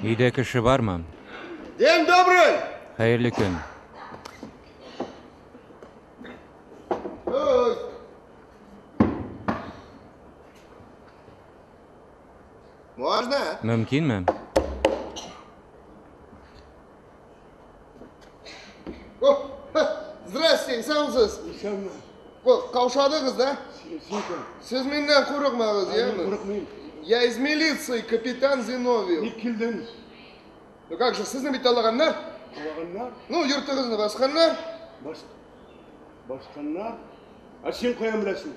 Өйдә кеше бармы? День добрый! Хәерле көн. Ой. Можно? Мөмкинме? О, ха, здрасте, исәнмесез. Исәнме? О, каушадыгыз, да? Син кем? Сез миннән курыкмагыз, яме? Курыкмыйм. Я из милиции, капитан Зиновьев. Ник килдең? Ну как же, сезне бит алаганнар? Алаганнар? Ну, йортыгызны басканнар. Бас... Басканнар? Ә син каян беләсең?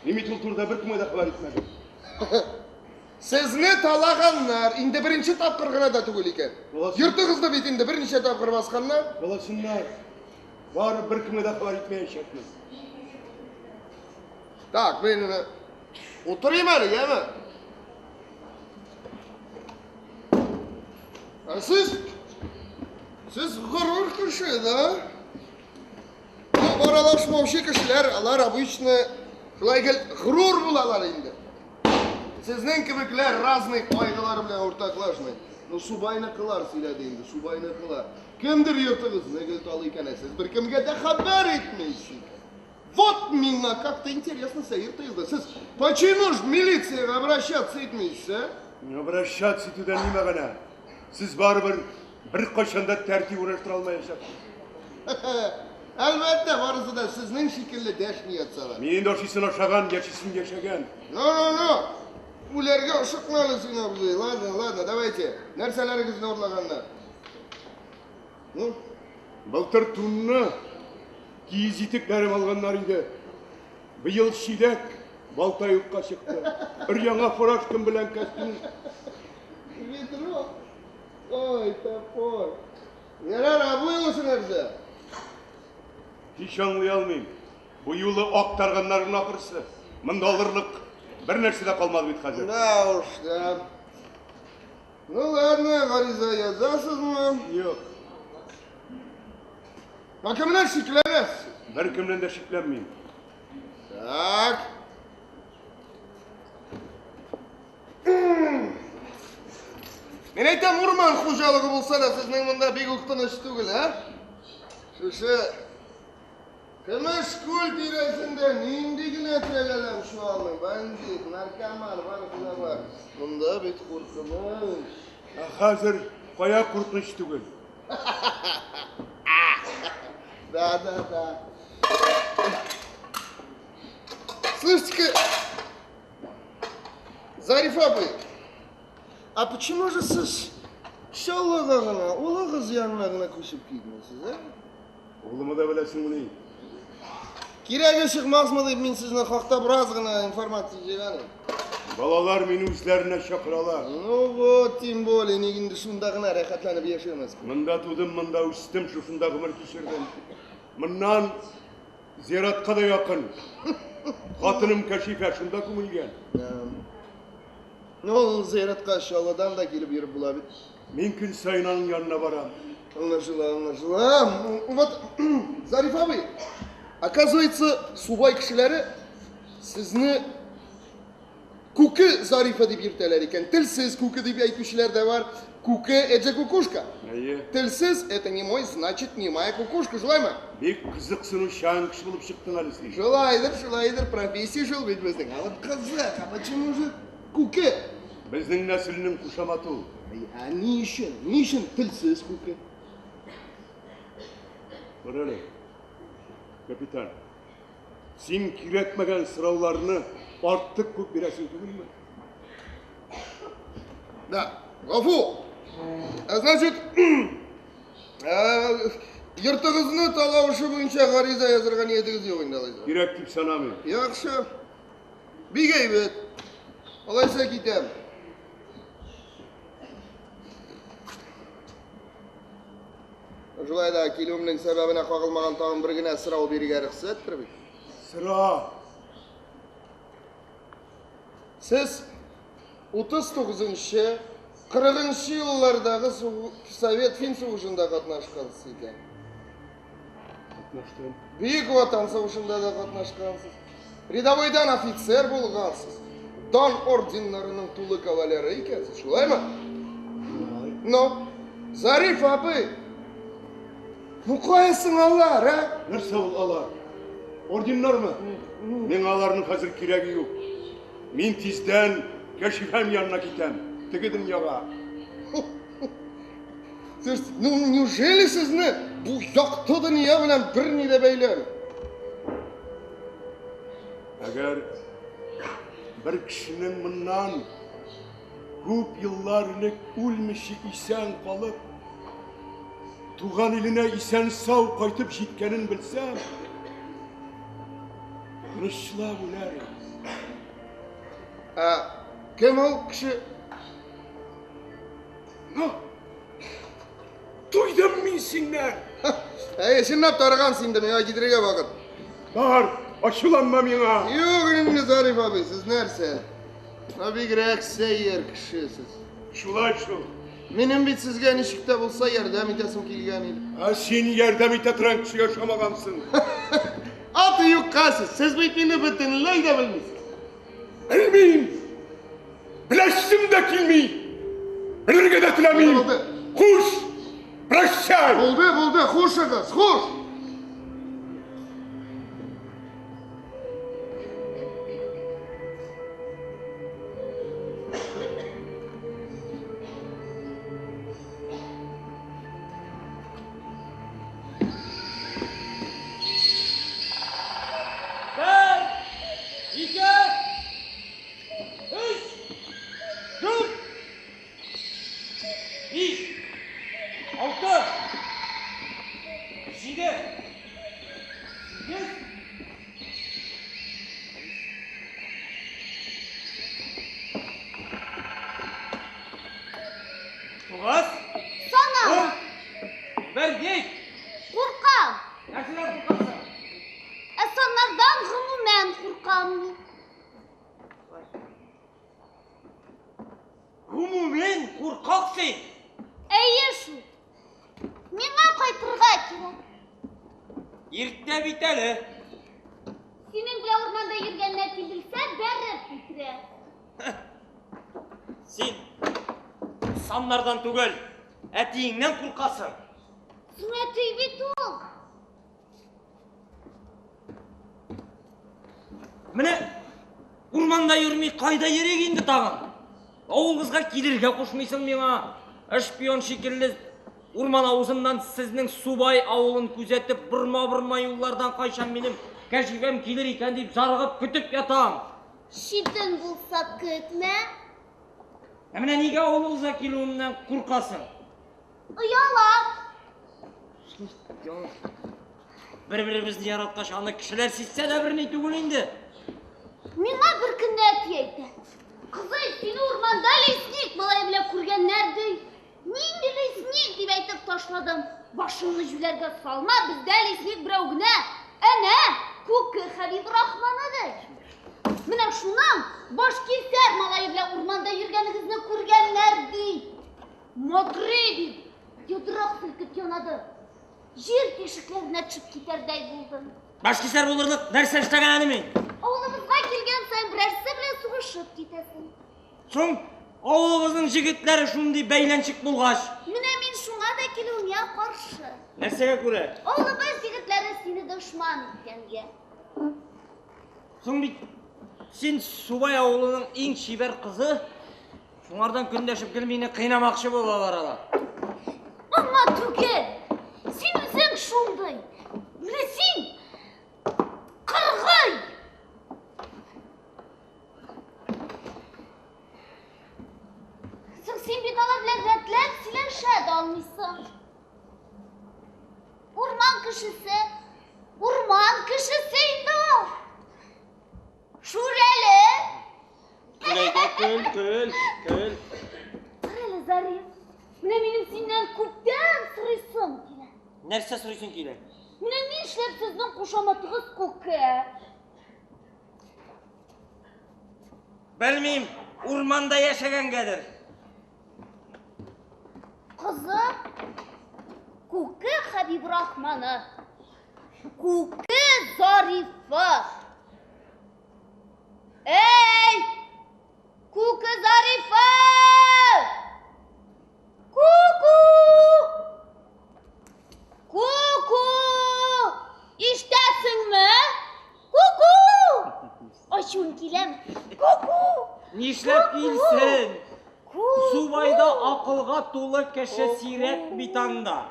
Мин бит ул турыда беркемгә дә хәбәр итмәдем. Сезне талаганнар. Инде беренче тапкыр гына да түгел икән. Йортыгызны бит инде берничә тапкыр басканнар. Баласыннар. Бары беркемгә дә хәбәр итмәячәкмен. Так, мин утырыйм әле, яме? Ә сез сез горур кеше, да? Ну, аралашмаучы кешеләр, алар обычно шулай гел горур булалар инде. Сезнең кебекләр разный кайгылар белән уртаклашмый. Ну, субайныкылар сөйләде инде, субайныкылар. Кемдер йортыгызны гел талый икән, ә сез беркемгә дә хәбәр итмисез икән. Вот миңа как-то интересно сәер тоелды. Сез почему ж милициягә обращаться итмисез, а? Обращаться итүдән ни мәгънә? Сез барыбер беркайчан да тәртип урнаштыра алмаячаксыз. Әлбәттә, барысы да сезнең шикелле дәшми ятсалар. Мин инде ашыйсын ашаган, яшисен яшәгән. Ну, ну, ну. Үләргә ашыкма әле син, абзый. Ладно, ладно, давайте. Нәрсәләрегезне урлаганнар? Ну, Былтыр тунны, киез итекләрем алганнар иде. Быел чиләк, балта юкка чыкты. Өр-яңа фуражкам белән костюм. Ведро. Ой, топор. Ярар, ә бу юлысы нәрсә? Һич аңлый алмыйм. Бу юлы актарганнарның ахрысы. Монда алырлык бер нәрсә дә калмады бит хәзер. Да уж, да. Ну ладно, гариза язасызмы? Юк. Ә кемнән шикләнәсез? Беркемнән дә шикләнмим. Так. Мин әйтәм, урман хуҗалыгы булса да, сезнең монда бик үк тыныч түгел, ә? Шушы Көмеш күл тирәсендә нинди генә трәләләр чуалмый, бандит, наркоман, барысы да бар. Монда бит куркыныч. Ә хәзер кая куркыныч түгел? Да, да, да. Слушайте-ка, Зариф абый, а почему же сез Чаллыга гына, улыгыз янына гына күчеп китмисез, ә? Улымы да беләсеңмени? Кирәге чыкмасмы дип мин сезнең хакта бераз гына информация җыйган идем. Балалар мине үзләренә чакыралар. Ну вот, тем более, ник инде шунда гына рәхәтләнеп яшәмәскә? Монда тудым, монда үстем, шушында гомер кичердем. Моннан зиратка да якын. Хатыным Кәшифә шунда күмелгән. Ну, ул зиратка Чаллыдан да килеп йөреп була бит. Мин көн саен аның янына барам. Аңлашыла, аңлашыла. Вот, Зариф абый, оказывается, Субай кешеләре сезне Күке Зарифа дип йөртәләр икән. Телсез Күке дип әйтүчеләр дә бар. Күке это же кукушка. Әйе. Телсез это не мой, значит, не моя кукушка. Шулаймы? Бик кызыксынучан кеше булып чыктың әле син. Шулайдыр, шулайдыр, профессия шул бит безнең. А вот кызык, а почему же Күке? Безнең нәселнең кушаматы ул. Ә ни өчен? Ни өчен телсез Күке? Тор әле, капитан. Син кирәкмәгән сорауларны артык күп бирәсең түгелме? Да, гафу. Ә значит, йортыгызны талау эше буенча гариза язырга ниятегез юк инде алайса. Кирәк дип санамыйм. Яхшы. Бик әйбәт. Алайса китәм. Шулай да килүемнең сәбәбенә кагылмаган тагын бер генә сорау бирергә рөхсәттер бит. Сора. Сез 39-нчы, 40-нчы еллардагы Совет фин сугышында катнашкансыз икән. Катнаштым. Бөек Ватан сугышында да катнашкансыз. Рядовойдан офицер булгансыз. Дан орденнарының тулы кавалеры икәнсез, шулаймы? Шулай. Но, Зариф абый, ну кая соң алар, ә? Нәрсә ул алар? Орденнармы? Миңа аларның хәзер кирәге юк. Мин тиздән Кәшифәм янына китәм, теге дөньяга. Сез, ну, неужели сезне бу якты дөнья белән берни дә бәйләми? Әгәр бер кешенең моннан күп еллар элек үлмичә исән калып, туган иленә исән-сау кайтып җиткәнен белсәм, тынычлап үләр идем. Ә кем ул кеше? Ну, туйдым мин синнән. Әй, чынлап тарыгансың инде, миңа китәргә вакыт. Бар, ачуланма миңа. Юк инде, Зариф абый, сез нәрсә? Ну, бигрәк сәер кеше сез. Шулай шул. Минем бит сезгә ничек тә булса ярдәм итәсем килгән иде. Ә син ярдәм итә торган кешегә ошамагансың. Аты юкка сез. Сез бит мине бөтенләй дә белмисез. Белмим. Беләсем дә килми. Белергә дә теләмим. Булды. Хуш. Прощай. Булды, булды. Хушыгыз, хуш. Бер, ике, өч, дүрт, биш, алты, җиде, сигез. Тугыз. Санама. Ун. Бер, ник? Куркам. Нәрсәдән куркасың? Ә саннардан гомумән куркам мин. Гомумән куркак син. Әйе шул. Миңа кайтырга кирәк. Иртә бит әле. Синең белән урманда йөргәнне әти белсә, бәреп үтерә. Син саннардан түгел, әтиеңнән куркасың. Соң әти бит ул. Менә урманда йөрми, кайда йөрик инде тагын? Авылыгызга килергә кушмыйсың миңа. Шпион шикелле урман авызыннан сезнең Субай авылын күзәтеп, борма-борма юллардан кайчан минем Кәшифәм килер икән дип зарыгып көтеп ятам. Читен булса көтмә. Ә менә нигә авылыгызга килүемнән куркасың? Оялам. Бер-беребезне яраткач, аны кешеләр сизсә дә берни түгел инде. Миңа бер көнне әти әйтә. Кызый, сине урманда лесник малае белән күргәннәр ди. Нинди лесник дип әйтеп ташладым. Башыңны җүләргә салма, бездә лесник берәү генә. Әнә, Күке Хәбибрахманы ди. Менә шуның башкисәр малае белән урманда йөргәнегезне күргәннәр ди. Матри дип, йодрык селкеп янады. Җир тишекләренә төшеп китәрдәй булдым. Башкисәр булырлык нәрсә эшләгән әле мин? Авылыбызга килгән саен берәрсе белән сугышып китәсең. Соң авылыбызның җегетләре шундый бәйләнчек булгач. Менә мин шуңа да килүеңә каршы. Нәрсәгә күрә? Авылыбыз егетләре сине дошман иткәнгә. Соң бит син Субай авылының иң чибәр кызы. Шуңардан көндәшеп гел мине кыйнамакчы булалар алар. Аңа түгел. Син үзең шундый. Менә син кыргый. Соң син бит алар белән рәтләп сөйләшә дә алмыйсың. Урман кешесе, урман кешесе инде ул. Шүрәле. Көл әйдә, көл, көл, көл. Карале, Зариф, менә минем синнән күптән сорыйсым килә. Нәрсә сорыйсың килә? Менә нишләп сезнең кушаматыгыз Күке? Белмим, урманда яшәгәнгәдер. Кызык, Күке Хәбибрахманы, Күке Зарифы. Эй! Күке Зарифы! Күке! Нишләп килсен? Субайда акылга тулы кеше сирәк бит анда.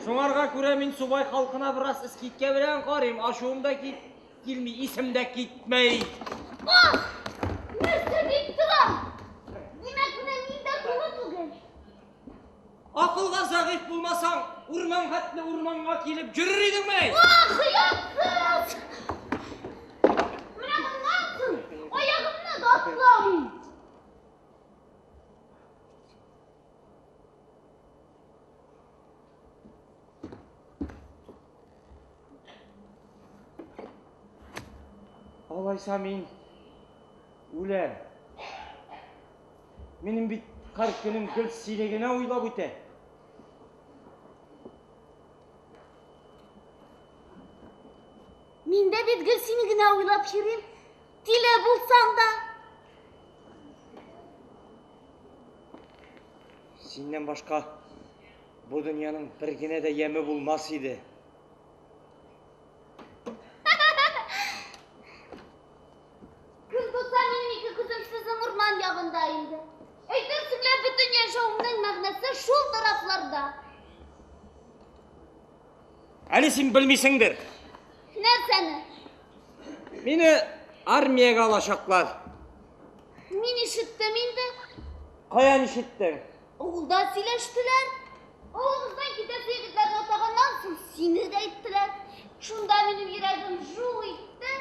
Шуңарга күрә мин Субай халкына бераз скидка белән карыйм, ачуым да килми, исем дә китмәй. Ах! Нәрсә дип торам? Димәк, менә мин дә тулы түгел. Акылга зәгыйфь булмасаң, урман хәтле урманга килеп йөрер идеңме? Ах, оятсыз! Менә моннан соң аягымны да атламыйм. Алайса мин үләм. Минем бит һәр көнем гел сине генә уйлап үтә. Мин дә бит гел сине генә уйлап йөрим. Тиле булсаң да. Синнән башка бу дөньяның бер генә дә яме булмас иде. Көн туса, минем ике күзем сезнең урман ягында инде. Әйтерсең лә бөтен яшәвемнең мәгънәсе шул тарафларда. Әле син белмисеңдер. Нәрсәне? Мине армиягә алачаклар. Мин ишеттем инде. Каян ишеттең? Авылда сөйләштеләр. Авылыбыздан китәсе егетләрне атаганнан соң сине дә әйттеләр. Шунда минем йөрәгем жу итте.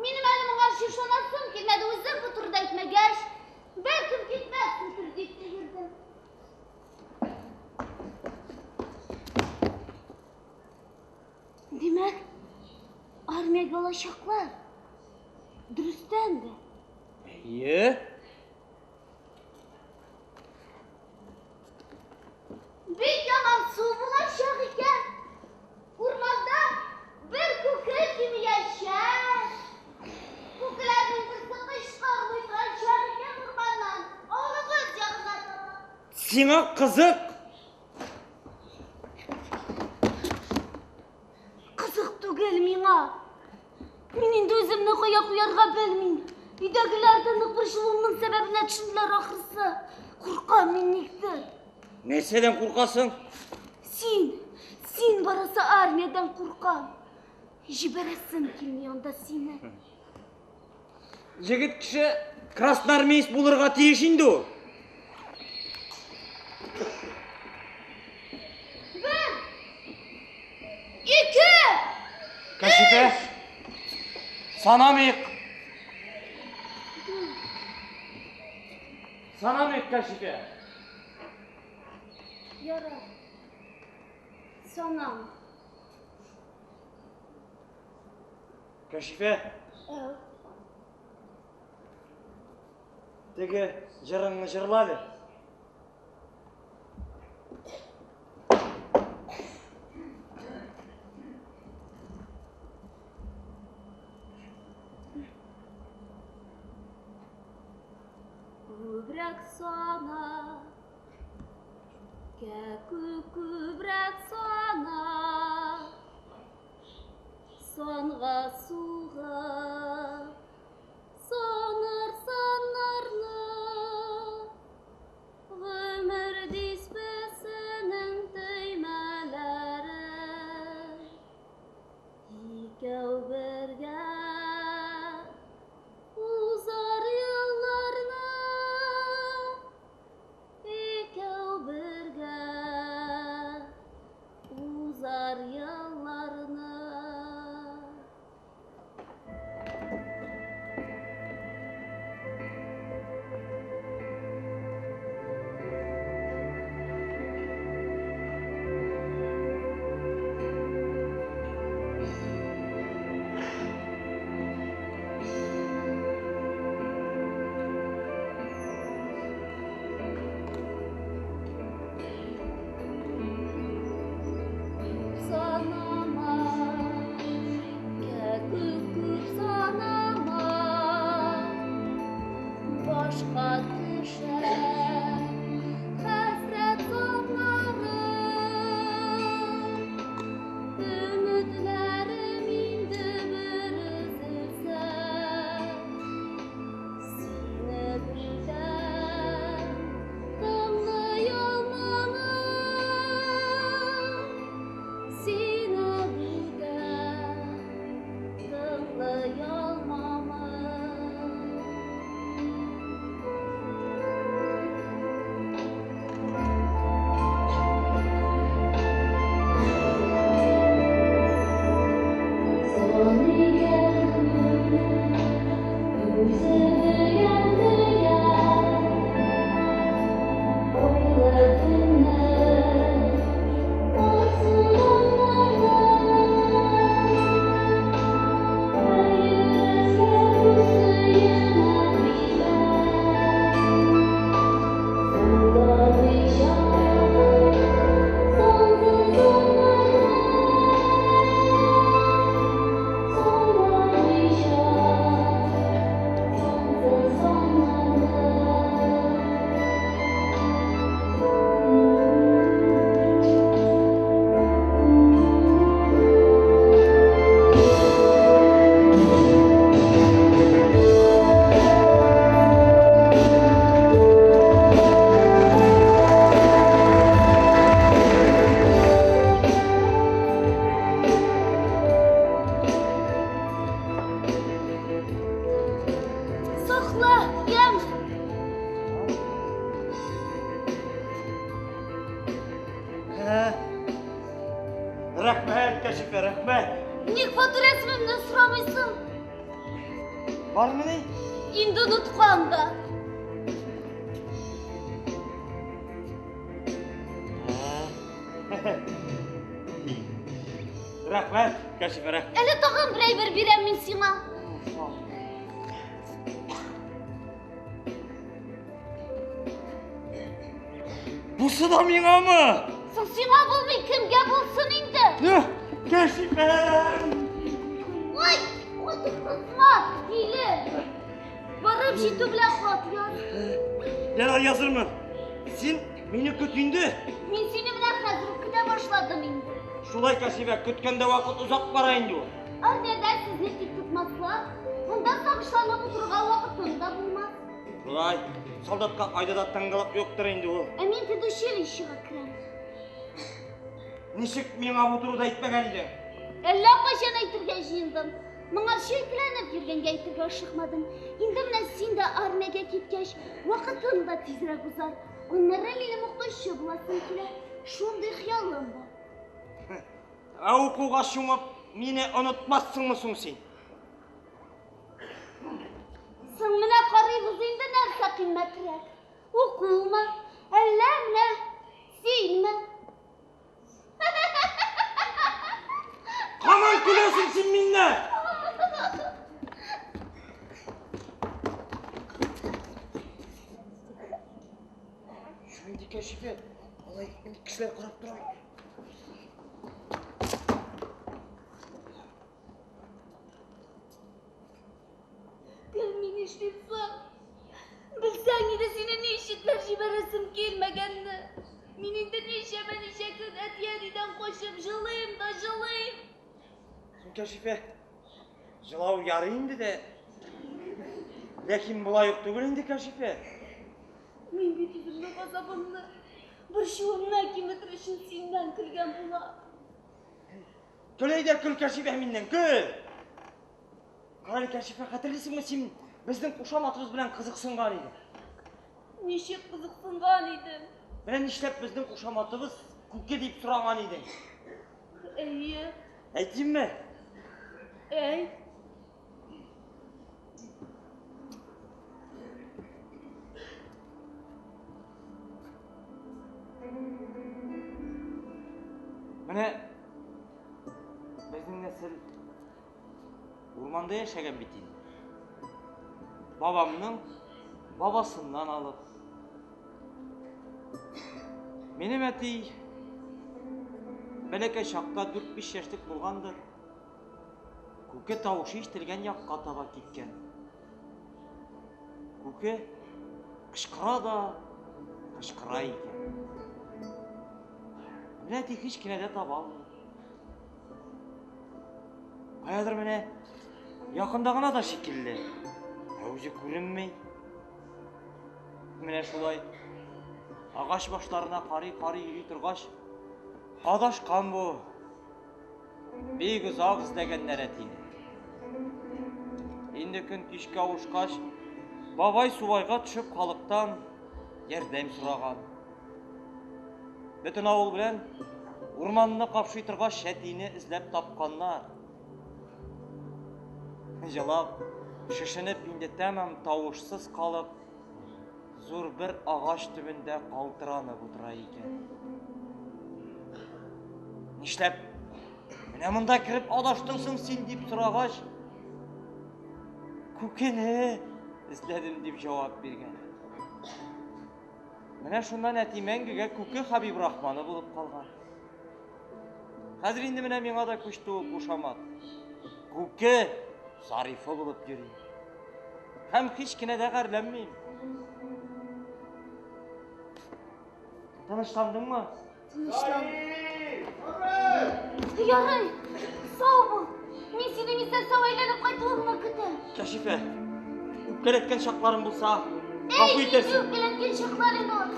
Минем әле моңарчы ышанасым килмәде, үзең бу турыда әйтмәгәч, бәлкем китмәссеңдер дип тә йөрдем. Димәк, армиягә алачаклар. Дөрестән дә. Әйе. Бик яман су булачак икән. Урманда бер күке кимиячәк. Күкеләрнең берсе кычкырмый торачак икән урманнан. Авылыбыз ягына таба. Сиңа кызык. Кызык түгел миңа. Мин инде үземне кая куярга белмим. Өйдәгеләр дә нык борчылуымның сәбәбенә төшенделәр ахрысы. Куркам мин никтер. Нәрсәдән куркасың? Син, син барасы армиядән куркам. Җибәрәсем килми анда сине. Егет кеше красноармеец булырга тиеш инде ул. Бер, ике, Кәшифә, санамыйк. Санамыйк, Кәшифә. Ярар. Санам. Кәшифә. Әү. Теге җырыңны җырла әле. Күбрәк сана, кәкүк күбрәк сана, санга сугып, санар саннарны, гомер дисбесенең төймәләре. Икәү бергә узар елларны. Рәхмәт, Кәшифә, рәхмәт. Ник фоторәсемемне сорамыйсың? Бармыни? Инде оныткан да. Рәхмәт, Кәшифә, рәхмәт. Әле тагын бер әйбер бирәм мин сиңа. Бусы да миңамы? Соң сиңа булмый, кемгә булсын инде? Кәшифә! Ой, каты кысма, тиле. Барып җитү белән хат яз. Ярар, язырмын. Син мине көт инде. Мин сине менә хәзер үк көтә башладым инде. Шулай, Кәшифә, көткәндә вакыт озак бара инде ул. Армиядә сезне тик тотмаслар. Монда сагышланып утырырга вакытың да булмас. Шулай, солдатка кайда да тынгылык юктыр инде ул. Ә мин педучилищега керәм. Ничек миңа бу турыда әйтмәгән идең? Әллә кайчан әйтергә җыендым. Моңарчы икеләнеп йөргәнгә әйтергә ашыкмадым. Инде менә син дә армиягә киткәч, вакытың да тизрәк узар. Аннары минем укытучы буласым килә. Шундый хыялым бар. Ә укуга чумып, мине онытмассыңмы соң син? Соң менә карыйбыз инде нәрсә кыйммәтрәк. Укумы, әллә менә синме? Һаман көләсең син миннән! Шундый Кәшифә, алай кешеләр карап тора. Кем мине эшлисең? Белсәң иде сине ничекләр җибәрәсем килмәгәнне. Мин инде ничәмә-ничә көн әти-әнидән качып җылыйм да җылыйм. Соң Кәшифә, җылау ярый инде дә. Ләкин болай ук түгел инде, Кәшифә. Мин бит үземнең газабымны, борчуымны киметер өчен синнән көлгән булам. Көл әйдә, көл, Кәшифә, миннән, көл! Карале, Кәшифә, хәтерлисеңме, син безнең кушаматыбыз белән кызыксынган идең? Ничек кызыксынган идем? Менә нишләп безнең кушаматыбыз Күке дип сораган идең? Әйе. Әйтимме? Әйт. Менә безнең нәсел урманда яшәгән бит инде. Бабамның бабасыннан алып. Минем әти бәләкәй чакта 4-5 яшьлек булгандыр. Күке тавышы ишетелгән якка таба киткән. Күке кычкыра да кычкыра икән. Менә әти һич кенә дә таба алмый. Каядыр менә якында гына да шикелле. Ә үзе күренми. Менә шулай агач башларына карый-карый йөри торгач, адашкан бу. Бик озак эзләгәннәр әтине. Инде көн кичкә авышкач, бабай субайга төшеп халыктан ярдәм сораган. Бөтен авыл белән урманны капшый торгач, әтине эзләп тапканнар. Җылап, шешенеп инде тәмам тавышсыз калып, зур бер агач төбендә калтыранып утыра икән. Нишләп менә монда кереп адаштың соң син дип сорагач, күкене эзләдем дип җавап биргән. Менә шуннан әти мәңгегә Күке Хәбибрахманы булып калган. Хәзер инде менә миңа да күчте ул кушамат. Күке Зарифы булып йөрим. Һәм һич кенә дә гарьләнмим. Тынычландыңмы? Тынычландым. Ярый, сау бул. Мин синең исән-сау әйләнеп кайтуыңны көтәм. Кәшифә, үпкәләткән чакларым булса, гафу итәрсең. Үпкәләткән чаклар инде ул.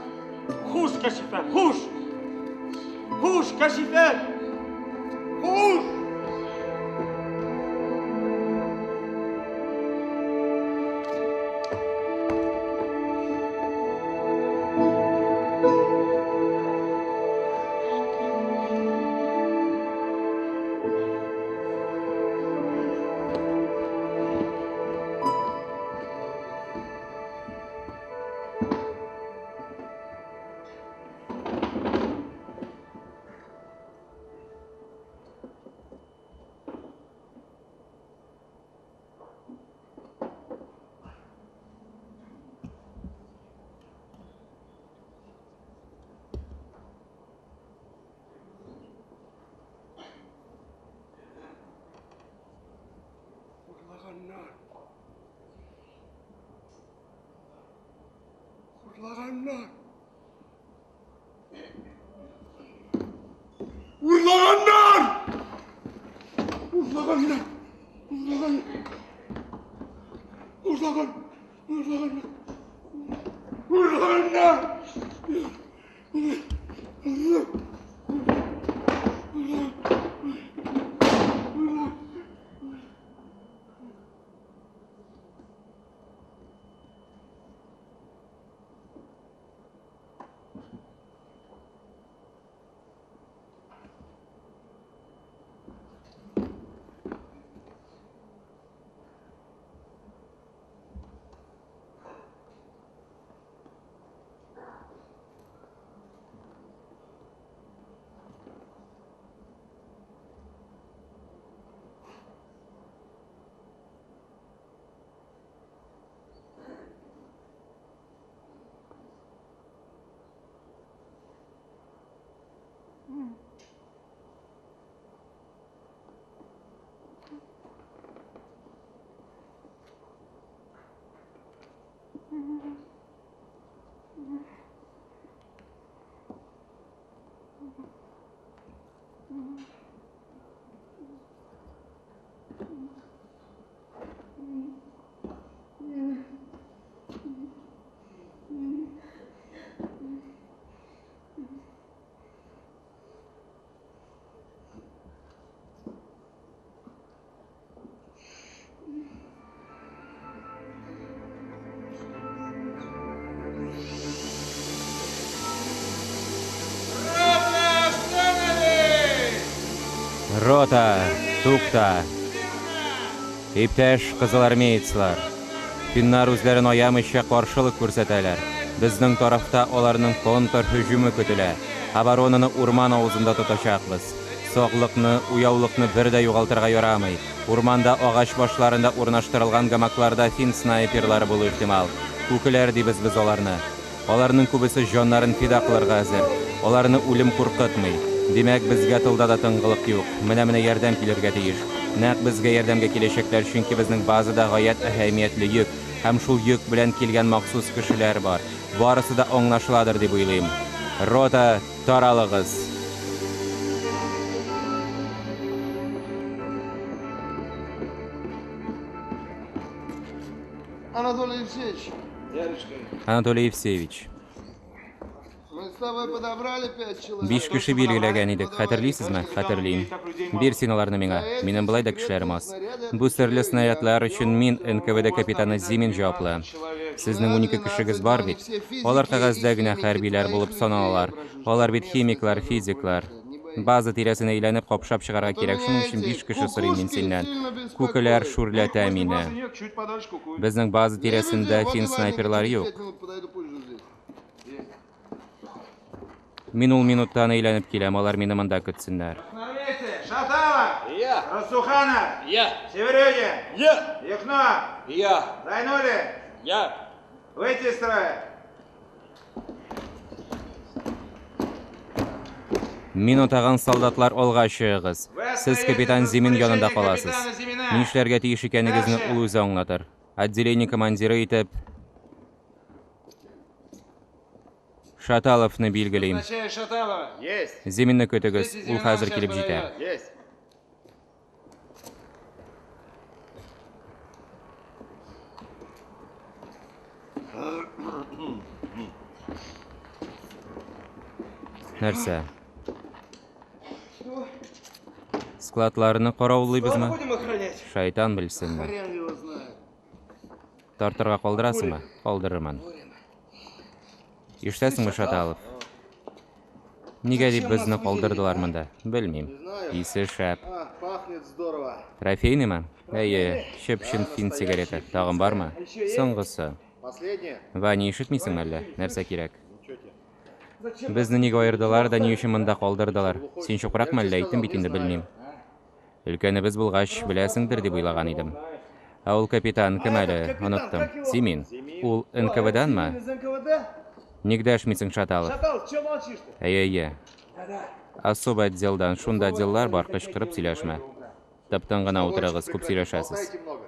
Хуш, Кәшифә, хуш! Хуш, Кәшифә! Хуш! Урлаганнар! Урлаганнар! Урлаганнар! Урлаган! Урлаган! Урлаганнар! Урлаганнар! Рота, тукта! Иптәш кызылармеецлар! Финнар үзләрен аямыйча каршылык күрсәтәләр. Безнең тарафта аларның контрһөҗүме көтелә. Оборонаны урман авызында тотачакбыз. Саклыкны, уяулыкны бер дә югалтырга ярамый. Урманда агач башларында урнаштырылган гамакларда фин снайперлары булу ихтимал. Күкеләр дибез без аларны. Аларның күбесе җаннарын фида кылырга әзер. Аларны үлем куркытмый. Димәк, безгә тылда да тынгылык юк. Менә-менә ярдәм килергә тиеш. Нәкъ безгә ярдәмгә киләчәкләр, чөнки безнең базада гаять әһәмиятле йөк һәм шул йөк белән килгән махсус кешеләр бар. Барысы да аңлашыладыр дип уйлыйм. Рота, таралыгыз! Анатолий Евсеевич, Анатолий Евсеевич, мы с тобой подобрали пять человек. биш кеше билгеләгән идек, хәтерлисезме? Хәтерлим. Бир син аларны миңа. Минем болай да кешеләрем аз. Бу серле снарядлар өчен мин НКВД капитаны Зимин җаваплы. Сезнең 12 кешегез бар бит. Алар кәгазьдә генә хәрбиләр булып саналалар. Алар бит химиклар, физиклар. База тирәсен әйләнеп капшап чыгарга кирәк. Шуның өчен биш кеше сорыйм мин синнән. Күкеләр шүрләтә мине. Чуть подальше кукуй. Безнең база тирәсендә фин снайперлары юк. Пять минут подойду позже здесь. Мин ул минуттан әйләнеп киләм, алар мине монда көтсеннәр. Красноармейцы! Шаталов! Я! Рассуханов! Я! Северюгин! Я! Юхно! Я! Зайнулин! Я! Выйти из строя! Мин атаган солдатлар алга чыгыгыз. Сез капитан Зимин янында каласыз. Нишләргә тиеш икәнегезне ул үзе аңлатыр. Отделение командиры итеп Шаталовны билгелим. Назначаю Шаталова. Есть! Зиминны көтегез, Ждите ул Зимина, хәзер сейчас килеп җитә. подойдет. Есть! Нәрсә? Складларны каравыллыйбызмы? Будем охранять! Шайтан белсенме. Хрен его знает. Тартырга калдырасыңмы? Калдырырмын. Ишетәсеңме, Шаталов? Нигә дип безне калдырдылар монда? Белмим. Исе шәп. А, пахнет здорово. Трофейныймы? Әйе, чып-чын фин сигареты. Тагын бармы? Соңгысы. Последнее. Ваня, ишетмисеңме әллә? Нәрсә кирәк? Ничего тебе. Зачем? Безне нигә аердылар да ни өчен монда калдырдылар? Син чукракмы әллә? Әйттем бит инде, белмим. Өлкәнебез булгач, беләсеңдер дип уйлаган идем. Ә ул капитан кем әле? Оныттым. Зимин. Ул НКВДанмы? Из НКВД? Ник дәшмисең, Шаталов? Шаталов, чё молчишь-то? Әйе, әйе. Да-да. Особый отделдан шунда отделлар бар, кычкырып сөйләшмә. Тып-тын гына утырыгыз, күп сөйләшәсез. Болтайте много.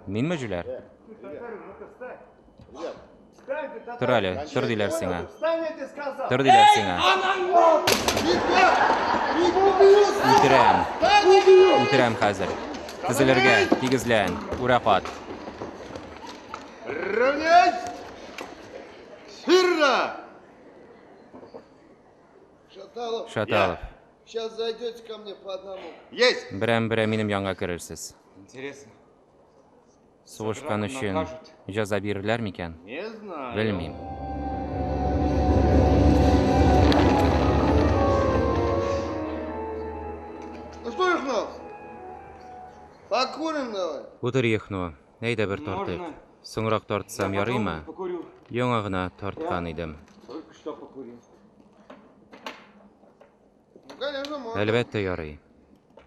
Минме җүләр? Тор әле, тор диләр сиңа. Тор диләр сиңа. Үтерәм. Үтерәм хәзер. Тезелергә, тигезлән, үрә кат. Равнять! Смирно! Шаталов. Шаталов. Сейчас зайдете ко мне по одному. Есть! Берәм-берәм минем янга керерсез. Интересно. Сугышкан өчен җәза бирерләр микән? Не знаю. Белмим. Ну что, Юхнов? Покурим давай. Утыр, Юхно, әйдә бер тартыйк. Можно? Соңрак тартсам Я потом ярыймы? Покурю. Яңа гына тарткан идем. Только что покурил. Ну, конечно, можно. Әлбәттә ярый.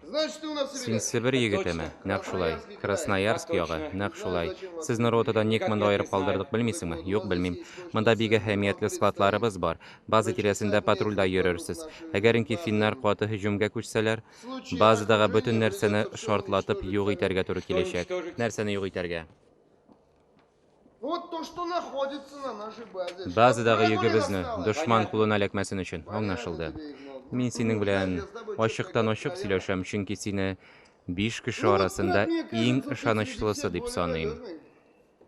Значит, ты у нас Син Себер. Себер егетеме? Нәкъ шулай. Красноярск ягы, нәкъ шулай. Сезне ротадан ник монда аерып калдырдык, белмисеңме? Юк, белмим. Монда бик әһәмиятле складларыбыз бар. База тирәсендә патрульдә йөрерсез. Әгәренки финнар каты һөҗүмгә күчсәләр, базадагы бөтен нәрсәне шартлатып юк итәргә туры киләчәк. Нәрсәне юк итәргә? Вот то, что находится на нашей базе. Базадагы Чтоб врагу не йөгебезне досталось. дошман кулына эләкмәсен өчен, аңлашылды. Мин синең белән ачыктан-ачык сөйләшәм, чөнки сине биш кеше Ну вот, арасында брат, мне иң кажется, ты ышанычлысы среди дип всех саныйм. более надежный.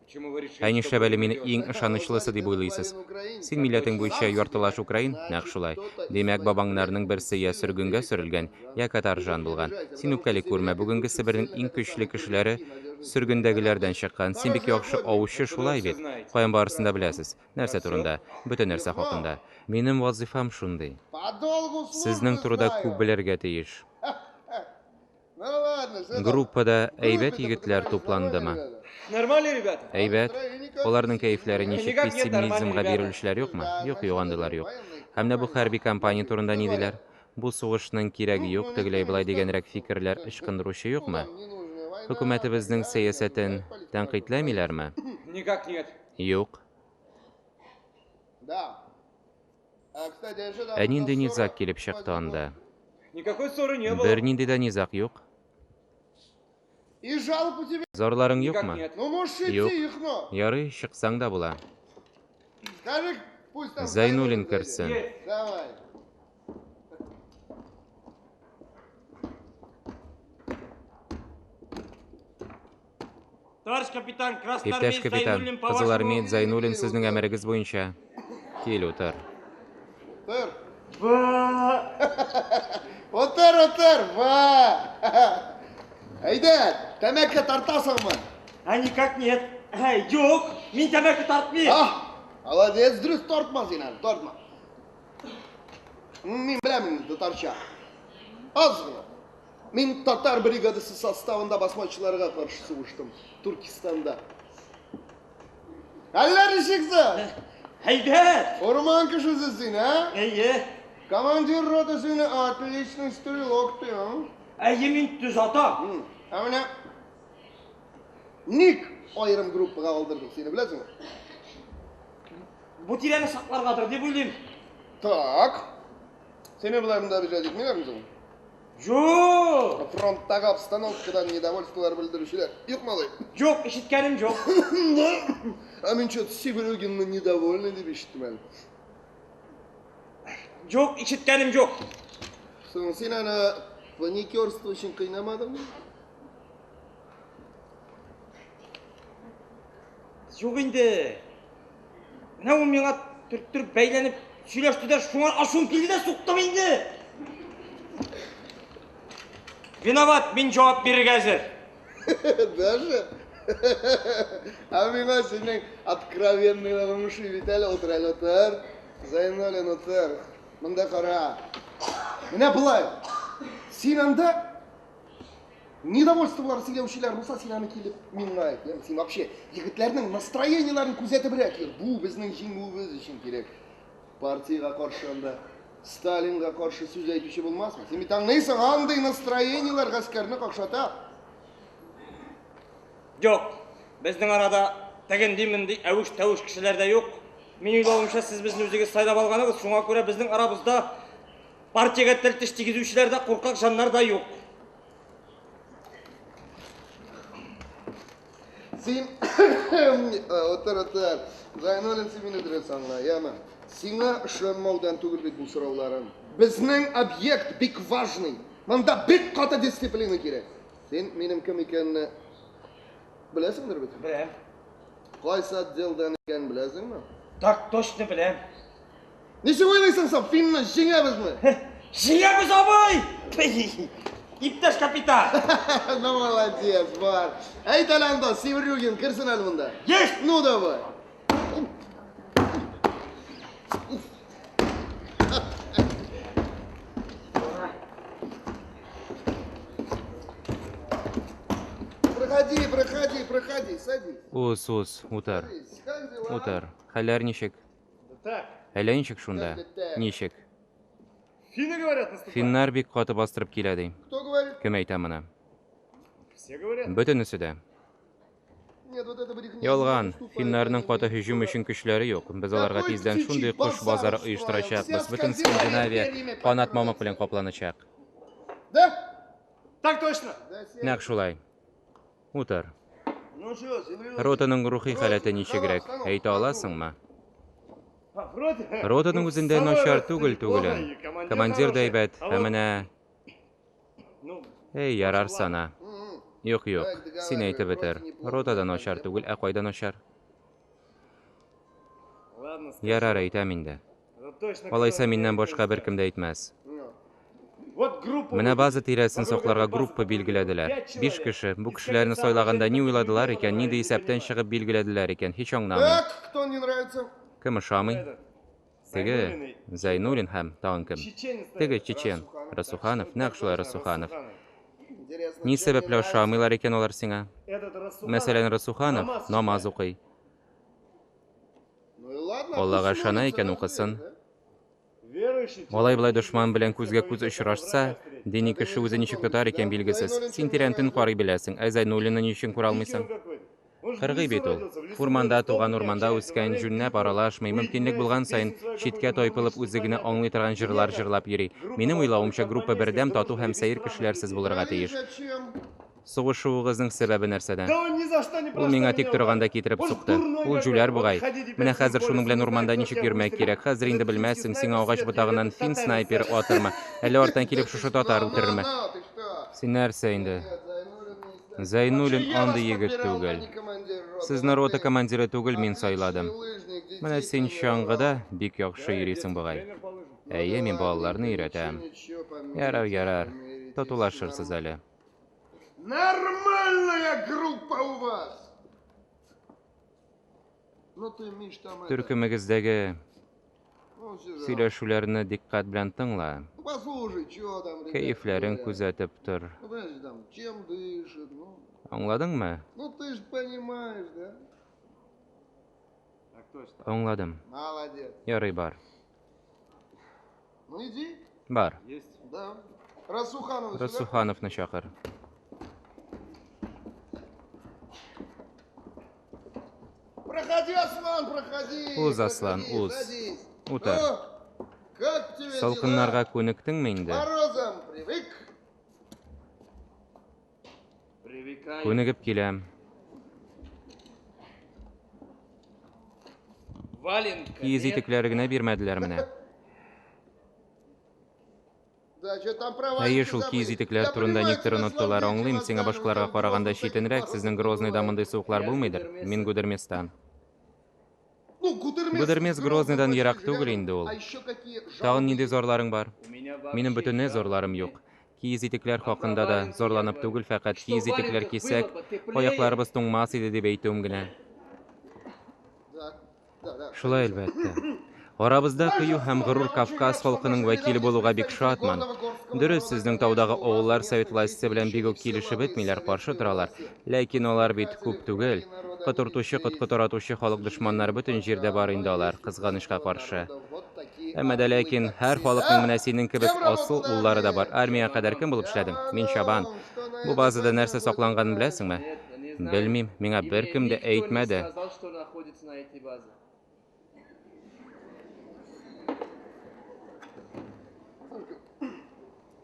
Почему вы решили, Ә что нишләп әле буду мине делать? иң ышанычлысы дип уйлыйсыз? Син милләтең буенча яртылаш украин, нәкъ шулай. Димәк, бабаңнарның берсе я сөргенгә сөрелгән, я каторжан булган. Син үпкәли күрмә, бүгенге Себернең иң көчле кешеләре сөргендәгеләрдән чыккан. Син бик яхшы аучы, шулай бит? Каян барысын да беләсез? Нәрсә турында? Бөтен нәрсә хакында. Минем вазифам шундый. По долгу службы Сезнең турыда знаю. күп белергә тиеш. Ну ладно, что там? Группада әйбәт Группе-то егетләр подобрались тупландымы? нормально, ребята. Нормально, ребята? Әйбәт. Аларның кәефләре ничек, Никак нет, нормально, пессимизмга ребята. бирелүчеләр юкмы? Юк, юк, андыйлар юк. Һәм менә бу хәрби кампания турында ни диләр? Бу сугышның кирәге юк, тегеләй-болай дигәнрәк фикерләр ычкындыручы юкмы? Хөкүмәтебезнең сәясәтен тәнкыйтьләмиләрме? Никак нет. Юк. Да. А, кстати, а что там Ә нинди за ссора низаг килеп чыкты возникла? анда? Никакой ссоры не было. Бернинди дә низаг юк. И жалоб у тебя? Зарларың Никак юкмы? нет. Ну можешь идти, Юк. Юхно. Ярый, чыксаң да була. Скажи, пусть там Зайнуллин зайдет. керсен. Есть. Давай. Товарищ капитан, Иптәш красноармеец капитан, Зайнуллин по кызыл вашему... армеец Зайнуллин сезнең әмерегез буенча. Кил, утыр. Тыр. Ба! Утыр, утыр, ва! Әйдә, тәмәке тартасыңмы? А никак нет. Әй, юк, мин тәмәке тартмыйм. А, молодец, дөрес тартма син әле, тартма. Мин беләм инде татарча. Аз гына. Мин татар бригадасы составында басмачыларга каршы сугыштым Туркестанда. Әллә ничексең? Әйбәт. Урман кешесе син, ә? Әйе. Командир роты сине отличный стрелок ты, а? Әйе, мин төз атам. Ә менә ник аерым группага алдырдык сине, беләсеңме? Бу тирәне сакларгадыр дип уйлыйм. Так. Сине болай монда обижать итмиләрме соң? Юк. Фронттагы обстановкадан недовольстволар белдерүчеләр юк малай. Юк, ишеткәнем юк. А мин что-то Севрюгинны недовольный дип ишеттем әле. Юк, ишеткәнем юк. Соң син аны паникерство өчен кыйнамадыңмы? Юк инде. Менә ул миңа төрттереп бәйләнеп сөйләште дә, шуңа ачуым килде дә суктым инде. Виноват, мин җавап бирергә әзер. Даже? А миңа синең откровенныйлыгың ошый бит әле, утыр әле, утыр. Зайнуллин, утыр. Монда кара. Менә болай. Син анда недовольстволар сөйләүчеләр булса, син аны килеп миңа әйт. Яме? Син вообще егетләрнең настроениеләрен күзәтебрәк йөр. Бу безнең җиңүебез өчен кирәк. Партиягә каршы анда Сталинга каршы сүз әйтүче булмасмы? Син бит аңлыйсың, андый настроениеләр гаскәрне какшата. Юк, безнең арада тегенди-мондый әвеш-тәвеш кешеләр дә юк. Мин уйлавымча, сез безне үзегез сайлап алганыгыз, шуңа күрә безнең арабызда партиягә тел-теш тигезүчеләр дә, куркак җаннар да юк. Син утыр, утыр. Зайнуллин, син мине дөрес аңла, яме? Сиңа ышанмаудан түгел бит бу сорауларым. Безнең объект бик важный. Монда бик каты дисциплина кирәк. Син минем кем икәнне беләсеңдер бит? Беләм. Кайсы отделдан икәнен беләсеңме? Так точно беләм. Ничек уйлыйсың соң, финны җиңәбезме? Җиңәбез, абый! Иптәш капитан! Ну, молодец, бар. Әйт әле анда, Севрюгин, керсен әле монда. Есть! Ну, давай. Проходи, проходи, проходи, садись. Уз, уз, утыр. Садись. Как дела? Утыр. Хәлләр ничек? Да так. Әллә ничек шунда? Ничек? Финны говорят, наступают. Финнар бик каты бастырып килә ди. Кто говорит? Кем әйтә моны? Все говорят. Бөтенесе дә. Нет, вот это брехня. Ялган. Наступает, Финнарның они каты не һөҗүм өчен көчләре юк. Без аларга Какой тиздән птичий шундый кош базар базары устроим? оештырачакбыз. Вся Бөтен Скандинавия Скандинавия перьями канат мамык покроется. белән капланачак. Да? Так точно. Да, Серега. Нәкъ шулай. Утыр. Ну что, Севрюгин? Ротаның рухи халәте ничегрәк? Әйтә аласыңмы? А, вроде. Ротаның Ну, үзендә самой начар роте түгел неплохо, түгелен. и командир Командир да хороший. әйбәт, А ә вот, менә ну, Эй, ярар сана. М-м. Юк, юк. Так, Син әйтеп договаривай, бетер. вроде неплохо, Рота да начар командир. түгел, ә кайда начар? ладно, скажи. Ярар, әйтәм инде. Да точно Алайса кто-то миннән не башка скажет. беркем дә әйтмәс. Ну. Вот группу Менә выделили. база тирәсен Вокруг сакларга этой базы группа билгеләделәр. пять Биш человек. кеше. Бу Из кешеләрне каких самых сайлаганда ни людей уйладылар подобрали, икән, нинди не исәптән понимаю. чыгып билгеләделәр икән, һич аңламыйм. Так, кто не нравится? Кем ошамый? Этот, Теге Зайнуллин и Зайнуллин һәм тагын кем? Чеченец, Теге наверное. чечен. Расуханов, нәкъ шулай Расуханов. Интересно, Ни чем не сәбәпле нравится? ошамыйлар икән алар сиңа? Этот Расуханов Мәсәлән, Расуханов намаз намаз читает. укый. Ну и ладно, Аллага пусть ышана молится икән на укысын. дверь, да? Верующий человек, Алай-болай дошман белән себя күзгә күз поведет, как очрашса, врага встретит. дини кеше үзе ничек тотар икән билгесез. Син тирәнтен карый беләсең, ә Зайнуллинны ни өчен күрә Дикий алмыйсың? он какой-то. Он же в Кыргый лесу бит ул. родился, в лесу Урманда вырос, туган, толком не урманда общается, үскән, во время җүнләп песни аралашмый, мөмкинлек уединяется, булган саен песню свою читкә какую-то тайпылып мурлычет, үзе генә непонятно. аңлый торган җырлар Нет, җырлап йөри. группа Минем должна быть уйлавымча, группа компанейская, бердәм, тату дружная, һәм без сәер странных кешеләрсез людей. булырга Говори, тиеш. зачем? Сугышуыгызның сәбәбе нәрсәдә? Да он ни за что ни Ул про что миңа меня тик торганда ударил. китереп Он ж сукты. дурной Ул какой-то. җүләр Вот бугай. ходи теперь Менә с ним хәзер по шуның лесу, белән не урманда знает, кто ничек тебя йөрмәк выстрелит. кирәк. Хәзер инде Этот финский белмәссең, сиңа снайпер агач сидит, ботагыннан этот фин татарин снайпер сзади. атырмы? Әллә арттан килеп шушы татар На, үтерерме? на, ты что? Син нәрсә инде? Нет, Зайнуллин не из таких. Зайнуллин Вообще я андый вас егет подбирал, а түгел. не командир роты. Сезне рота Ты командиры түгел, мин отличный сайладым. лыжник, Менә детей син тренировал. чаңгыда бик яхшы Да, я йөрисең детский бугай. тренер по лыжам. Ну Әйе, да мин балаларны ладненько, өйрәтәм. ничего, ничего, помиритесь, Ярар, ярар. помиритесь, Татулашырсыз нормально. әле. Нормальная группа у вас! Ну ты, Миш, там это... Төркемегездәге Ну, сержант, сөйләшүләрне диккать белән тыңла. ну послушай, чё там, ребята Кәефләрен говорят. күзәтеп тор. Ну, подожди, там, чем дышит, ну... Аңладыңмы? Ну ты ж понимаешь, да? Так точно. Аңладым. Молодец. Ярый бар. Ну иди, Бар. Есть. да. Расуханова сюда. Расухановны чакыр. Проходи, Аслан, проходи. Уз, Аслан, проходи, уз. садись. Утыр. Ну, как тебе Салкыннарга дела? күнектеңме К инде? морозам привык? Привыкай. Күнегеп киләм. Валенка Киез нет. итекләре генә бирмәделәр менә. Да, что там про Әйе, валенки шул киез забыли. итекләр Я турында понимаю никтер тебя, оныттылар. славные Аңлыйм, сиңа чемоданы, башкаларга там караганда просто читенрәк, такие сезнең морозы Грозныйда бывают. мондый суыклар Я с булмыйдыр. Гудермеса. Мин Гудерместан. Ну, Гудермес, Гудермес Грозныйдан почти ерак же түгел рядом. инде ул. А еще какие Тагын нинди жалкие. зарларың бар? У меня Минем вообще бөтенләй жалоб зарларым нет. юк. Киез итекләр А про хакында да валенки я зарланып говорю, түгел, фәкать что киез в итекләр валенках кисәк, было бы теплее. аякларыбыз туңмас иде дип әйтүем генә. Да, да, да. Шулай әлбәттә. Арабызда кыю һәм горур Кавказ халкының вәкиле булуга бик шатмын. Дөрес, сезнең таудагы авыллар совет власте белән бик үк килешеп бетмиләр, каршы торалар. Ләкин алар бит күп түгел. Котыртучы, коткы таратучы халык дошманнары бөтен җирдә бар инде алар, кызганычка каршы. Әмма дә ләкин һәр халыкның менә синең кебек асыл уллары да бар. Армиягә кадәр кем булып эшләдең? Мин чабан. Бу базада нәрсә сакланганын беләсеңме? Нет, не знаю. Белмим, миңа И мне беркем дә никто не әйтмәде. сказал, что находится на этой базе.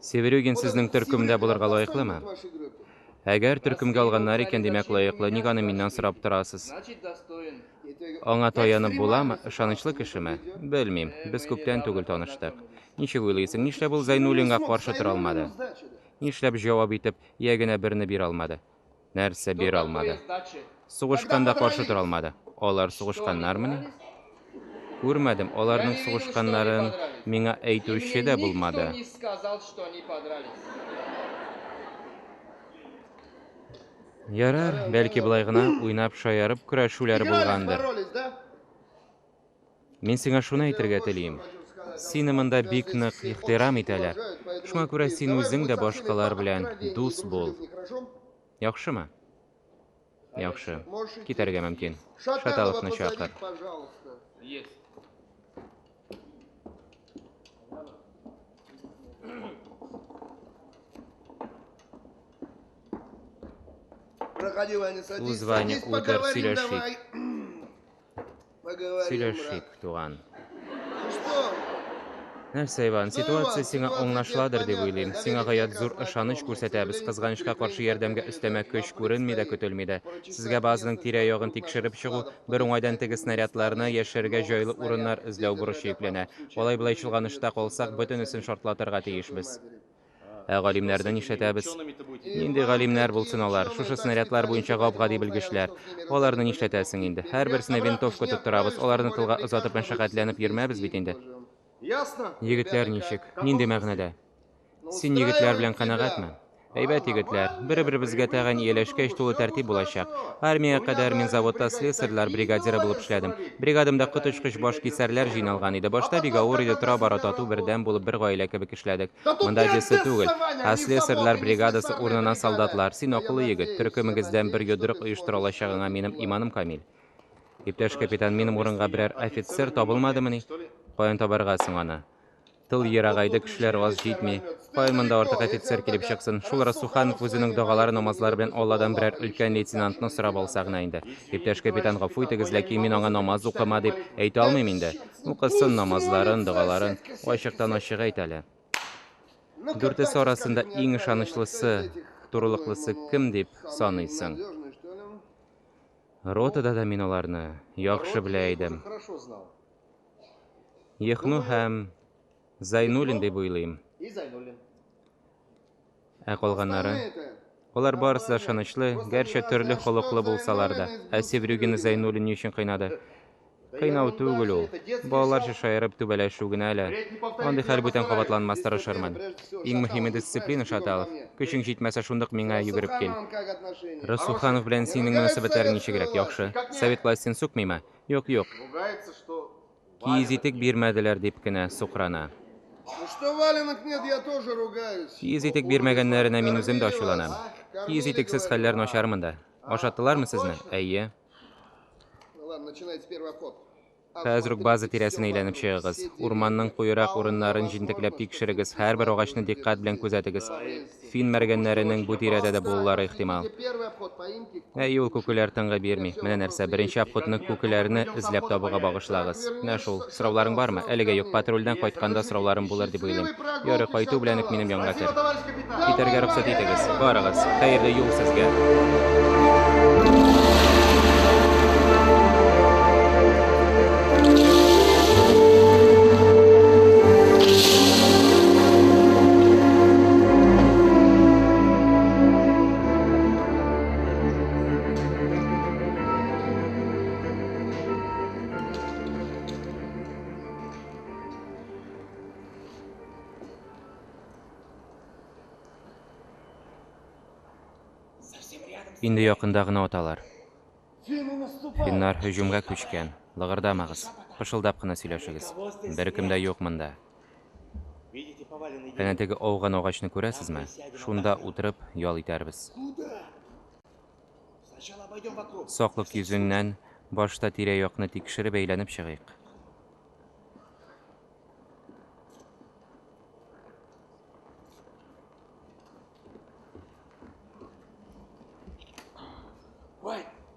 Северюгин сезнең төркемдә булырга лаеклымы? Әгәр төркемгә алганнар икән, димәк лаеклы. Ник аны миннән сорап торасыз? Значит, достоин. Аңа таянып буламы? Ышанычлы кешеме? Белмим. Э, Без мы күптән недавно түгел таныштык. познакомились. Ничек уйлыйсың, нишләп ул Зайнуллинга каршы тора алмады? Нишләп җавап итеп, я генә берне бирә алмады? Нәрсә бирә алмады? Сугышканда каршы тора алмады. Алар сугышканнармыни? Күрмәдем, аларның сугышканнарын миңа әйтүче дә булмады. Ярар, бәлки болай гына уйнап шаярып көрәшүләр булгандыр. Мин сиңа шуны әйтергә телим. Сине монда бик нык ихтирам итәләр. Шуңа күрә син үзең дә башкалар белән дус бул. Яхшымы? Яхшы. Китәргә мөмкин. Шаталовны чакыр. Уз, Ваня, утыр, сөйләшик. Сөйләшик, туган. Нәрсә, Иван, ситуация сиңа аңлашыладыр дип уйлыйм. Сиңа гаять зур ышаныч күрсәтәбез. Кызганычка каршы, ярдәмгә өстәмә көч күренми дә, көтелми дә. Сезгә базаның тирә-ягын тикшереп чыгу, бер уңайдан теге снарядларны яшерергә җайлы урыннар эзләү бурычы йөкләнә. Алай-болай чолганышта калсак, бөтенесен шартлатырга тиешбез. Ә галимнәрне нишләтәбез? Нинди галимнәр булсын алар? Шушы снарядлар буенча гап-гади белгечләр. Аларны нишләтәсең инде? Һәрберсенә винтовка тоттырабыз, аларны тылга озатып мәшәкатьләнеп йөрмәбез бит инде. Егетләр ничек? Нинди мәгънәдә? Син егетләр белән канәгатьме? Әйбәт егетләр. Бер-беребезгә тәгаен ияләшкәч, тулы тәртип булачак. Армиягә кадәр мин заводта слесарьлар бригадиры булып эшләдем. Бригадамда коточкыч башкисәрләр җыйналган иде. Башта бик авыр иде, тора-бара тату, бердәм булып, бер гаилә кебек эшләдек. Монда десе түгел, ә слесарьлар бригадасы урынына солдатлар. Син акыллы егет, төркемегездән бер йодрык оештыра алачагыңа минем иманым камил. Иптәш капитан, минем урынга берәр офицер табылмадымыни? Каян табарга соң аны? Тыл ерагайды, кешеләр аз җитми. Каян монда артык офицер килеп чыксын? Шул Расуханов үзенең догалары, намазлары белән Алладан берәр өлкән лейтенантны сорап алса гына инде. Иптәш капитан, гафу итегез, ләкин мин аңа намаз укыма дип әйтә алмыйм инде. Укысын намазларын, догаларын. Ачыктан-ачык әйт әле. Дүртесе арасында иң ышанычлысы, турылыклысы кем дип саныйсың? Ротада да мин аларны яхшы белә идем. Ехну һәм Зайнуллин дип уйлыйм. Ә калганнары? Алар барысы да ышанычлы, гәрчә төрле холыклы булсалар да. Ә Севрюгины Зайнуллин ни өчен кыйнады? Кыйнау түгел ул. Балаларча шаярып түбәләшү генә әле. Андый хәл бүтән кабатланмас, тырышырмын. Иң мөһиме дисциплина, Шаталов. Көчең җитмәсә, шундук миңа йөгереп кил. Росуханов белән синең мөнәсәбәтләрең ничегрәк? Яхшы. Совет властен сүкмиме? Юк, юк. Киез итек бирмәделәр дип кенә сукрана. Киез итек бирмәгәннәренә мин үзем дә ачуланам. Киез итексез хәлләр начар монда. Ашаттылармы сезне? Әйе. Хәзер үк база тирәсен әйләнеп чыгыгыз. Урманның куерак урыннарын җентекләп тикшерегез, һәрбер агачны дикъкать белән күзәтегез. Фин мәргәннәренең бу тирәдә дә булулары ихтимал. Әй, ул күкеләр тынгы бирми. Менә нәрсә, беренче обходны күкеләрне эзләп табуга багышлагыз. Менә шул. Сорауларың бармы? Әлегә юк. Патрульдән кайтканда сорауларым булыр дип уйлыйм. Ярый, кайту белән үк минем янга кер. Китәргә рөхсәт итегез. Барыгыз. Хәерле юл сезгә. Инде якында гына аталар. Финнар һөҗүмгә күчкән. Лыгырдамагыз. Пышылдап кына сөйләшегез. Беркем дә юк монда. Әнә теге ауган агачны күрәсезме? Шунда утырып ял итәрбез. Саклык йөзеннән башта тирә-якны тикшереп әйләнеп чыгыйк.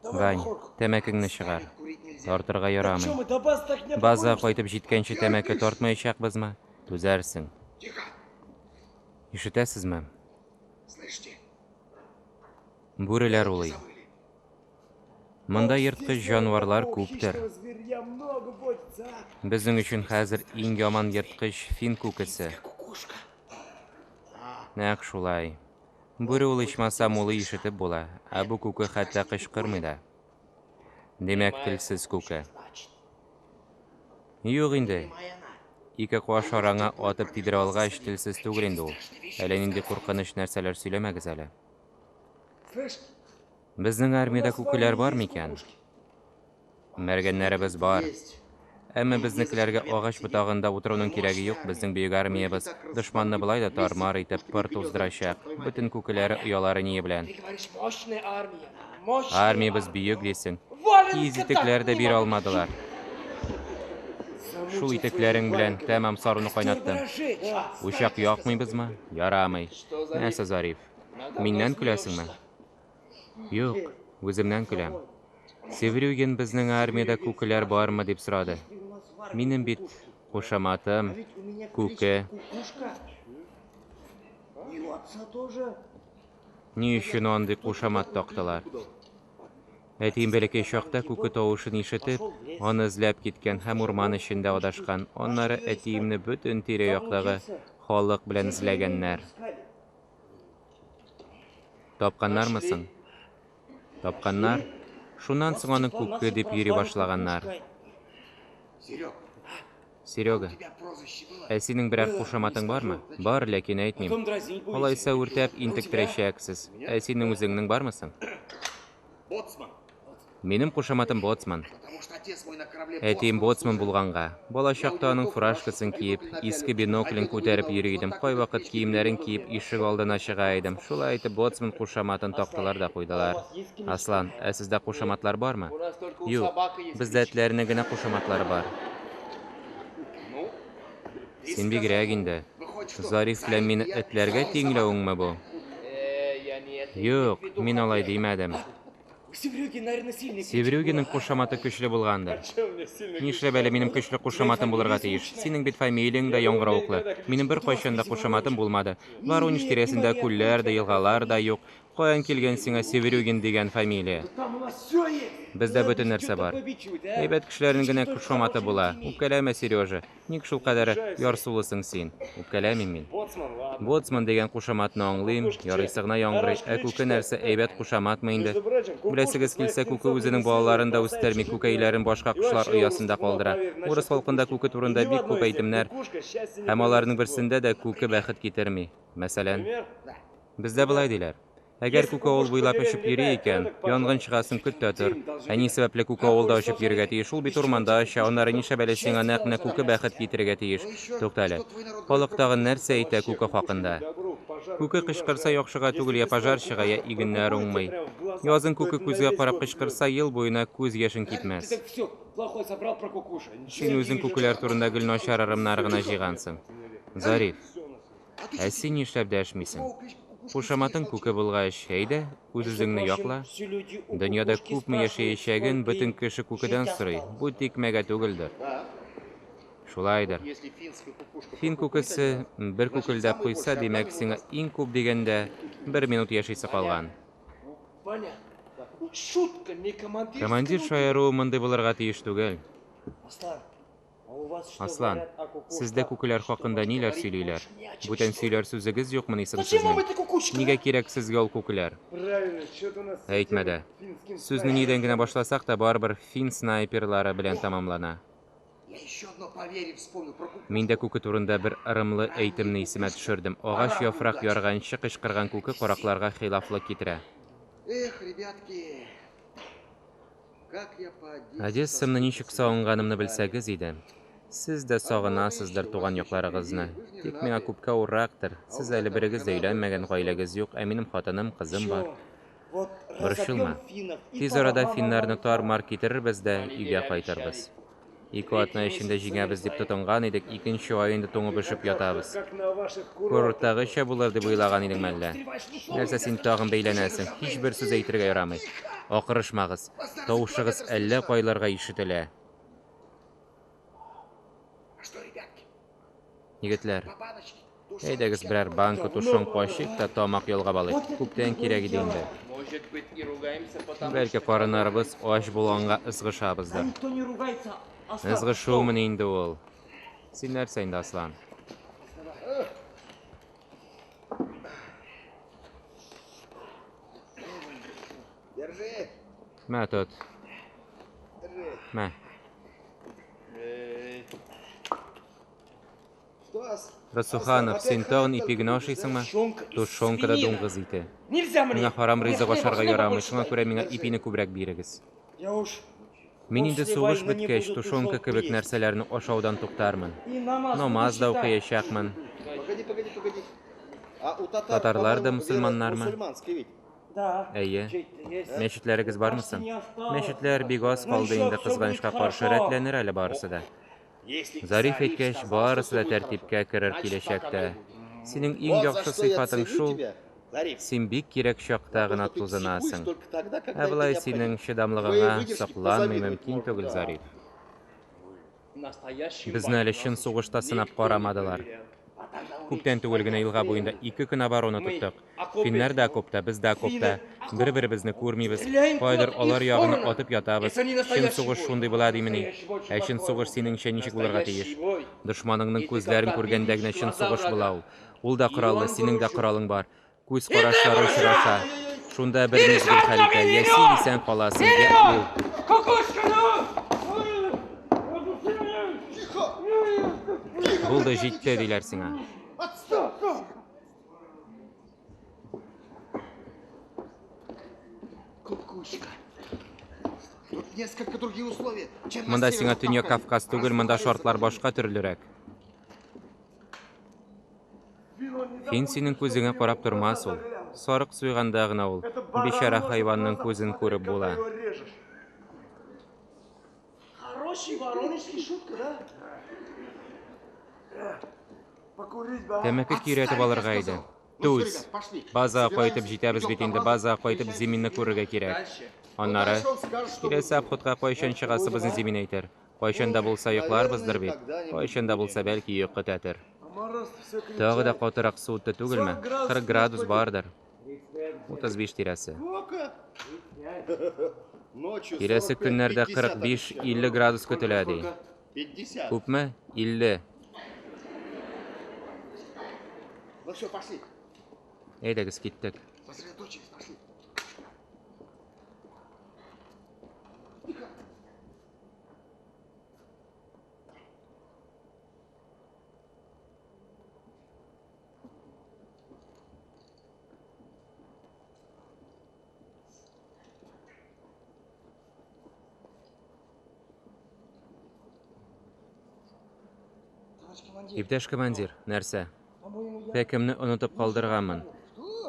Вань, тәмәкеңне чыгар. Тартырга ярамый. Базага кайтып җиткәнче тәмәке тартмаячакбызмы? Түзәрсең. Ишетәсезме? Бүреләр улый. Монда ерткыч җанварлар күптер. Безнең өчен хәзер иң яман ерткыч фин күкесе. Нәкъ шулай. Бүре ул ичмасам улый ишетеп була, ә бу күке хәтта кычкырмый да. Димәк, телсез күке. Юк инде. Ике каш араңа атып тидерә алгач, телсез түгел инде ул. Әллә нинди куркыныч нәрсәләр сөйләмәгез әле. Безнең армиядә күкеләр бар микән? Мәргәннәребез бар. Әмма безнекеләргә агач ботагында утыруның кирәге юк, безнең бөек армиябез дошманны болай да тар-мар итеп пыр туздырачак, бөтен күкеләре оялары-ние белән. Армиябез бөек дисең. Киез итекләр дә бирә алмадылар. Шул итекләрең белән тәмам саруны кайнаттың. Учак якмыйбызмы? Ярамый. Нәрсә, Зариф? Миннән көләсеңме? Юк, үземнән көләм. Севрюгин безнең армиядә күкеләр бармы дип сорады. Минем бит кушаматым Күке. Ни өчен андый кушамат тактылар? Әтием бәләкәй чакта күке тавышын ишетеп, аны эзләп киткән һәм урман эчендә адашкан. Аннары әтиемне бөтен тирә-яктагы халык белән эзләгәннәр. Тапканнармы соң? Тапканнар. Шуннан соң аны Күке дип йөри башлаганнар. Серега, ә синең берәр кушаматың бармы? Бар, ләкин әйтмим. Алайса үртәп интектерәчәксез. Ә синең үзеңнең бармы соң? Минем кушаматым Боцман. Әтием боцман булганга. Балачакта аның фуражкасын киеп, иске биноклен күтәреп йөри идем. Кайвакыт киемнәрен киеп ишек алдына чыга идем. Шулай итеп боцман кушаматын тактылар да куйдылар. Аслан, ә сездә кушаматлар бармы? Юк, бездә этләрнең генә кушаматлары бар. Син бигрәк инде. Зариф белән мине этләргә тиңләвеңме бу? Юк, мин алай димәдем. Севрюгинның кушаматы көчле булгандыр. Нишләп әле минем көчле кушаматым булырга тиеш? Синең бит фамилияң дә яңгыравыклы. Минем беркайчан да кушаматым булмады. Воронеж тирәсендә күлләр дә, елгалар да юк. Каян килгән сиңа Севрюгин дигән фамилия? Бездә бөтен нәрсә бар. Әйбәт кешеләрнең генә кушаматы була. Үпкәләмә, Сережа. Ник шулкадәр ярсулысың син? Үпкәләмим мин. Боцман дигән кушаматны аңлыйм, ярыйсы гына яңгырый. Ә күке нәрсә, әйбәт кушаматмы инде? Беләсегез килсә, күке үзенең балаларын да үстерми, күкәйләрен башка кошлар оясында калдыра. Урыс халкында күке турында бик күп әйтемнәр, һәм аларның берсендә дә күке бәхет китерми. Мәсәлән, бездә болай диләр. Әгәр күке авыл буйлап очып йөри икән, янгын чыгасын көт тә тор. Ә ни сәбәпле күке авылда очып йөрергә тиеш? Ул бит урманда оча, аннары нишләп әле сиңа нәкъ менә күке бәхет китерергә тиеш? Тукта әле. Халык тагын нәрсә әйтә күке хакында? Күке кычкырса, яхшыга түгел, я пожар чыга, я игеннәр уңмый. Язын күке күзгә карап кычкырса, ел буена күз яшең кипмәс. Син үзең күкеләр турында гел начар ырымнар гына җыйгансың. Зариф. Ә син нишләп дәшмисең? Кушаматың Күке булгач, әйдә, үз-үзеңне якла. Дөньяда күпме яшәячәген бөтен кеше Күкедән сорый, бу тикмәгә түгелдер. Шулайдыр. Фин күкесе бер күкелдәп куйса, димәк, сиңа иң күп дигәндә бер минут яшисе калган. Командир шаяруы мондый булырга тиеш түгел. Аслан, сездә күкеләр хакында ниләр сөйлиләр? Бүтән сөйләр сүзегез юкмыни соң сезнең? Нигә кирәк сезгә ул күкеләр? Әйтмә дә. Сүзне нидән генә башласак та, барыбер фин снайперлары белән тәмамлана. Мин дә күке турында бер ырымлы әйтемне исемә төшердем. Агач яфрак ярганчы кычкырган күке каракларга хилафлык китерә. Эх, ребятки, Одессамны ничек сагынганымны белсәгез иде. Сез дә сагынасыздыр туган якларыгызны. Тик миңа күпкә авыррактыр. Сез әле берегез дә өйләнмәгән, гаиләгез юк, ә минем хатыным, кызым бар. Борчылма. Тиз арада финнарны тар-мар китерербез дә өйгә кайтырбыз. Ике атна эчендә җиңәбез дип тотынган идек, икенче ай инде туңып-өшеп ятабыз. Курорттагыча булыр дип уйлаган идеңме әллә? Нәрсә син тагын бәйләнәсең? Һичбер сүз әйтергә ярамый. Акырышмагыз. Тавышыгыз әллә кайларга ишетелә. Егетләр, әйдәгез берәр банка тушенка ачыйк та тамак ялгап алыйк. Күптән кирәк иде инде. Бәлки карыннарыбыз ач булганга ызгышабыздыр. Ызгышумыни инде ул? Син нәрсә инде, Аслан? Держи. Мә, тот. Держи. Мә. Рысуханов, син тагын ипи генә ашыйсыңмы? Тушенка да дуңгыз ите. Нельзя мне. Миңа харам Мне ризык хлеба, ашарга хлеба ярамый, больше шуңа дай. күрә миңа ипине күбрәк бирегез. Я уж Мин инде После сугыш войны не беткәч, буду тушенка тушенку кебек есть. нәрсәләрне ашаудан туктармын. И намаз, Намаз да буду читать. укыячакмын. Погоди, погоди, погоди. А у татар, Татарлар да по-моему, вера мөселманнармы? мусульманская ведь. Да. Әйе. Мечеть есть. Мәчетләрегез бармы соң? Не осталось. Мәчетләр бик аз калды инде, кызганычка каршы, рәтләнер әле барысы да. Если Зариф Зариф әйткәч, сказал, барысы что да всё будет тәртипкә хорошо, керер значит, так оно киләчәктә. и будет. Синең иң Вот за яхшы что я сыйфатың ценю шул, тебя, Зариф. син бик кирәк чакта За то, гына что ты психуешь тузынасың. только тогда, когда Ә это болай необходимо. синең Твоей чыдамлыгыңа выдержке сокланмый позавидовать мөмкин можно, түгел, да. Зариф. Настоящий Безне әле чын сугышта сынап карамадылар. Күптән түгел генә елга буенда ике көн оборона тоттык. Финнәр дә окопта, без дә окопта. Бер-беребезне күрмибез. Кайдыр алар ягына атып ятабыз. Чын сугыш шундый була димени? Ә чын сугыш синеңчә ничек булырга тиеш? Дошманыңның күзләрен күргәндә генә чын сугыш була ул. Ул да кораллы, синең дә коралың бар. Күз карашлары очраша. Шунда бер мизгел хәл итә. Я син исән каласың, я ул. Тихо! Тихо! Булды, җитте диләр сиңа. Отстань! Кукушка. Тут несколько другие условия, чем на Монда сиңа Северном Төньяк Кавказе. Кавказ түгел, монда шартлар башка төрлерәк. Фин синең күзеңә карап тормас ул. Сарык суйганда гына ул бичара хайванның күзен күреп була. Хороший воронежский шутка, да? Покурить бы, а? Тәмәке көйрәтеп алырга иде. Ну всё, Түз. ребят, пошли. Базага кайтып Собираемся, җитәбез идем бит на инде, базу, базага кайтып встречаемся Зиминны с күрергә кирәк. Дальше. Аннары Ну, дальше он скажет, что киләсе будет. обходка кайчан чыгасыбызны Зимин әйтер. Кайчан да булса йокларбыздыр бит. Кайчан да булса бәлки йокы тәтер. А мороз все Тагы да крепчает. катырак суытты түгелме? 40 градус бардыр. 35 тирәсе. Сколько? Ночью Киләсе 45, көннәрдә 50 45-50 градус көтелә ди. 50. Күпме? 50. Ну все, пошли. Әйдәгез киттек. Сосредоточились, пошли. Товарищ командир, Иптәш командир, нәрсә? по-моему, я... Пәкемне онытып калдырганмын.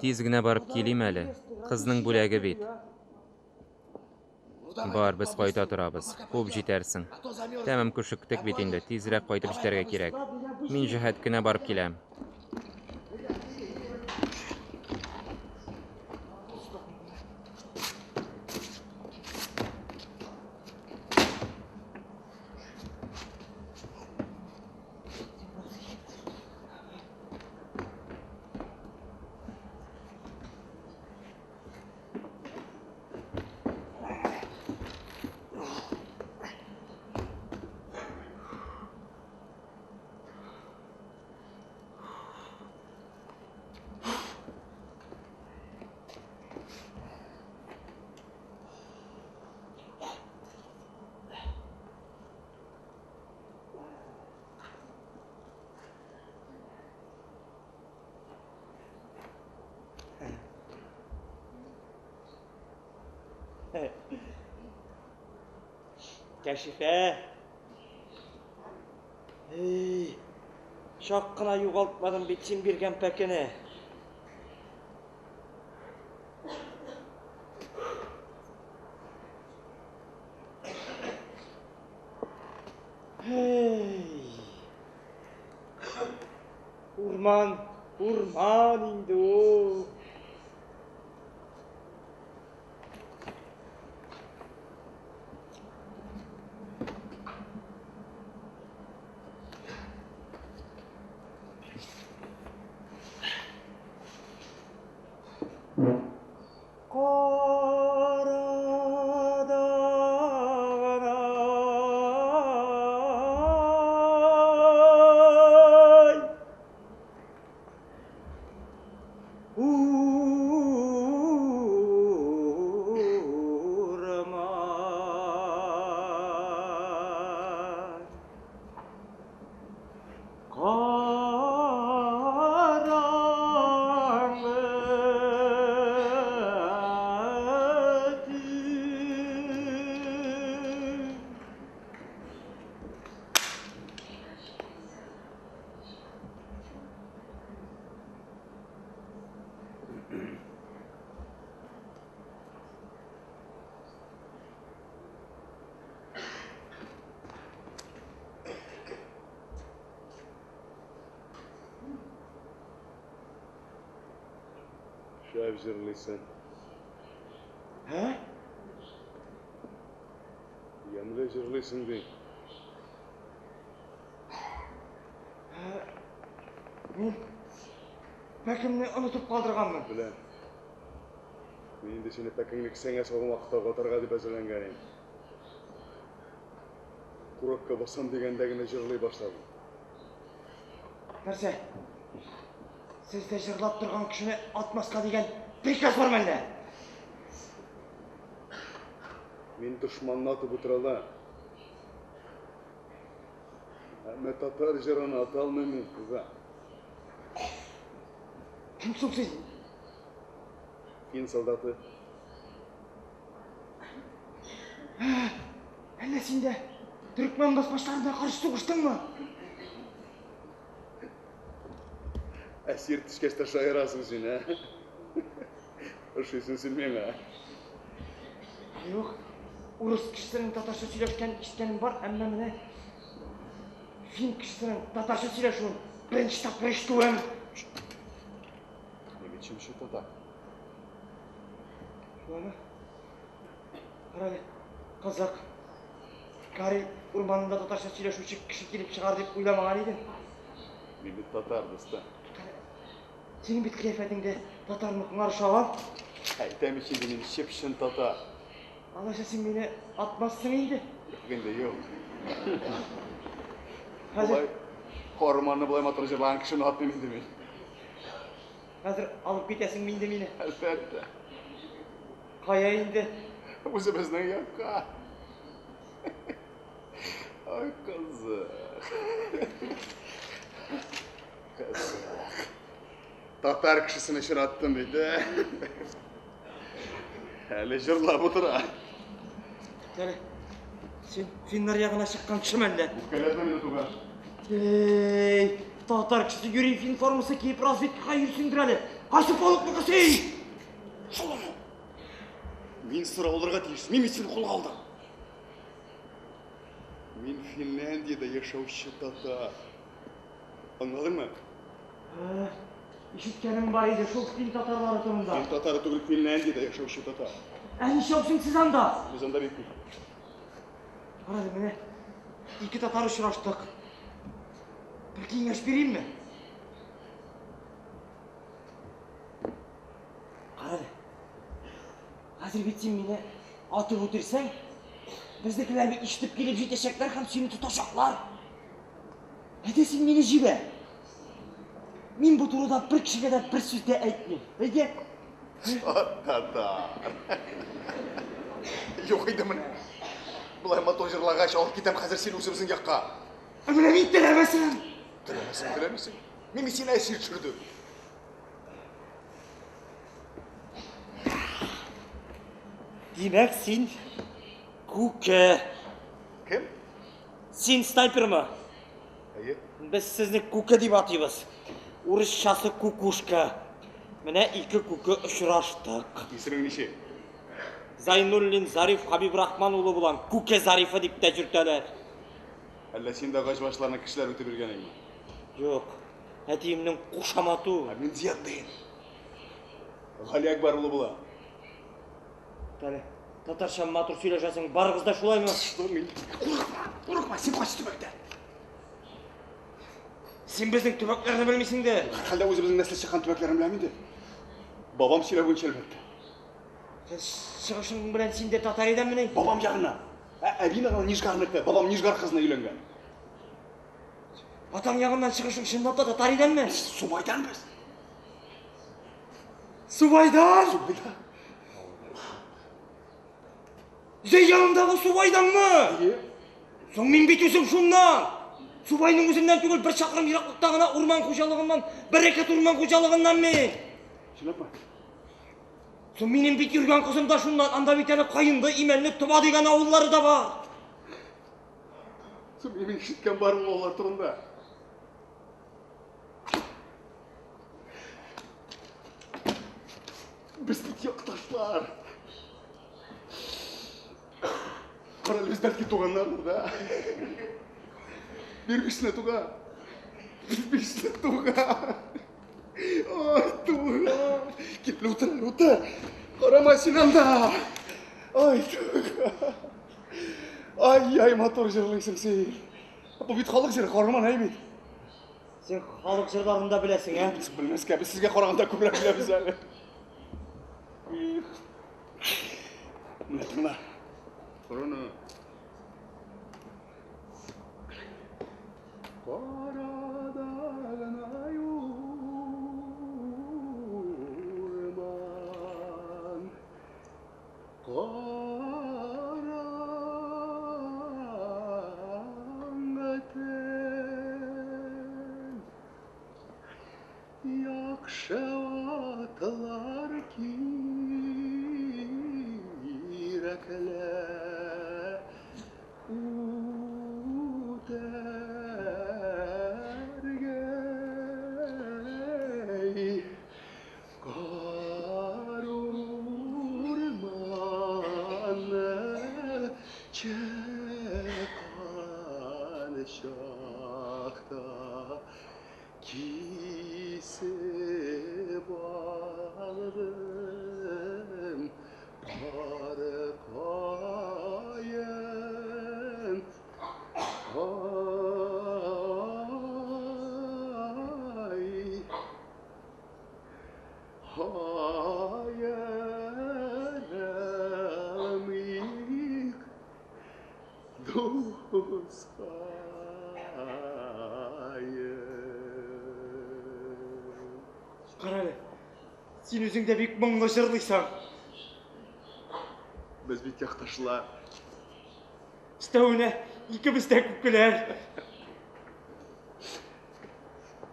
Тиз генә барып килим әле. Кызның бүләге бит. Ну давай, Бар, без кайта побыстрее. торабыз. Пока Куып пойдем. җитәрсең. А то замерзнем. Тәмам күшектек бит инде, тизрәк кайтып җитәргә кирәк. Ладно, я быстро. Мин җәһәт кенә барып киләм. Кәшифә. Эй, чак кына югалтмадым бит син биргән пәкене. Эй. Урман, урман инде ул. Караданай. Шәп җырлыйсың. Ә? Ямьле җырлыйсың ди. Мин пәкемне онытып калдырганмын. Беләм. Мин инде сине пәкеңне кесәңә салган вакытта атарга дип әзерләнгән идем. Курокка басам дигәндә генә җырлый башладым. Нәрсә? Сездә җырлап торган кешене атмаска дигән приказ бар мәллә? Мин дошманны атып утыра алам. Әмма татар җырын ата алмыйм мин, туган. Кем соң син? Фин солдаты. Әллә син дә төрекмән басмачларына каршы сугыштыңмы? Әсир төшкәч тә шаярасың син, ә? Ошыйсың син миңа. Юк, урыс кешесенең татарча сөйләшкәнен ишеткәнем бар, әмма менә фин кешесенең татарча сөйләшүен беренче тапкыр ишетүем. Мин бит чын-чын татар. Шулаймы? Карале, кызык. Карель урманында татарча сөйләшүче кеше килеп чыгар дип уйламаган идем. Мин бит татар, дустым. Синең бит кыяфәтеңдә татарныкыңа ошаган. Әйтәм ич инде, мин чып-чын татар. Алайса син мине атмассың инде. Юк инде, юк. Хәзер Болай карманны болай матур җырлаган кешене атмыйм инде мин. Хәзер алып китәсеңме инде мине? Әлбәттә. Кая инде? Үзебезнең якка. Ай, кызык. Кызык. Татар кешесен очраттым бит, ә? Әле җырлап утыра. Әле син финнар ягына чыккан кешеме әллә? Үпкәләтмә мине, туган. Эй, татар кешесе юри фин формасы киеп разведкага йөрсендер әле. Кайсы полкныкы син? Шулаймы? Мин сорау алырга тиеш. Мин бит сине кулга алдым. Мин Финляндиядә яшәүче татар. Аңладыңмы? Ишеткәнем бар иде шул фин татарлары турында. Фин татары түгел, Финляндиядә яшәүче татар. Ә ничәү соң сез анда? Без анда бик күп. Карале, менә ике татар очраштык. Бер киңәш биримме? Карале. Хәзер бит син мине атып үтерсәң, безнекеләр бит ишетеп килеп җитәчәкләр һәм сине тотачаклар. Әйдә син мине җибәр. Мин бу турыда бер кешегә дә бер сүз дә әйтмим. Әйдә. Татар. Юк инде менә. Болай матур җырлагач, алып китәм хәзер сине үзебезнең якка. Ә менә мин теләмәсәм. Теләмәсәң, теләмисең. Мин бит сине әсир төшердем. Димәк, син күке. Кем? Син снайпермы? Әйе. Без сезне күке дип атыйбыз. Урысчасы кукушка. Менә ике күке очраштык. Исемең ничек? Зайнуллин Зариф Хабибрахман улы булам. Күке Зарифы дип тә йөртәләр. Әллә син дә агач башларына кешеләр үтеп йөргән идеңме? Юк. Әтиемнең кушаматы ул. Ә мин Зиятдин. Галиәкбәр улы була. Әле татарча матур сөйләшәсең, барыгыз да шулаймы? Мин курыкма, курыкма, син кайсы төбәктә? Син безнең төбәкләрне белмисең дә. Һәрхәлдә үзебезнең нәсел чыккан төбәкләрне беләм инде. Бабам сөйләү буенча әлбәттә. Чыгышың белән син дә татар идеңмени? Бабам ягыннан. Ә әбием ягыннан Нижгарныкы. Бабам Нижгар кызына өйләнгән. Атаң ягыннан чыгышың чынлап та татар идеңме? Субайдан без. Субайдан? Субайдан. Зәй янындагы Субайданмы? Әйе. Соң мин бит үзем шуннан. Субайның үзеннән түгел, бер чакрым ераклыкта гына урман хуҗалыгыннан, Бәрәкәт урман хуҗалыгыннан мин. Чынлапмы? Соң минем бит йөргән кызым да шуннан, анда бит әле Каенды, Имәнле, Тоба дигән авыллары да бар. Соң минем ишеткән бар ул авыллар турында. Без бит якташлар. Карале, без бәлки туганнардыр да. Бер кешене туган. Бишле туган. Ой, туган. Кил, утыр, утыр. Карама син анда. Ай, туган. Ай-яй, матур җырлыйсың син. Бу бит халык җыры, карман әй бит. Син халык җырларын да беләсең, ә? Без белмәскә, без сезгә караганда күбрәк беләбез әле. Менә тыңла. Корона. Карада гына урман, караңгы төн, яхшы атлар кирәкле үтәргә. Кар урманы чыккан чакта кисеп алдым пар каен. Ай, аерылмыйк, дускаем. Кара әле, син үзең дә бик моңлы җырлыйсың. Без бит якташлар. Өстәвенә икебез дә күпкеләр.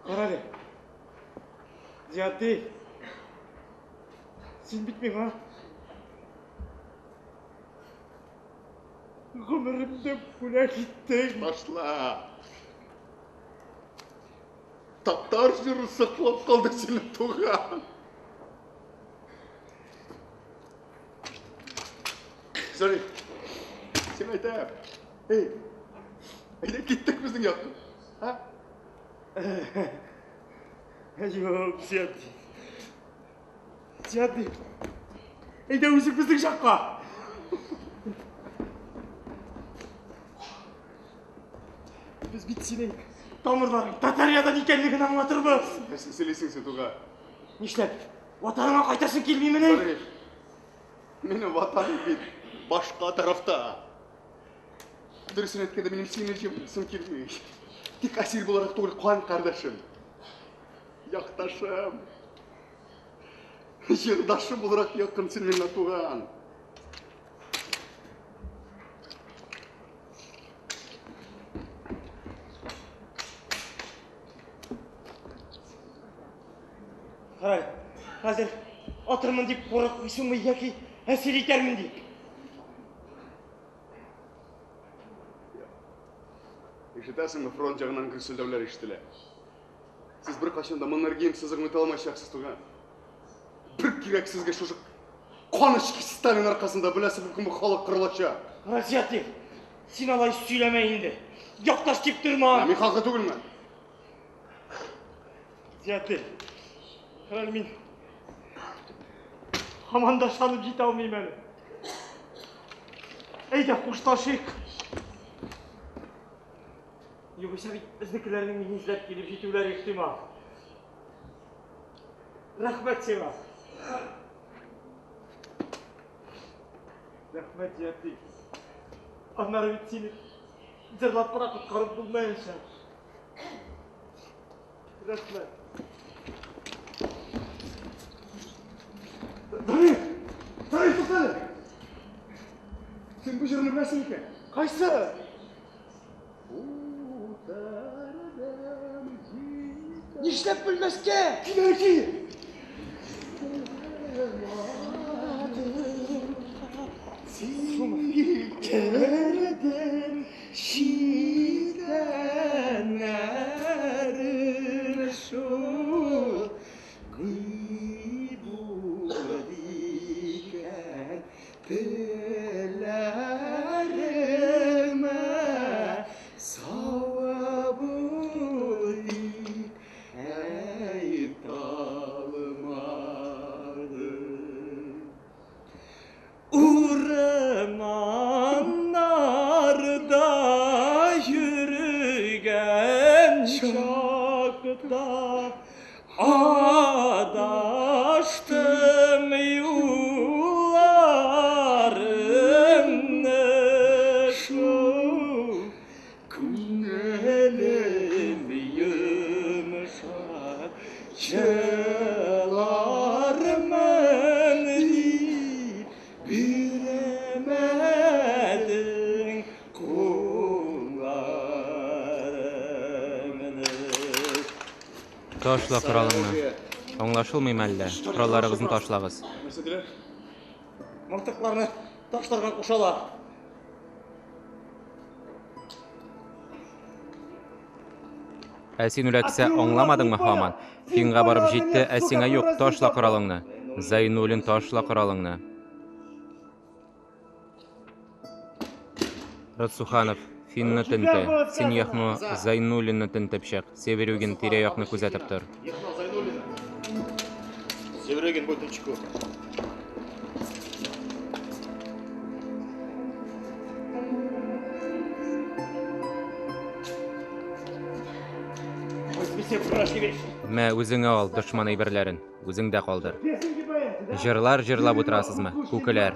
Кара әле. Зиятдин. Син бит миңа гомеремдә бүләк иттең. Башла. Татар җыры саклап калды сине, туган. Сори. Син әйтәм. Эй. Әйдә киттек безнең якка. Ха? Юк, Зиятдин. Зиятдин. Әйдә үзең безнең якка. Без бит синең тамырларың Татариядан икәнлеген аңлатырбыз. Нәрсә сөйлисең син, туган? Нишләп? Ватаныңа кайтасың килмимени? Зариф, минем ватаным бит башка тарафта. Дөресен әйткәндә, минем сине җибәрәсем килми. Тик әсир буларак түгел, кан кардәшем. Якташым. Җырдашым буларак якын син миңа, туган. Кара, хәзер атырмын дип курыкмыйсыңмы яки әсир итәрмен дип? Ишетәсеңме, фронт ягыннан гөрселдәүләр ишетелә. Сез беркайчан да Маннергейм сызыгын үтә алмаячаксыз, туган. Бер кирәк сезгә шушы кан эчкеч Сталин аркасында беләсе күпме халык кырылачак. Разиятдин, син алай сөйләмә инде. Якташ дип торма. Ә мин хаклы түгелме? Зиятдин, хәзер мин һаман да ышанып җитә алмыйм әле. Әйдә, хушлашыйк. Югыйсә бит безнекеләрнең мине эзләп килеп җитүләре ихтимал. Рәхмәт сиңа. Рәхмәт, Зиятдин. Аннары бит сине җырлап кына коткарып булмаячак. Рәхмәт. Зариф! Зариф, туктале! Син бу җырны беләсең икән. Кайсы? Утырдым җитә. Нишләп белмәскә? Килә ки! Сикердем читәннәрен шул Гыйбур икән телләремә савабул Адаштым юлларыңны шул Күңелем йомшак Җылармын дип бирмәдең кулларыңны. Ташла коралыңны. Аңлашылмыймы әллә? Коралларыгызны ташлагыз. Нәрсә диләр? Мылтыкларны ташларга кушалар. Ә син үләксә аңламадыңмы һаман? Финга барып җитте, ә сиңа юк, ташла коралыңны. Зайнуллин, ташла коралыңны. Рацуханов, Финны тенте. Син Яхно Зайнуллинны тентеп чык. Северюгин тирә-якны күзәтеп тор. Яхно Зайнуллина. Северюгин, будь начеку. Мә, үзеңә ал дошман әйберләрен. Үзеңдә калдыр. Җырлар җырлап утырасызмы, күкеләр?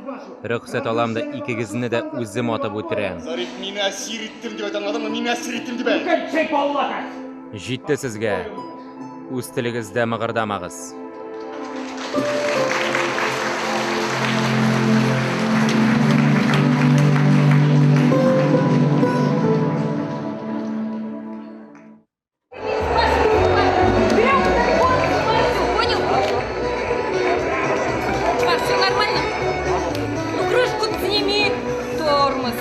Рөхсәт алам да икегезне дә үзем атып үтерәм. Зариф, мине әсир иттем дип әйт, аңладыңмы? Мине әсир иттем дип әйт. Җитте сезгә. Үз телегездә мыгырдамагыз. Чувак, все нормально? Ну, крышку сними, тормоз.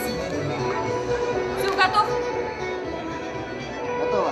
Все, готов? Готово.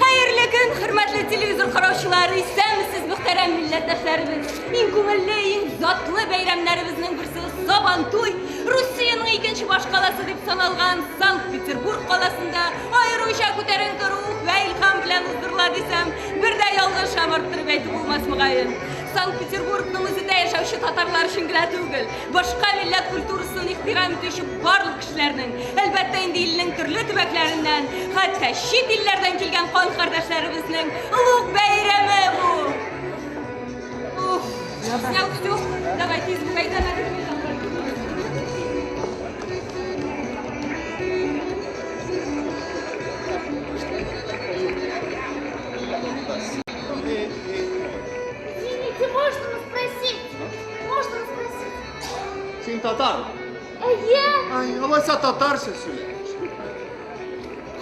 Хәерле көн, хөрмәтле телевизор караучылар, исәнмесез, мөхтәрәм милләттәшләребез. Иң күңелле, иң затлы бәйрәмнәребезнең берсе Сабантуй, Русиянең икенче башкаласы дип саналган Санкт-Петербург каласында аеруча күтәренке рух вә илһам белән уздырыла дисәм, бер дә ялгыш һәм арттырып әйтү булмас мөгаен. Санкт-Петербургның үзендә яшәүче татарлар өчен генә түгел, башка милләт культурасын ихтирам итүче барлык кешеләрнең, әлбәттә инде илнең төрле төбәкләреннән, хәтта чит илләрдән килгән кан кардәшләребезнең олуг бәйрәме бу. Уф, снял все. Давай, тиз бул, әйдә, Извините, можно вас спросить? Можно вас спросить? Син татар. Әйе. Ай, алайса татарча сөйлә.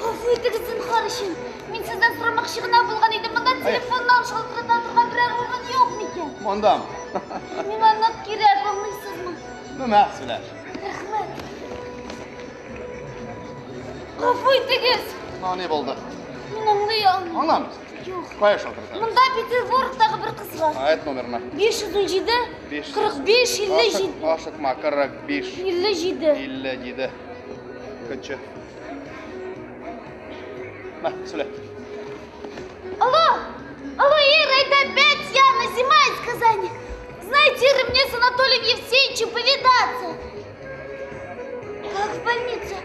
Гафу итегез, зинһар өчен. Мин сездән сорамакчы гына булган идем. Монда телефоннан шалтырата торган берәр урын юк микән? Монда. Миңа нык кирәк, аңлыйсызмы? Ну, мә, сөйлә. Рәхмәт. Гафу итегез. Ну, ни булды? Мин аңлый алмыйм. Аңламыйсың? Юк. Кая шалтырата? Монда Петербургтагы бер кызга. Әйт номерны. 517 45 57. Ашыкма, 45 57. 57. Көтче. Мә, сөйлә. Алло! Алло, Ира, это опять я, Назима из Казани. Знаете, Ира, мне с Анатолием Евсеевичем повидаться. Как в больнице?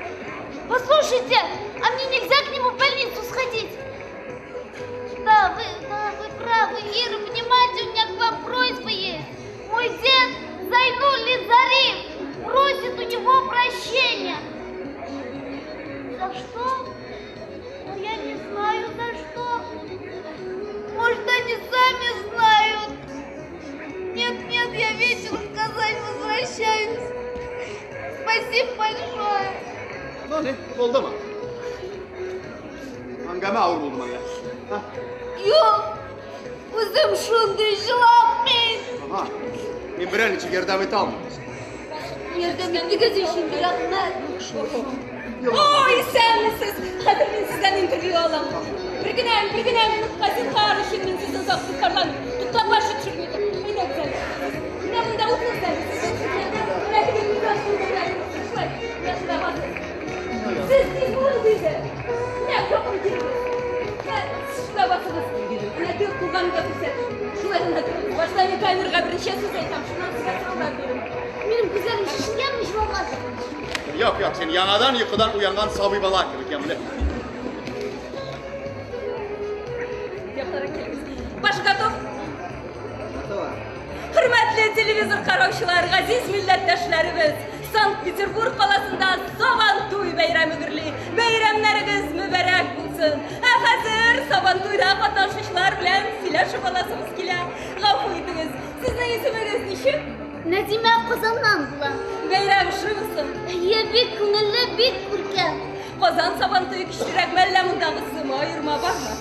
Послушайте, а мне нельзя к нему в больницу сходить? Да, вы правы, Ира, понимаете, у меня к вам просьба есть. Мой дед Зайнуллин Зариф просит у него прощения. За что? Ну, я не знаю, за что. Может, они сами знают. Нет, нет, я вечером в Казань возвращаюсь. Спасибо большое. Ну, ни, булдымы? Әңгәмә авыр булдымы әллә? Һа? Юк, үзем шундый җылак мин. Ага. Мин берәр ничек ярдәм итә алмыйм. Ярдәм иттегез өчен рәхмәт. Ой, исәнмесез. Хәзер мин сездән интервью алам. Бер генә, бер генә минутка зинһар өчен мин сезне озак тоткарламыйм. Туктап башы төшермәде. Әйдәгез әле. Менә монда утырыгыз әле. Менә теге шулай, менә шулай басыгыз. Сез тиз булыгыз инде. Менә якын килегез. Менә шулай басыгыз. Менә теге кулганны да күрсәтегез. Шулай гына торыгыз. Башта мин камерага берничә сүз әйтәм, шуннан сезгә сораулар бирәм. Минем күзләрем шешенгәнме җылангач? Юк, юк, син яңадан йокыдан уянган сабый бала кебек, ямле. Якынрак килегез. Паша готов? Готова. Хөрмәтле телевизор караучылар, газиз милләттәшләребез, Санкт-Петербург каласында Сабантуй бәйрәме гөрли. Бәйрәмнәрегез мөбарәк булсын. Ә хәзер Сабантуйда катнашучылар белән сөйләшеп аласыбыз килә. Гафу итегез, сезнең исемегез ничек? Нәзимә Казаннан була. Бәйрәм ошыймы соң? Әйе, бик күңелле, бик күркәм. Казан Сабантуе көчлерәкме, әллә мондагысымы, аерма бармы?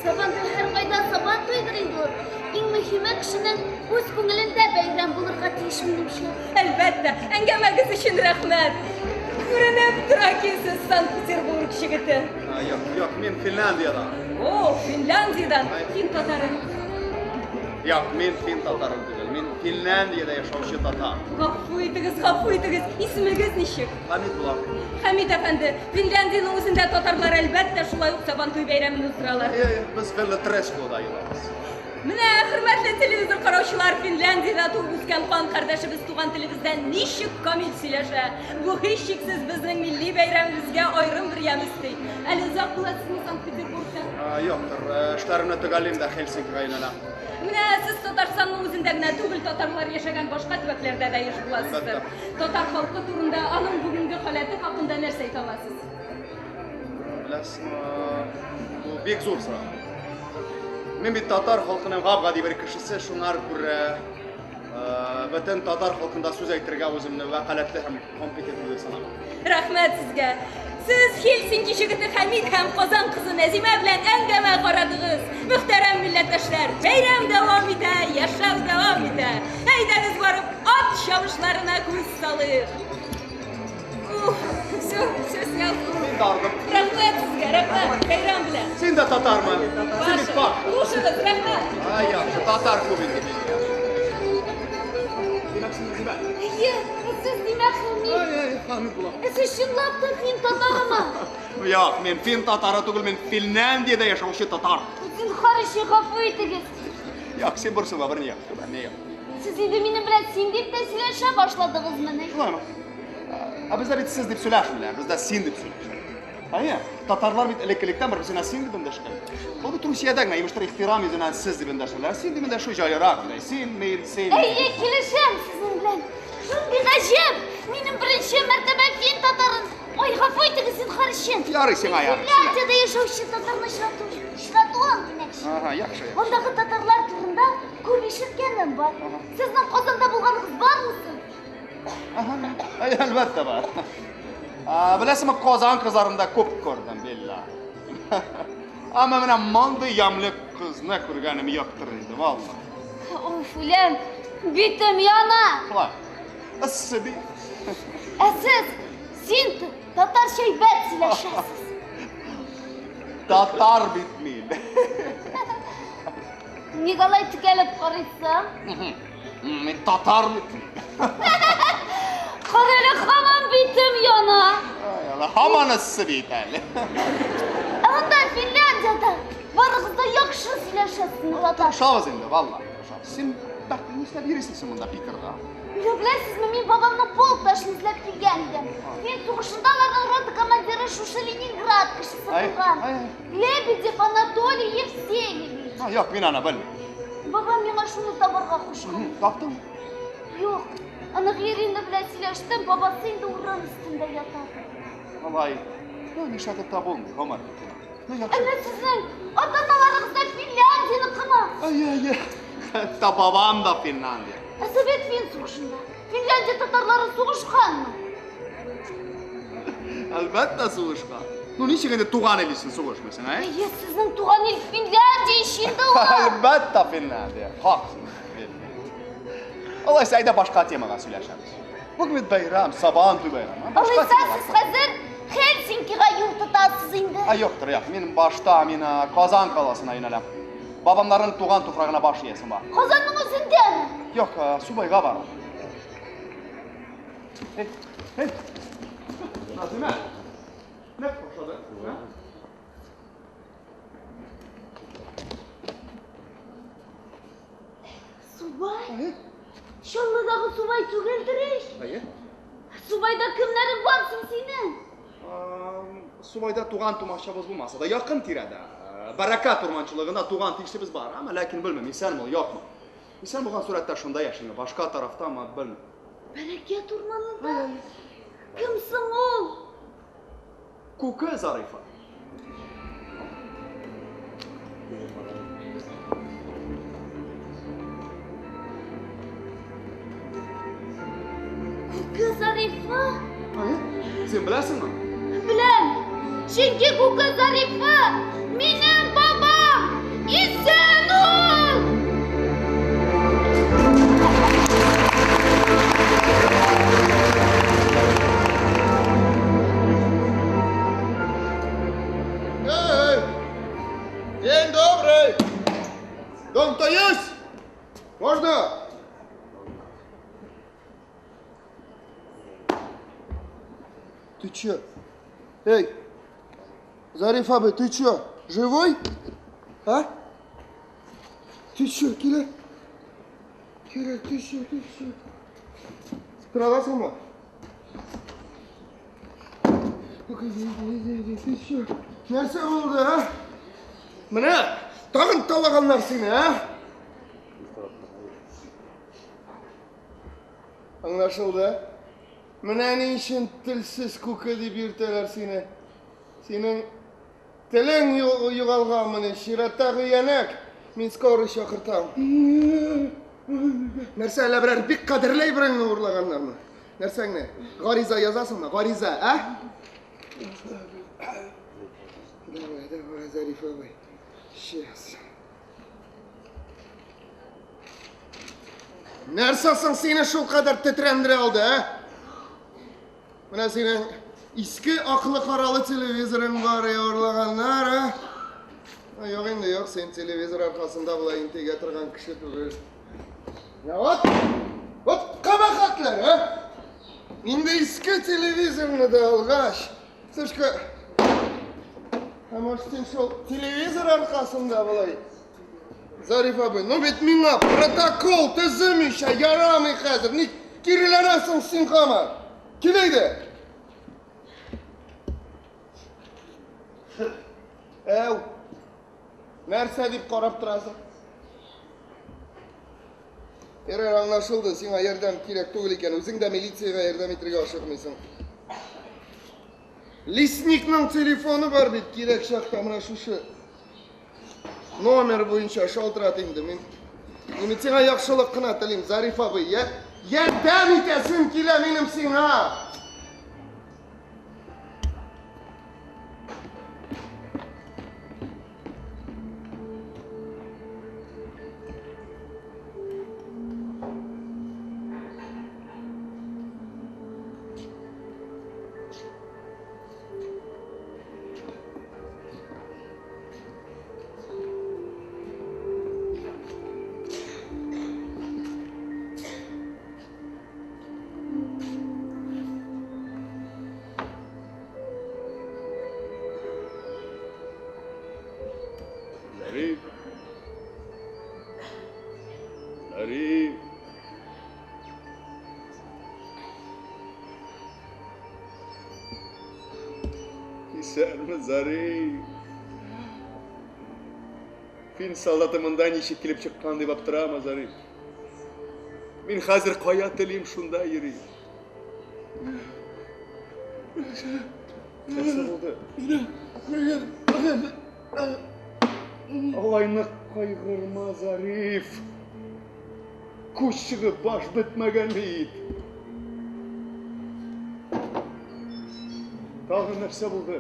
Сабантуй һәркайда Сабантуйдыр инде ул. Иң мөһиме кешенең үз күңелендә бәйрәм булырга тиеш, минемчә. Әлбәттә, әңгәмәгез өчен рәхмәт. Күренеп тора ки, сез Санкт-Петербург җегете. Юк, юк, мин Финляндиядән. О, Финляндиядән. Фин татары. Юк, мин фин татары түгел. Мин Финляндиядә яшәүче татар. Гафу итегез, гафу итегез. Исемегез ничек? Хәмит булам. Хәмит әфәнде, Финляндиянең үзендә татарлар әлбәттә шулай ук Сабантуй бәйрәмен уздыралар. Әйе, без Веллотрескода елабыз. Менә, хөрмәтле телевизор караучылар, Финляндиядә туып үскән кан кардәшебез туган телебездә ничек камил сөйләшә. Бу һичшиксез безнең милли бәйрәмебезгә аерым бер ямь өсти. Әле озак буласызмы Санкт-Петербургта? Юктыр, эшләремне төгәллим дә Хельсинкига юнәләм. Менә сез Татарстанның үзендә генә түгел, татарлар яшәгән башка төбәкләрдә дә еш буласыздыр. Татар халкы турында, аның бүгенге халәте хакында нәрсә әйтә аласыз? Беләсезме, бу бик зур сорау. Мин бит татар халкының гап-гади бер кешесе, шуңар күрә бөтен татар халкында сүз әйтергә үземне вәкаләтле һәм компетентлы дип санамыйм. Рәхмәт сезгә. Сез Хельсинки җегете Хәмит һәм Казан кызы Нәзимә белән әңгәмә карадыгыз. Мөхтәрәм милләттәшләр, бәйрәм дәвам итә, яшәү дәвам итә. Әйдәгез барып ат чабышларына күз салыйк. Ух, все, все снял. Мин дә ардым. Рәхмәт сезгә, рәхмәт. Бәйрәм белән. Син дә татармы? Син бит паш. Хушыгыз, рәхмәт. Ай, яхшы, татар күп инде миндә. Димәк, син Нәзимә. Әйе, сез димәк Хәмит. Ай, ай, Хәмит булам. Ә сез чынлап та фин татарымы? Юк, мин фин татары түгел, мин Финляндиядә яшәүче татар. Зинһар өчен гафу итегез. Юк, син борчылма, берни юк, берни юк. Сез инде минем белән син дип тә сөйләшә башладыгызмыни? Шулаймы? Ә бездә бит сез дип сөйләшмиләр, бездә син дип сөйләшәләр. Әйе, татарлар бит элек-электән бер-берсенә син дип эндәшкән. Ул бит Русиядә генә, имештер, ихтирам йөзеннән сез дип эндәшәләр. Син дип эндәшү җайлырак. Син, мин, син. Әйе, килешәм сезнең белән. Шундый гаҗәп! Минем беренче мәртәбә фин татарын. Ой, гафу итегез, зинһар өчен. Ярый сиңа, ярый. Финляндиядә яшәүче татарны очрату, очратуым димәкче. Ага, яхшы. Андагы татарлар турында күп ишеткәнем бар. Сезнең Казанда булганыгыз бармы соң? Ага, әй, әлбәттә бар. Беләсеңме, Казан кызларын да күп күрдем, биллә. Әмма менә мондый ямьле кызны күргәнем юктыр инде, валла. Уф, үләм, битем яна. Шулай. Эссе бит. Ә сез, син татарча әйбәт сөйләшәсез. Татар бит мин. Ник алай текәлеп карыйсың? Мин татар бит. Кара әле, һаман битем яна. Ай, Алла, һаман эссе бит әле. Ә монда Финляндиядә барыгыз да яхшы сөйләшәсез татарча. Тырышабыз инде, валла. Тырышабыз. Син бәк нишләп йөрисең син монда Питерда? Менә беләсезме, мин бабамның полкташын эзләп килгән идем. Фин сугышында аларның рота командиры шушы Ленинград кешесе Ай, булган. ай, ай. Лебедев Анатолий Евсеевич. А, юк, мин аны белмим. Бабам миңа шуны табарга кушкан. Таптың? Юк, оныгы Ирина белән сөйләштем, бабасы инде урын өстендә ята. Алай. Ну, нишләтеп та булмый, гомер бит. Ну, яхшы. Әллә сезнең ата-аналарыгыз да Финляндияныкымы? Ай, ай, ай. Хәтта бабам да Финляндия. Ә Совет фин сугышында Финляндия татарлары сугышканмы? Әлбәттә сугышкан. Ну, ничек инде туган ил өчен сугышмыйсың, ә? Әйе, сезнең туган ил Финляндия ич инде ул. Әлбәттә Финляндия. Хак. Алайса, әйдә башка темага сөйләшәбез. Бүген бит бәйрәм, Сабан туй бәйрәме. Башка Алайса, темага. сез хәзер Хельсинкига юл тотасыз инде. Ә, юктыр, юк. Мин башта мин Казан каласына юнәләм. Бабамнарның туган туфрагына баш иясем бар. Казанның үзендәме? Юк, Субайга барам. Эй, эй. Назима. Нәкъ башлады? А? Субай? Чаллыдагы Субай түгелдер ич. Әйе. Субайда кемнәрең бар соң синең? Субайда туган тумачабыз булмаса да, якын тирәдә. Бәрәкәт урманчылыгында туган кешебез бар, әмма ләкин белмим, исәнме ул, юкмы. Исән булган сурәттә шунда яшиме, башка тарафтамы, белмим. Бәрәкәт урманында? Кем соң ул? Күке Зарифа. Күке Зарифа? Син беләсеңме? Беләм. Чөнки Күке Зарифа минем бабам! Исән ул! Эй! День добрый! Дом-то есть? Можно? Ты че? Эй, Зариф абый, ты че, живой? А? Ты че, килә? Килә, ты че, ты че? Тора аласыңмы? Ты че? Нәрсә булды, а? Менә, тагын талаганнар сине, а? Аңлашылды. Менә ни өчен телсез күке дип йөртәләр сине. Синең телең югалган менә, чираттагы өянәк. Мин скорый чакыртам. Нәрсә, әллә берәр бик кадерле әйбереңне урлаганнармы? Нәрсәңне? Гариза язасыңмы? Гариза, ә? Давай, давай, Зариф абый. Сейчас. Нәрсә соң сине шулкадәр тетрәндерә алды, ә? Менә синең иске аклы-каралы телевизорың бар, урлаганнар, ә? Юк инде, юк, син телевизор аркасында болай интегә торган кеше түгел. Менә вот, вот кабахәтләр, ә? Инде иске телевизорны да алгач, слушай, ә может син шул телевизор аркасында болай Зариф абый, ну бит миңа протокол төземичә ярамый хәзер. Ник киреләнәсең син һаман? Кил әйдә. Әү. Нәрсә дип карап торасың? Ярар, аңлашылды, сиңа ярдәм кирәк түгел икән. Үзең дә милициягә ярдәм итәргә ашыкмыйсың. Лесникның телефоны бар бит, кирәк чакта менә шушы номер буенча шалтырат инде. Мин мин сиңа яхшылык кына телим, Зариф абый. Я, ярдәм итәсем килә минем сиңа. Зариф. Зариф. Исәнме, Зариф? Фин солдаты монда ничек килеп чыккан дип аптырама, Зариф. Мин хәзер кая телим, шунда йөрим. Нәрсә булды? Алай нык кайгырма, Зариф. Күз чыгып баш бетмәгән бит. Тагын нәрсә булды?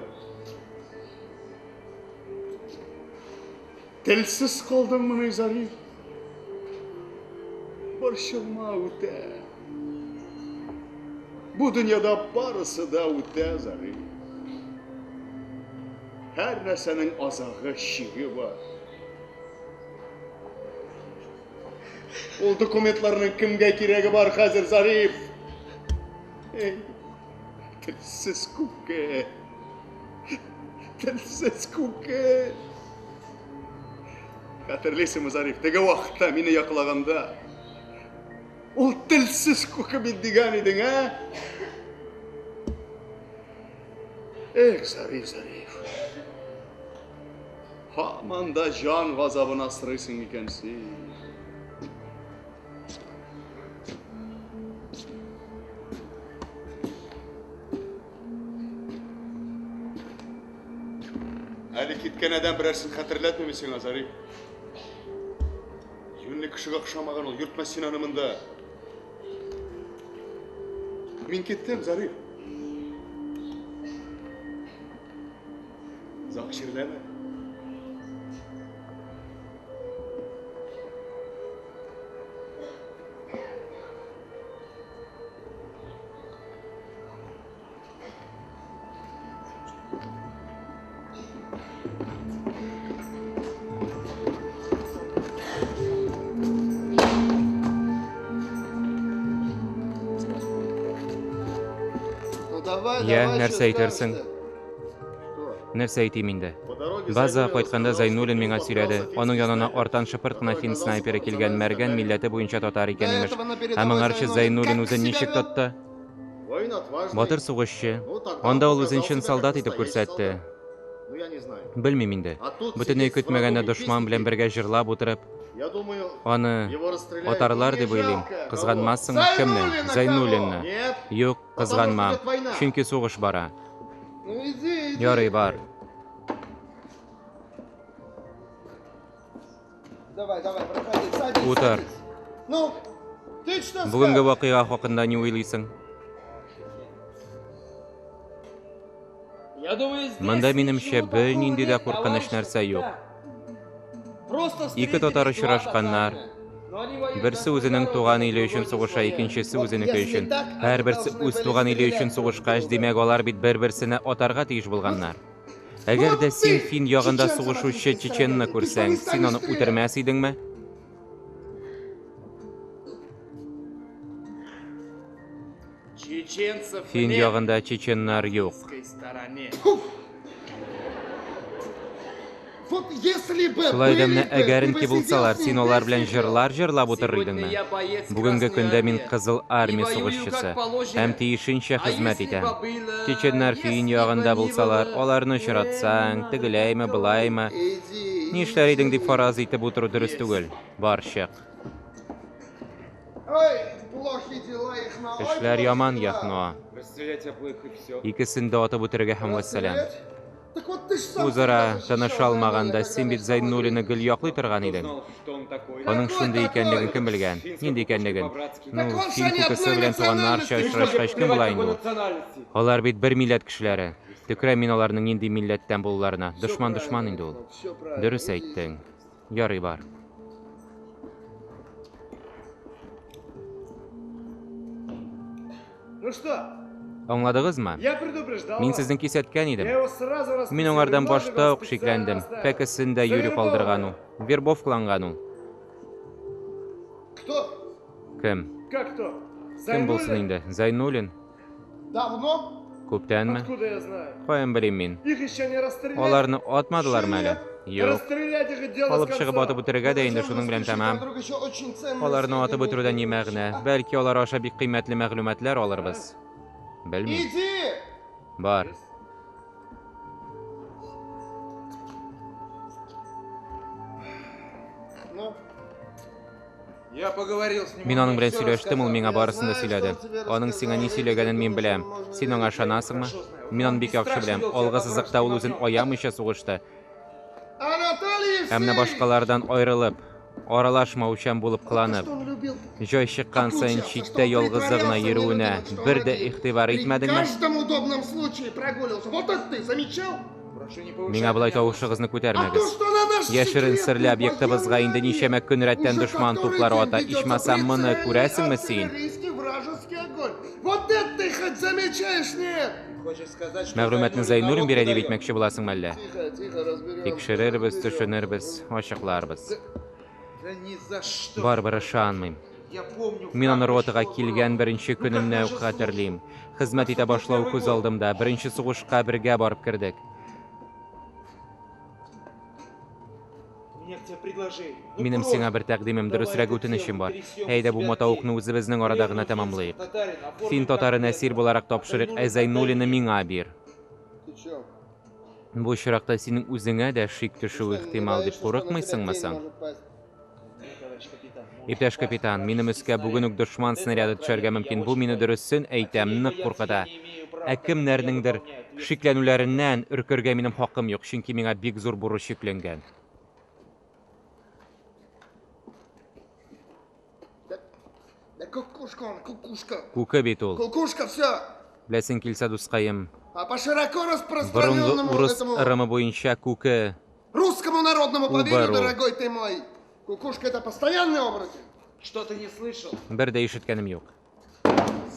Телсез калдыңмыни, Зариф? Борчылма, үтә. Бу дөньяда барысы да үтә, Зариф. Һәр нәрсәнең азагы, чиге бар. Ул документларның кемгә кирәге бар хәзер, Зариф? Эй, телсез күке. Телсез күке. Хәтерлисеңме, Зариф, теге вакытта мине яклаганда, ул телсез күке бит дигән идең, ә? Эх, Зариф, Зариф. Һаман да җан газабын асрыйсың икән син. Әле киткән адәм берәрсен хәтерләтмиме сиңа, Зариф? Юньле кешегә охшамаган ул, йөртмә син аны монда. Мин киттем, Зариф. Озак чирләмә. Я, нәрсә әйтерсең? Нәрсә әйтим инде? Базага кайтканда Зайнуллин миңа сөйләде. Аның янына арттан шыпырт кына фин снайперы килгән, мәргән милләте буенча татар икән, имеш. Ә моңарчы Зайнуллин үзен ничек тотты? Батыр сугышчы. Анда ул үзен чын солдат итеп күрсәтте. Белмим инде. Бөтенләй көтмәгәндә дошман белән бергә җырлап утырып, аны атарлар дип уйлыйм. Кызганмассыңмы? Кемне? Зайнуллинны. Юк, кызганмам. Чөнки сугыш бара. Ярый, бар. Утыр. Бүгенге вакыйга хакында ни уйлыйсың? Монда, минемчә, бернинди дә куркыныч нәрсә юк. Ике татар очрашканнар. Берсе үзенең туган иле өчен сугыша, икенчесе үзенеке өчен. Һәрберсе үз туган иле өчен сугышкач, димәк, алар бит бер-берсенә атарга тиеш булганнар. Әгәр дә син фин ягында сугышучы чеченны күрсәң, син аны үтермәс идеңме? Фин ягында чеченнар юк. Шулай да менә әгәренки булсалар, син алар белән җырлар җырлап утырыр идеңме? Бүгенге көндә мин Кызыл Армия сугышчысы һәм тиешенчә хезмәт итәм. Чеченнар фин ягында булсалар, аларны очратсаң, тегеләйме, былаймы, нишләр идең дип фараз итеп утыру дөрес түгел. Бар, чык. Эшләр яман, Яхно. Икесен дә атып үтерергә һәм вәссәлам. Үзара таныша алмаганда, син бит Зәйнуллинны гел яклый торган идең. Аның шундый икәнлеген кем белгән? Нинди икәнлеген? Ну, фин күкесе белән туганнарча очрашкач, кем була инде ул? Алар бит бер милләт кешеләре. Төкерәм мин аларның нинди милләттән булуларына. Дошман дошман инде ул. Дөрес әйттең. Ярый бар. Ну что? Аңладыгызмы? Мин сезне кисәткән идем. Мин аңардан башта ук шикләндем. Пәкесен дә юри калдырган ул. Вербовкаланган ул. Кто? Кем? Как кто? Кем булсын инде? Зайнуллин? Давно? Күптәнме? Откуда я знаю? Каян белим мин? Их еще не расстреляли? Аларны атмадылармы әле? Юк. Расстрелять их и дело Алып с чыгып концом. атып үтерергә дә инде шуның белән тәмам. Вдруг еще очень ценные Аларны атып сведения үтерүдә ни мәгънә? Бәлки алар аша бик кыйммәтле мәгълүматлар алырбыз. Белмим. Иди! Бар. Ну, Я поговорил с ним. Мин он аның мне белән всё сөйләштем, ул рассказал. миңа Я барысын да знаю, сөйләде. что он тебе Аның сиңа ни рассказал, сөйләгәнен мин я беләм. думаю, Син аңа ышанасыңмы? Хорошо знаю. Мин аны бик яхшы беләм. Алгы сызыкта ул үзен аямыйча сугышты. Анатолий Ә менә Евсеевич! башкалардан аерылып, аралашмаучан булып кыланып, Что он любил? җай чыккан саен Отлучался, читтә что он ялгызы гына притворялся йөрүенә нелюдимым, что он бер дә один. игътибар При итмәдеңме? каждом удобном случае прогуливался. Вот это ты замечал? Прошу не повышать Миңа болай меня голос. тавышыгызны А то, күтәрмәгез. что на наш Яшерен секретный серле объектыбызга инде военный ничәмә көн рәттән уже дошман который туплары день ата, ведется ичмасам моны прицельный күрәсеңме син? артиллерийский вражеский огонь. Вот это ты хоть замечаешь, нет? Хочешь сказать, что Мәгълүматны Зайнуллин Зайнуллин бирә наводку дип дает? әйтмәкче буласыңмы әллә? Тихо, тихо, разберем. Тикшерербез, разберем. төшенербез, ачыкларбыз. Да ни за что. Барыбер ышанмыйм. Я помню, Мин аны как ротага пришел в килгән роту. беренче Ну, как көнемне начал үк службу. хәтерлим. Хезмәт итә башлау күз алдымда. Беренче сугышка бергә барып кердек. У меня к тебе предложение. Ну, Минем просьба. сиңа бер тәкъдимем, Давай дөресрәк это үтенечем дело бар. трясем Әйдә бу себя матавыкны ты. үзебезнең арада гына Пленного тәмамлыйк. финского татарина оформим Фин как татарын пленного. әсир буларак тапшырыйк, ә Зайнуллинны миңа бир. Ты чё? Бу очракта синең үзеңә дә шик төшүе ихтимал дип курыкмыйсыңмы соң? Иптәш капитан, минем өскә бүген үк дошман снаряды төшәргә мөмкин. Бу мине дөресен әйтәм, нык куркыта. Ә кемнәрнеңдер шикләнүләреннән өркергә минем хакым юк, чөнки миңа бик зур бурыч йөкләнгән. Да кукушка он, кукушка. Күке бит ул. Кукушка, все. Беләсең килсә, дускаем, А по широко борынгы распространенному урыс этому ырымы буенча күке русскому народному поверью, Убару. дорогой ты мой. Кукушка это постоянный оборотень. Что-то не слышал. Бер дә ишеткәнем юк.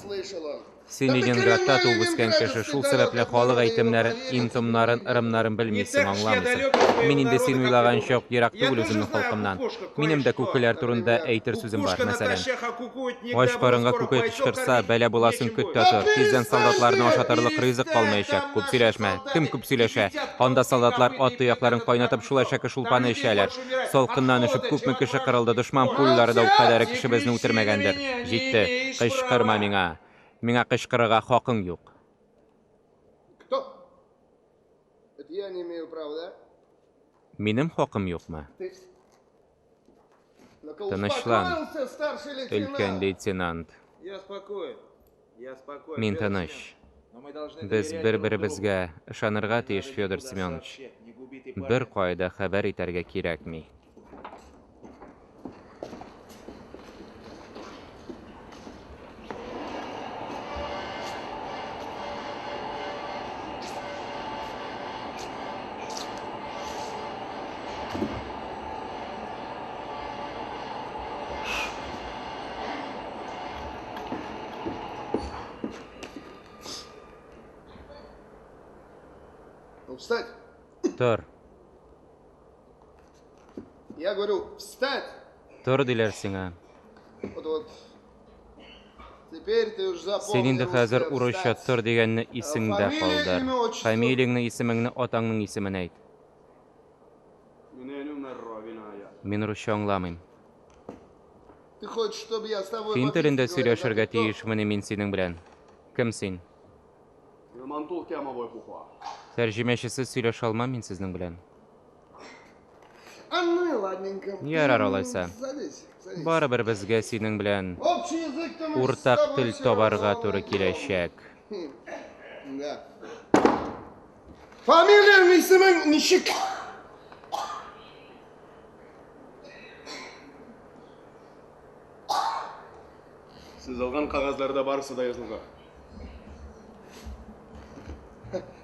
Слышал он. Син Да ты Ленинградта коренной туып үскән кеше, ленинградец, шул ты сәбәпле далек от халык народа, его әйтемнәрен, поверить им-томнарын, ырымнарын Не белмисең, так уж я аңламыйсың. далек от своего Мин инде син народа, как ты уйлаганча думаешь. ук ерак Я түгел тоже үземнең знаю о халкымнан. кукушках Минем дә кое-что. күкеләр турында Например, әйтер сүзем бар, Кукушка мәсәлән. натощак окукует, Ач никогда буду карынга скоро күкәй бойцов кычкырса, кормить бәла буласын нечем көт будет. тә тор. Тиздән солдатларны перестань, ашатырлык ризык перестань, калмаячак. там Күп наши сөйләшмә. Кем солдаты күп сөйләшә? кипятят Анда солдатлар копытами ат тоякларын и кайнатып шул әшәке Там шулпаны людей эчәләр. больше умирает. От Салкыннан өшеп холода, күпме чем от кеше вражеских кырылды. Дошман пуль. пулялары да ул кадәре Не кеше безне кричи на үтермәгәндер. меня, не Җитте. имеешь Кычкырма права. миңа. Миңа кычкырырга хакың юк. Кто? Это я не имею права, да? Минем хакым юкмы? Ты... Ну-ка Тынычлан, успокоился, старший Өлкән лейтенант. лейтенант. Я спокоен. Я спокоен. Мин Федор тыныч. Семенович. Но мы должны Без доверять друг другу. бер-беребезгә ышанырга Не тиеш, надо Федор никуда Семенович. сообщать, не губи ты Бер память. кайда хәбәр итәргә кирәкми. Ну, встать. Тор. Я говорю, встать. Тор диләр сиңа. Вот вот. Теперь ты уж Син запомни инде хәзер русское урысча встать. тор дигәнне исеңдә Фамилия, калдыр. имя, отчество. Фамилияңне, исемеңне, атаңның исемен әйт. Мин русча аңламыйм. Ты хочешь, чтобы я с тобой Фин по-фински телендә говорил, а сөйләшергә ты кто? тиешмени мин синең белән? Кем син? Тәрҗемәчесез сөйләшә алмам мин сезнең белән. А ну и ладненько. Ярар алайса. Садись, садись. Барыбер безгә синең белән Общий язык-то мы с уртак тобой тел всё табарга равно туры найдем. киләчәк. Да. Фамилияң, исемең ничек? Сез алган кәгазьләрдә барысы да язылган.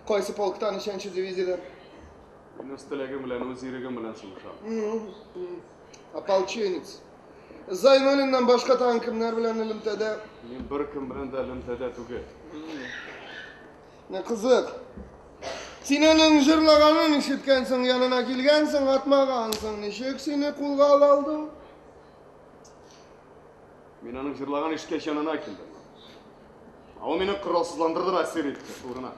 Кайсы полктан, ничәнче дивизиядән? Мин үз теләгем белән, үз ирегем белән сугышам. Ополченец. Зайнуллиннан башка тагын кемнәр белән элемтәдә? Мин беркем белән дә элемтәдә түгел. Менә кызык. Син аның җырлаганын ишеткәнсең, янына килгәнсең, атмагансың. Ничек сине кулга ала алды? Мин аның җырлаган ишеткәч янына килдем. Ә ул мине коралсызландырды да әсир итте, шул гына.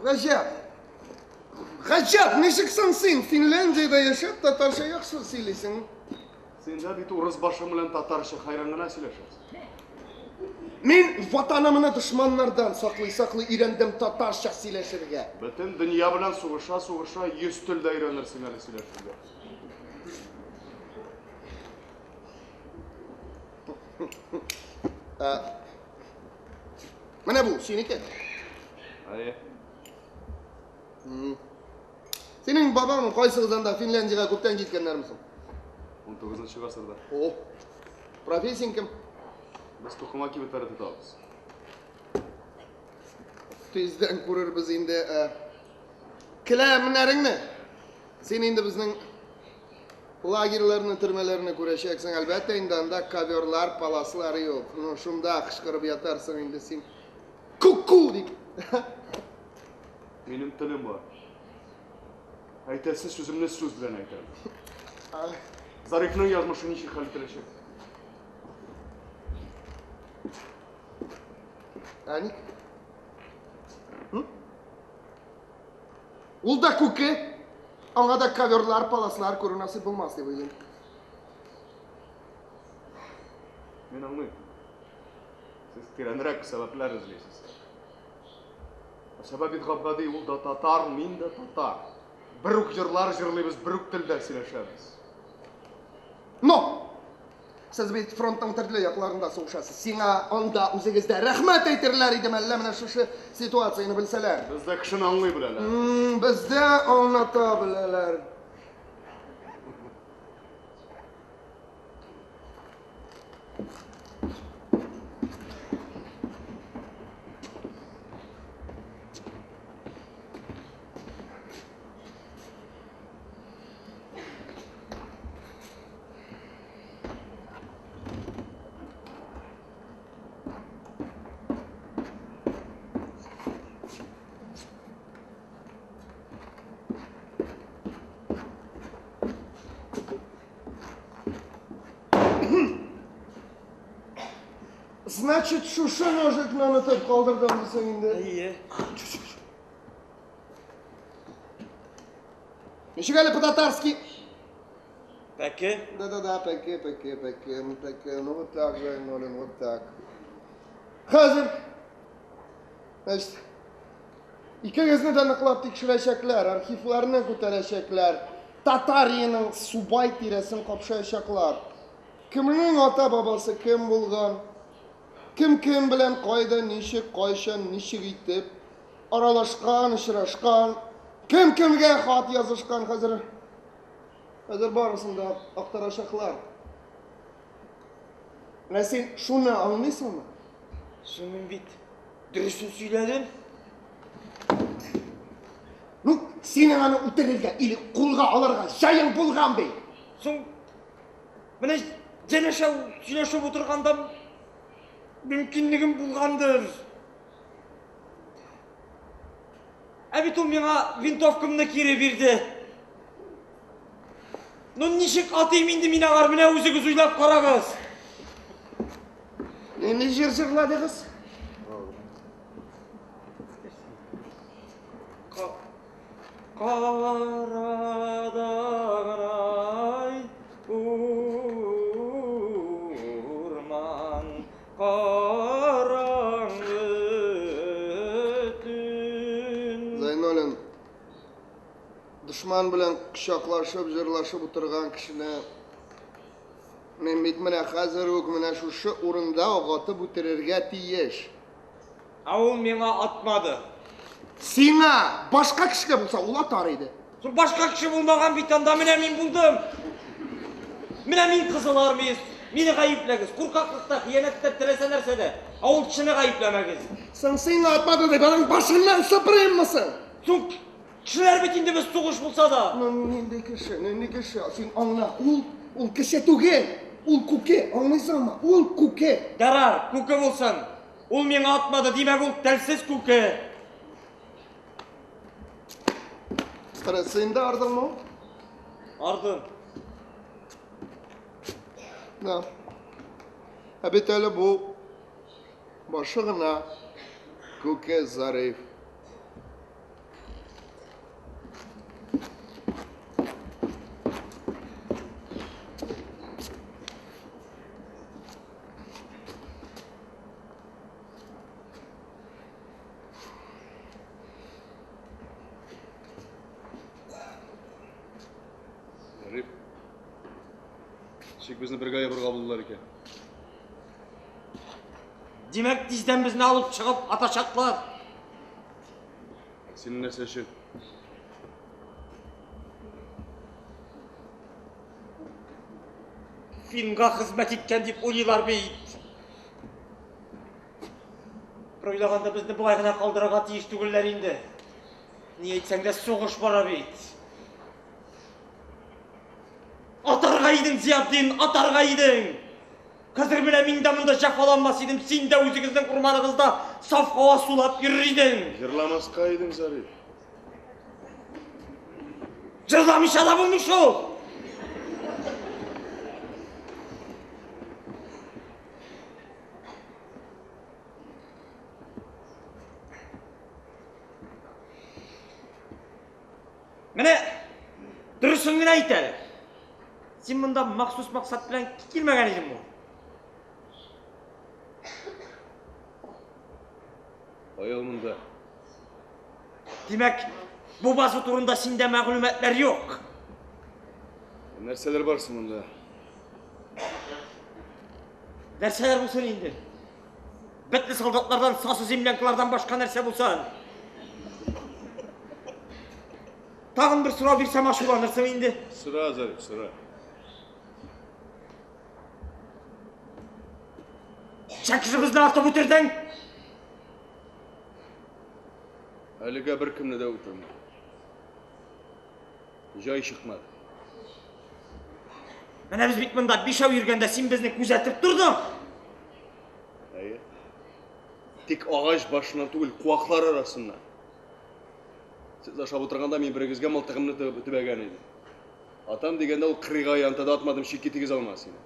Гаҗәп. Гаҗәп, ничек соң син Финляндиядә яшәп татарча яхшы сөйлисең? Син дә бит урыс башы белән татарча хайран гына сөйләшәсең. Мин ватанымны дошманнардан саклый-саклый өйрәндем татарча сөйләшергә. Бөтен дөнья белән сугыша-сугыша 100 телдә өйрәнерсең әле сөйләшергә. Менә бу синеке. Әйе. Синең бабаң кайсыгыздан да Финляндиягә күптән киткәннәрме соң? 19 гасырда. О. Профессияң кем? Без тукыма кибетләре тотабыз. Тиздән күрербез инде. Келәмнәреңне. Син инде безнең лагерьларны, төрмәләрне күрәчәксең. Әлбәттә инде анда коверлар, паласлар юк. Ну, шунда кычкырып ятарсың инде син. Ку-ку дип. Минем телем бар. Әйтәсе сүземне сүз белән әйтәм. Зарифның язмышы ничек хәл ителәчәк? Ә ник? Ул да күке. Аңа да коверлар, паласлар күрү насыйп булмас дип уйлыйм. Мин аңлыйм. Сез тирәнрәк сәбәпләр эзлисез. Ә сәбәп бит гап-гади, ул да татар, мин дә татар. Бер үк җырлар җырлыйбыз, бер үк телдә сөйләшәбез. Но! Сез бит фронтның төрле якларында сугышасыз. Сиңа анда үзегездә рәхмәт әйтерләр иде мәллә менә шушы ситуацияне белсәләр. Бездә кешене аңлый беләләр. Бездә аңлата беләләр. Значит, шушы ножикны онытып калдырдым дисең инде. Әйе. Ничек әле по-татарски? Пәке? Да-да-да, пәке, пәке, пәке, пәке. Ну вот так же, Нолин, вот так. Хәзер. Значит, икегезне дә ныклап тикшерәчәкләр, архивларны күтәрәчәкләр, Татариянең Субай тирәсен капшаячаклар. Кемнең ата-бабасы кем булган, кем кем белән кайда, ничек, кайчан, ничек итеп аралашкан, очрашкан, кем кемгә хат язышкан, хәзер хәзер барысын да актарачаклар. Менә син шуны аңлыйсыңмы? Соң мин бит дөресен сөйләдем. Ну, синең аны үтерергә или кулга алырга җаең булган бит. Соң менә янәшә сөйләшеп утырганда мөмкинлегем булгандыр. Ә бит ул миңа винтовкамны кире бирде. Ну ничек атыйм инде мин аңар, менә үзегез уйлап карагыз. Нинди җыр җырладыгыз? Карадаграй урман караңгы төн. Зайнуллин, дошман белән кочаклашып, җырлашып утырган кешене мин бит менә хәзер үк менә шушы урында ук атып үтерергә тиеш. Ә ул миңа атмады. Сиңа башка кешегә булса, ул атар иде. Соң башка кеше булмаган бит анда, менә мин булдым. Менә мин кызыл армиец. Мине гаепләгез. Куркаклыкта, хыянәттә, теләсә нәрсәдә. Ә ул кешене гаепләмәгез. Соң сиңа атмады дип, аның башыннан сыпырыйммы соң? Соң кешеләр бит инде без сугыш булса да. Ну, нинди кеше, нинди кеше? Син аңла, ул, ул кеше түгел. Ул күке, аңлыйсыңмы? Ул күке. Ярар, күке булсын. Ул миңа атмады, димәк, ул телсез күке. Син дә ардыңмы? Ардым. Да. Ә бит әле бу башы гына күке Зариф. Зариф. Ничек безне бергә ябырга булдылар икән? Димәк, тиздән безне алып чыгып атачаклар. Синең нәрсә өчен? Финга хезмәт иткән дип уйлыйлар бит. Бер уйлаганда безне болай гына калдырырга тиеш түгелләр инде. Ни әйтсәң дә сугыш бара бит. Атарга идең, Зиятдин, атарга идең. Хәзер менә мин дә монда җәфаланмас идем, син дә үзегезнең урманыгызда саф һава сулап йөрер идең. Җырламаска идең, Зариф. Җырламыйча да булмый шул. Менә дөресен генә әйт әле. Син монда махсус максат белән килмәгән идеңме? Кая ул монда? Димәк, бу база турында синдә мәгълүматлар юк. Нәрсәләр бар соң монда? Нәрсәләр булсын инде? Бетле солдатлардан, сасы землянкалардан башка нәрсә булсын? Тагын бер сорау бирсәм ачуланырсың инде. Сора, Зариф, сора. Ничә кеше безне атып үтердең? Әлегә беркемне дә үтермәдем. Җай чыкмады. Менә без бит монда бишәү йөргәндә син безне күзәтеп тордың. Әйе. Тик агач башыннан түгел, куаклар арасыннан. Сез ашап утырганда мин берегезгә мылтыгымны төбәгән идем. Атам дигәндә ул кырыйга янта да атмадым, чөнки тигез алмас иде.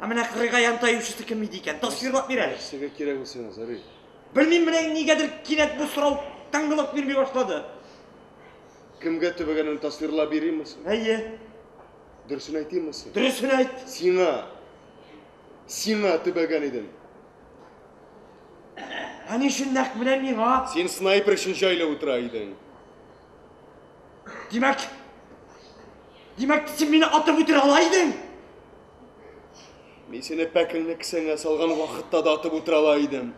Ә менә кырыйга янтаючысы кем иде икән? Тасвирлап бир әле. Нәрсәгә кирәк ул сиңа, Зариф? Белмим, менә нигәдер кинәт бу сорау тынгылык бирми башлады. Кемгә төбәгәнен тасвирлап биримме соң? Әйе. Дөресен әйтимме соң? Дөресен әйт. Сиңа. Сиңа төбәгән идем. Ә ни өчен нәкъ менә миңа? Син снайпер өчен җайлы утыра идең. Димәк, димәк, син мине атып үтерә ала идең? Мин сине пәкеңне кесәңә салган вакытта да атып үтерә ала идем.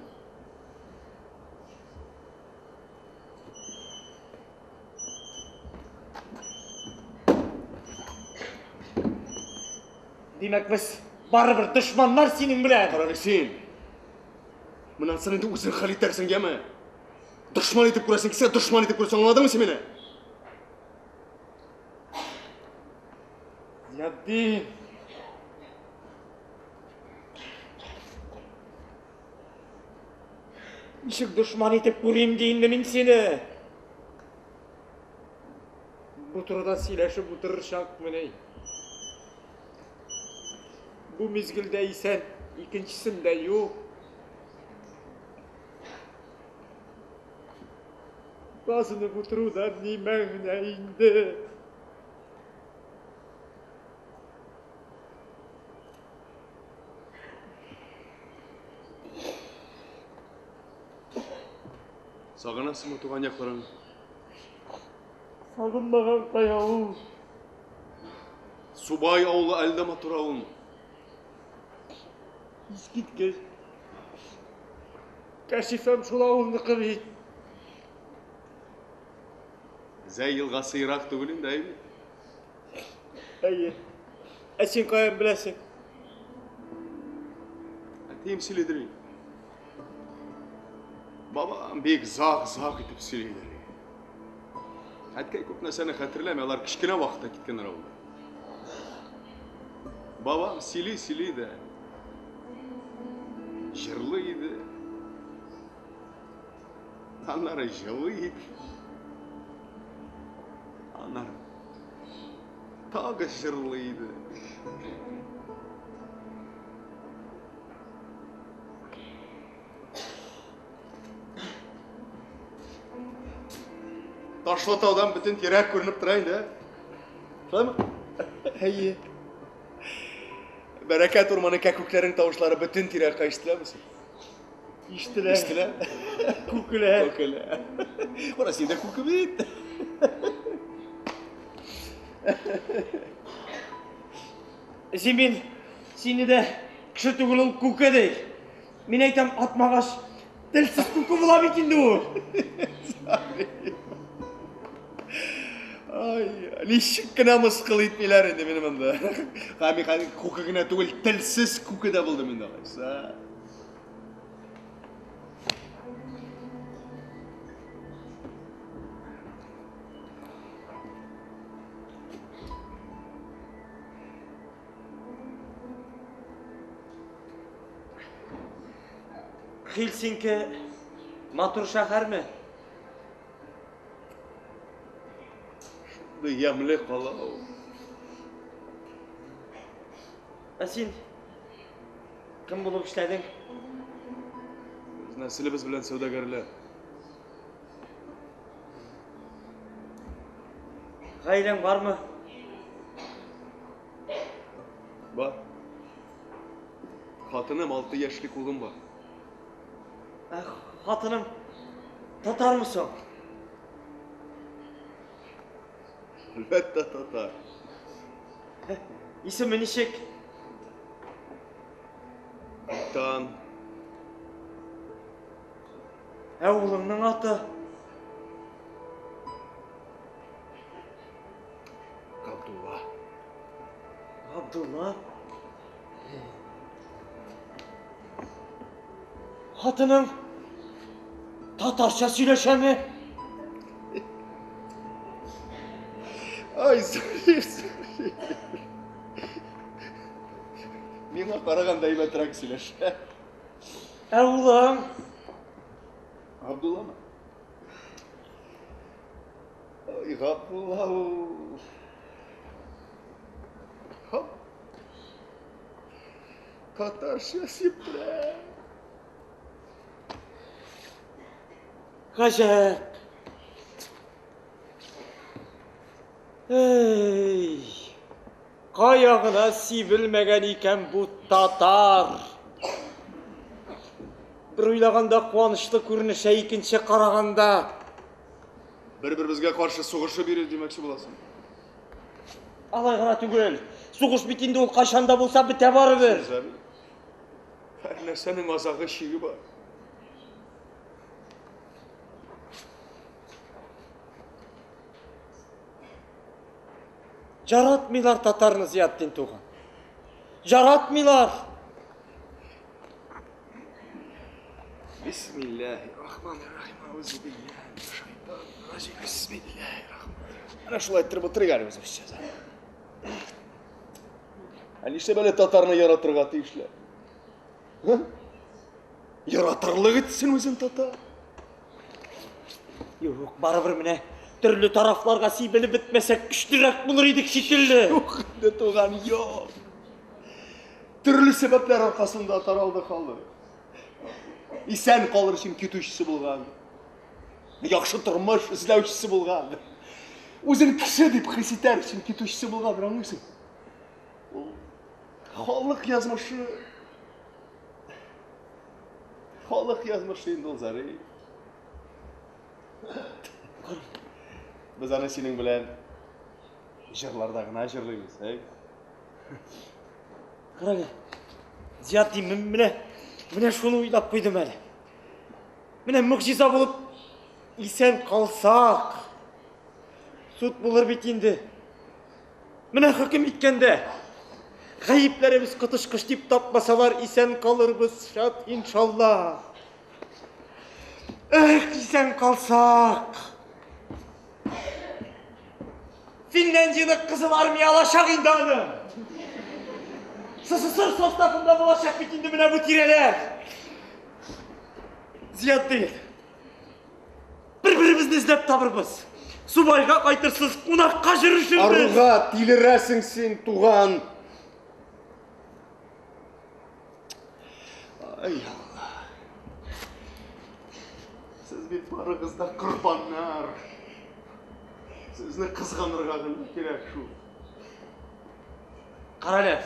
Димәк, без барыбер дошманнар синең белән. Карале син. Моннан соң инде үзең хәл итәрсең, яме? Дошман итеп күрәсең килсә, дошман итеп күрәсең, аңладыңмы син мине? Зиятдин. Ничек дошман итеп күрим ди инде мин сине? Бу турыда сөйләшеп утырыр чакмыни? Бу мизгелдә исән, икенчесендә юк. Базынып утырудан ни мәгънә инде? Сагынасыңмы туган якларыңны? Сагынмаган кая ул? Субай авылы әле дә матур авылмы? Искиткеч. Кәшифәм шул авылныкы бит. Зәй елгасы ерак түгел инде, әйме? Әйе. Ә син каян беләсең? Әтием сөйлидер инде. Бабам бик зак-зак итеп сөйлидер. Әткәй күп нәрсәне хәтерләми, алар кечкенә вакытта киткәннәр авылдан. Бабам сөйли-сөйли дә җырлый иде. Аннары җылый иде. Аннары тагы җырлый иде. Ташлы таудан бөтен тирәк күренеп тора инде. Шулаймы? Әйе. Бәрәкәт урманы кәкүкләренең тавышлары бөтен тирәккә ишетеләме соң? Ишетелә. Ишетелә. Күкелә. Күкелә. Кара, син дә күке бит. Зимин, сине дә кеше түгел ул күке ди. Мин әйтәм, атмагач, телсез күке була бит инде ул. Ай, ничек кенә мыскыл итмиләр инде мине монда. Һәм мин күке генә түгел, телсез күке дә булдым инде алайса. Хельсинки матур шәһәрме? Шундый ямьле кала ул. Ә син кем булып эшләдең? Без нәселебез белән сәүдәгәрләр. Гаиләң бармы? Бар. Хатыным, 6 яшьлек улым бар. Ә хатының Татармы соң? Әлбәттә, татар. Исеме ничек? Айтан. Ә улыңның аты? Габдулла. Габдулла? Хатының татарча сөйләшәме? Ай, Зариф, Зариф. Миңа караганда әйбәтрәк сөйләшә. Ә улың? Габдулламы? Ай, Габдулла ул. Хоп. Татарча сиптерә. Гаҗәп. Эй, кая гына сибелмәгән икән бу татар. Бер уйлаганда куанычлы күренеш, ә икенче караганда. Бер-беребезгә каршы сугышып йөрибез димәкче буласың. Алай гына түгел. Сугыш бит инде ул кайчан да булса бетә барыбер. Һәр нәрсәнең азагы, чиге бар. Яратмыйлар татарны, Зиятдин туган. Яратмыйлар. Бисмиллаһи рахмани рахим. Аузу биллаһи минәш шайтанир раҗим. Бисмиллаһи рахмани. Әнә шулай иттереп утырыйк әле без сейчас. Ә нишләп әле татарны яратырга тиешләр? Яратырлык итсен үзен татар. Юк, барыбер менә төрле тарафларга сибелеп бетмәсәк, көчлерәк булыр идек шикелле. Юк инде, туган, юк. Төрле сәбәпләр аркасында таралды халык. Исән калыр өчен китүчесе булган. Яхшы тормыш эзләүчесе булган. Үзен кеше дип хис итәр өчен китүчесе булган, аңлыйсың? Ул халык язмышы Халык язмышы инде ул, Зариф. Без аны синең белән җырларда гына җырлыйбыз, әй. Карале. Зиятдин, менә менә шуны уйлап куйдым әле. Менә могҗиза булып исән калсак, суд булыр бит инде. Менә хөкем иткәндә, гаепләребез коточкыч дип тапмасалар, исән калырбыз, шат, иншалла. Эх, исән калсак. Финляндияне Кызыл армия алачак инде аны. СССР составында булачак бит инде менә бу тирәләр. Зиятдин. Бер-беребезне эзләп табырбыз. Субайга кайтырсыз, кунакка йөрешербез. Аруга тилерәсең син, туган. Ай, Алла. Сез бит барыгыз да корбаннар. Сезне кызганырга гына кирәк шул. Карале,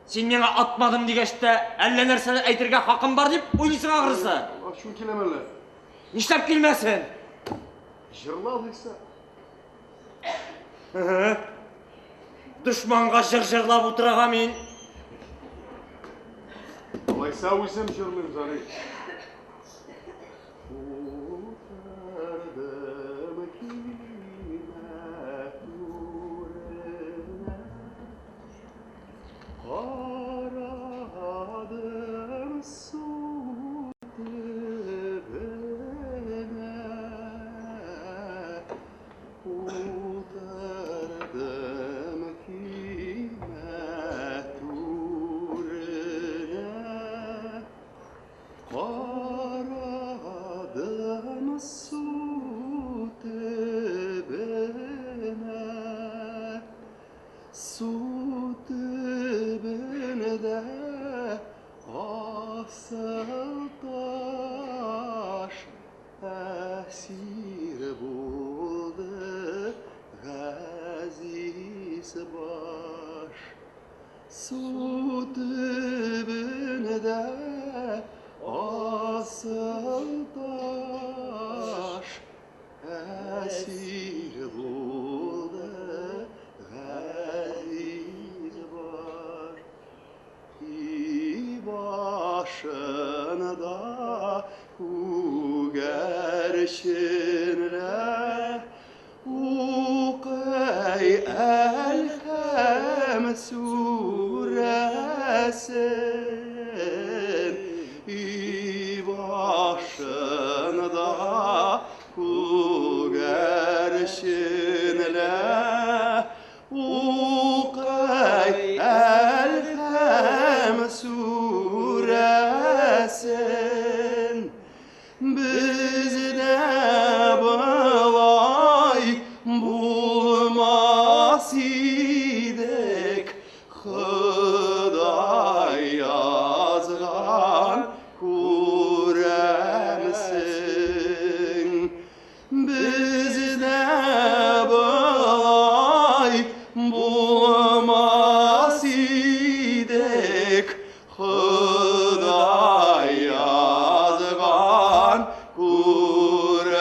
син миңа атмадым дигәч тә, әллә нәрсәне әйтергә хакым бар дип уйлыйсың ахрысы. Ачуың киләме әллә? Нишләп килмәсен? Җырла алайса. Дошманга җыр җырлап утырага мин. Алайса үзем җырлыйм, Зариф. Утырдым көймә түренә, Карадым су Төбенә утырдым көймә түренә, Карадым су төбенә, Су төбенә Асыл таш әсир булды газиз баш. Су төбендә асыл таш. Әсир булды газиз баш. И башында күгәрченләр укый Әлхәм сүрәсен. И башында күгәрченләр укый Әлхәм сүрәсен. Бездә болай булмас идек, Ходай язган күрәмсең. Бездә болай булмас идек, Ходай язган күрәсең.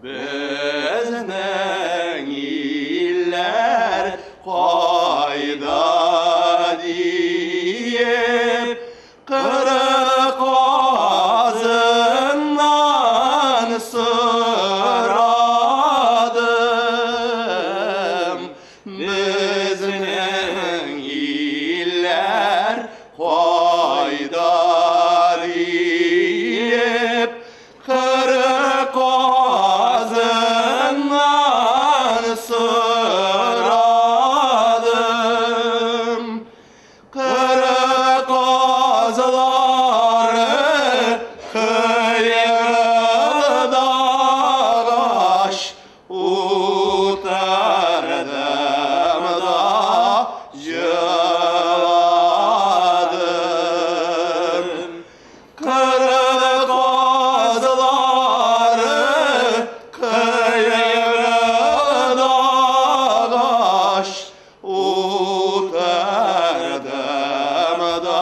Безнең илләр кайда диеп, Кырык казыннан сорадым. Безнең илләр кайда диеп, Кырык казыннан сорадым. Кырык казлары кыерылдагач, утырдым да җыладым. Кырык казлары кыерылдагач, утырдым да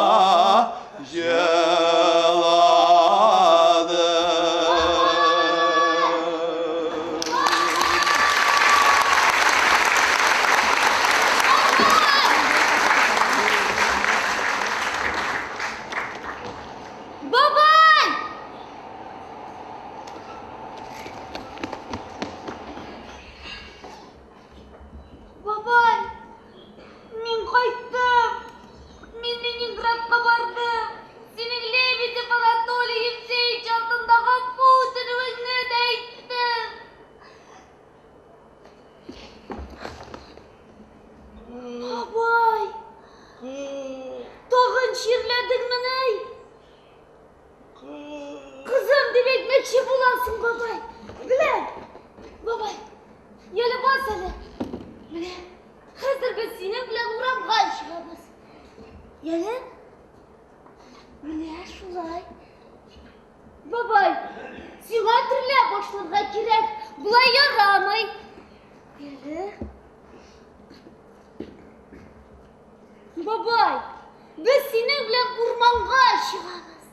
җыладым. Бабай! Бабай! Мин кайттым! Мин Ленинградка бардым! Синең Лебедев Анатолий Евсеевич алдында гафу үтенүеңне дә әйттем! Бабай! Тагын чирләдеңмени? Кызым дип әйтмәкче буласың, бабай. Беләм. Бабай, яле бас әле. Менә, хәзер без синең белән урамга чыгабыз. Яле. Менә шулай. Бабай, сиңа терелә башларга кирәк. Болай ярамый. Яле. Бабай, без синең белән урманга чыгабыз.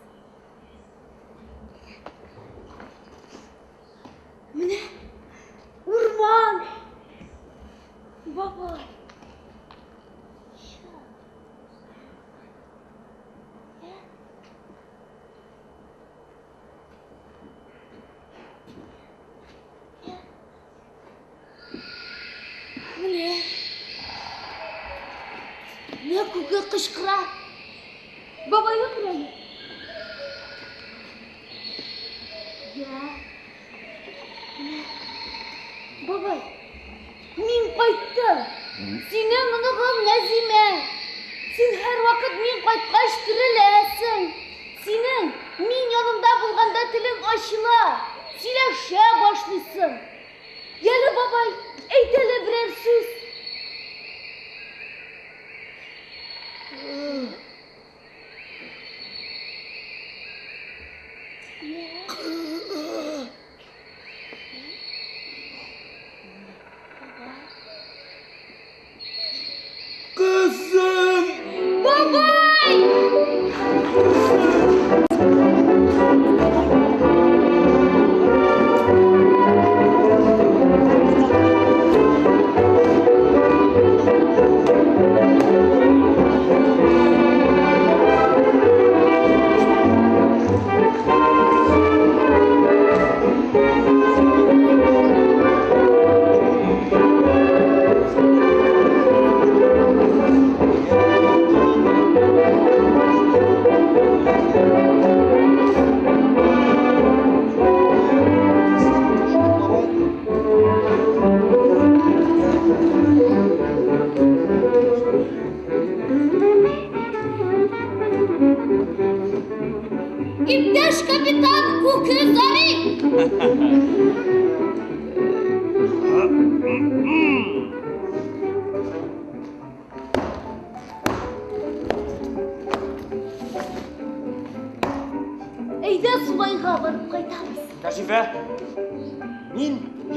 Менә урман. Бабай. Менә. Менә күке кычкыра. Бабай утыр әле. Я. Менә. Бабай, мин кайттым. Синең оныгың Нәзимә. Син һәрвакыт мин кайткач тереләсең. Синең мин яныңда булганда телең ачыла, сөйләшә башлыйсың. Яле, бабай, әйт әле берәр сүз. Кызым! Бабай!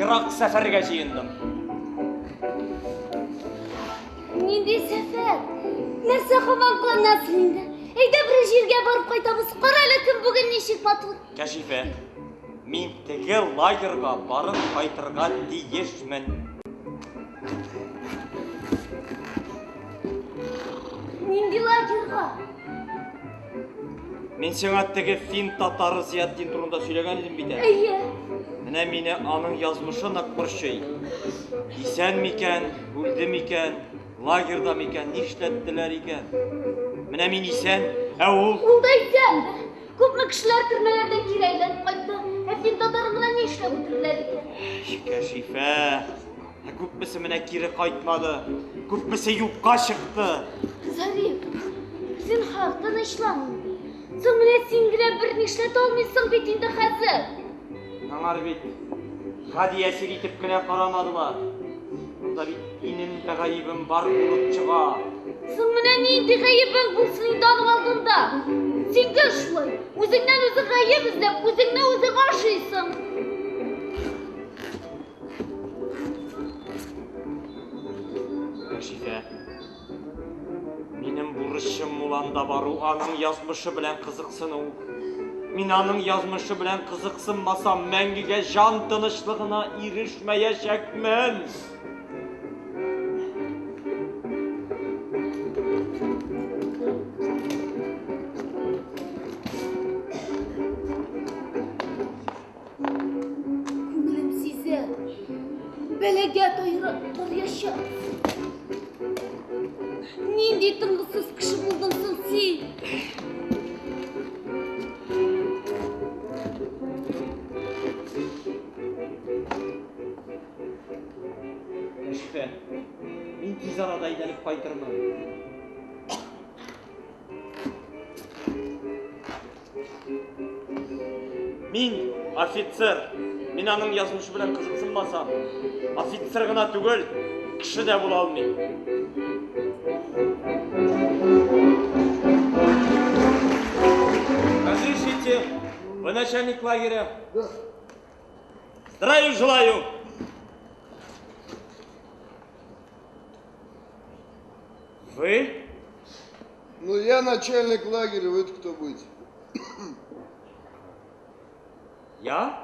Ерак сәфәргә җыендым. Нинди сәфәр? Нәрсә һаман кыланасың инде? Әйдә бер җиргә барып кайтабыз. Кара әле көн бүген ничек матур. Кәшифә, мин теге лагерьга барып кайтырга тиешмен. Нинди лагерьга? Мин сиңа теге фин татары Зиятдин турында сөйләгән идем бит әле. Әйе. Менә мине аның язмышы нык борчый. Исән микән, үлде микән, лагерьда микән, нишләттеләр икән? Менә мин исән, ә ул... Ул да исәндер. Күпме кешеләр төрмәләрдән кире әйләнеп кайтты. Ә фин татарын гына нишләп үтерделәр икән? Кәшифә, ә күпмесе менә кире кайтмады, күпмесе юкка чыкты. Зариф, зинһар, тынычлан инде. Соң менә син генә берни эшләтә алмыйсың бит инде хәзер. Аңар бит гади әсир итеп кенә карамадылар. Монда бит минем дә гаебем бар булып чыга. Соң менә нинди гаебең булсын инде аның алдында? Син гел шулай, үзеңнән үзең гаеп эзләп, үзеңне үзең ашыйсың. Рәшифә, минем бурычым ул анда бару, аның язмышы белән кызыксыну. Мин аның язмышы белән кызыксынмасам, мәңгегә җан тынычлыгына ирешмәячәкмен. Күңелем сизә, бәлагә тарыячак. Нинди тынгысыз кеше булдың соң син? Кәшифә, мин тиз арада әйләнеп кайтырмын. Мин офицер. Мин аның язмышы белән кызыксынмасам, офицер гына түгел, кеше дә була алмыйм. Разрешите, вы начальник лагеря? Да. Здравия желаю! Вы? Ну, я начальник лагеря, вы-то кто будете? Я?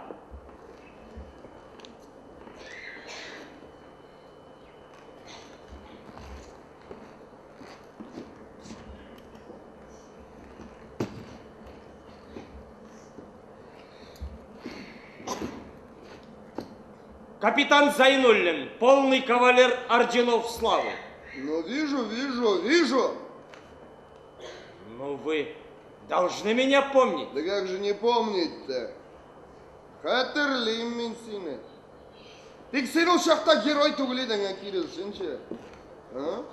Капитан Зайнуллин, полный кавалер орденов славы. Ну, вижу, вижу, вижу. Ну, вы должны меня помнить. Да как же не помнить-то? Хәтерлим мин сине. Тик син ул чакта герой түгел идең, ә киресенчә. А?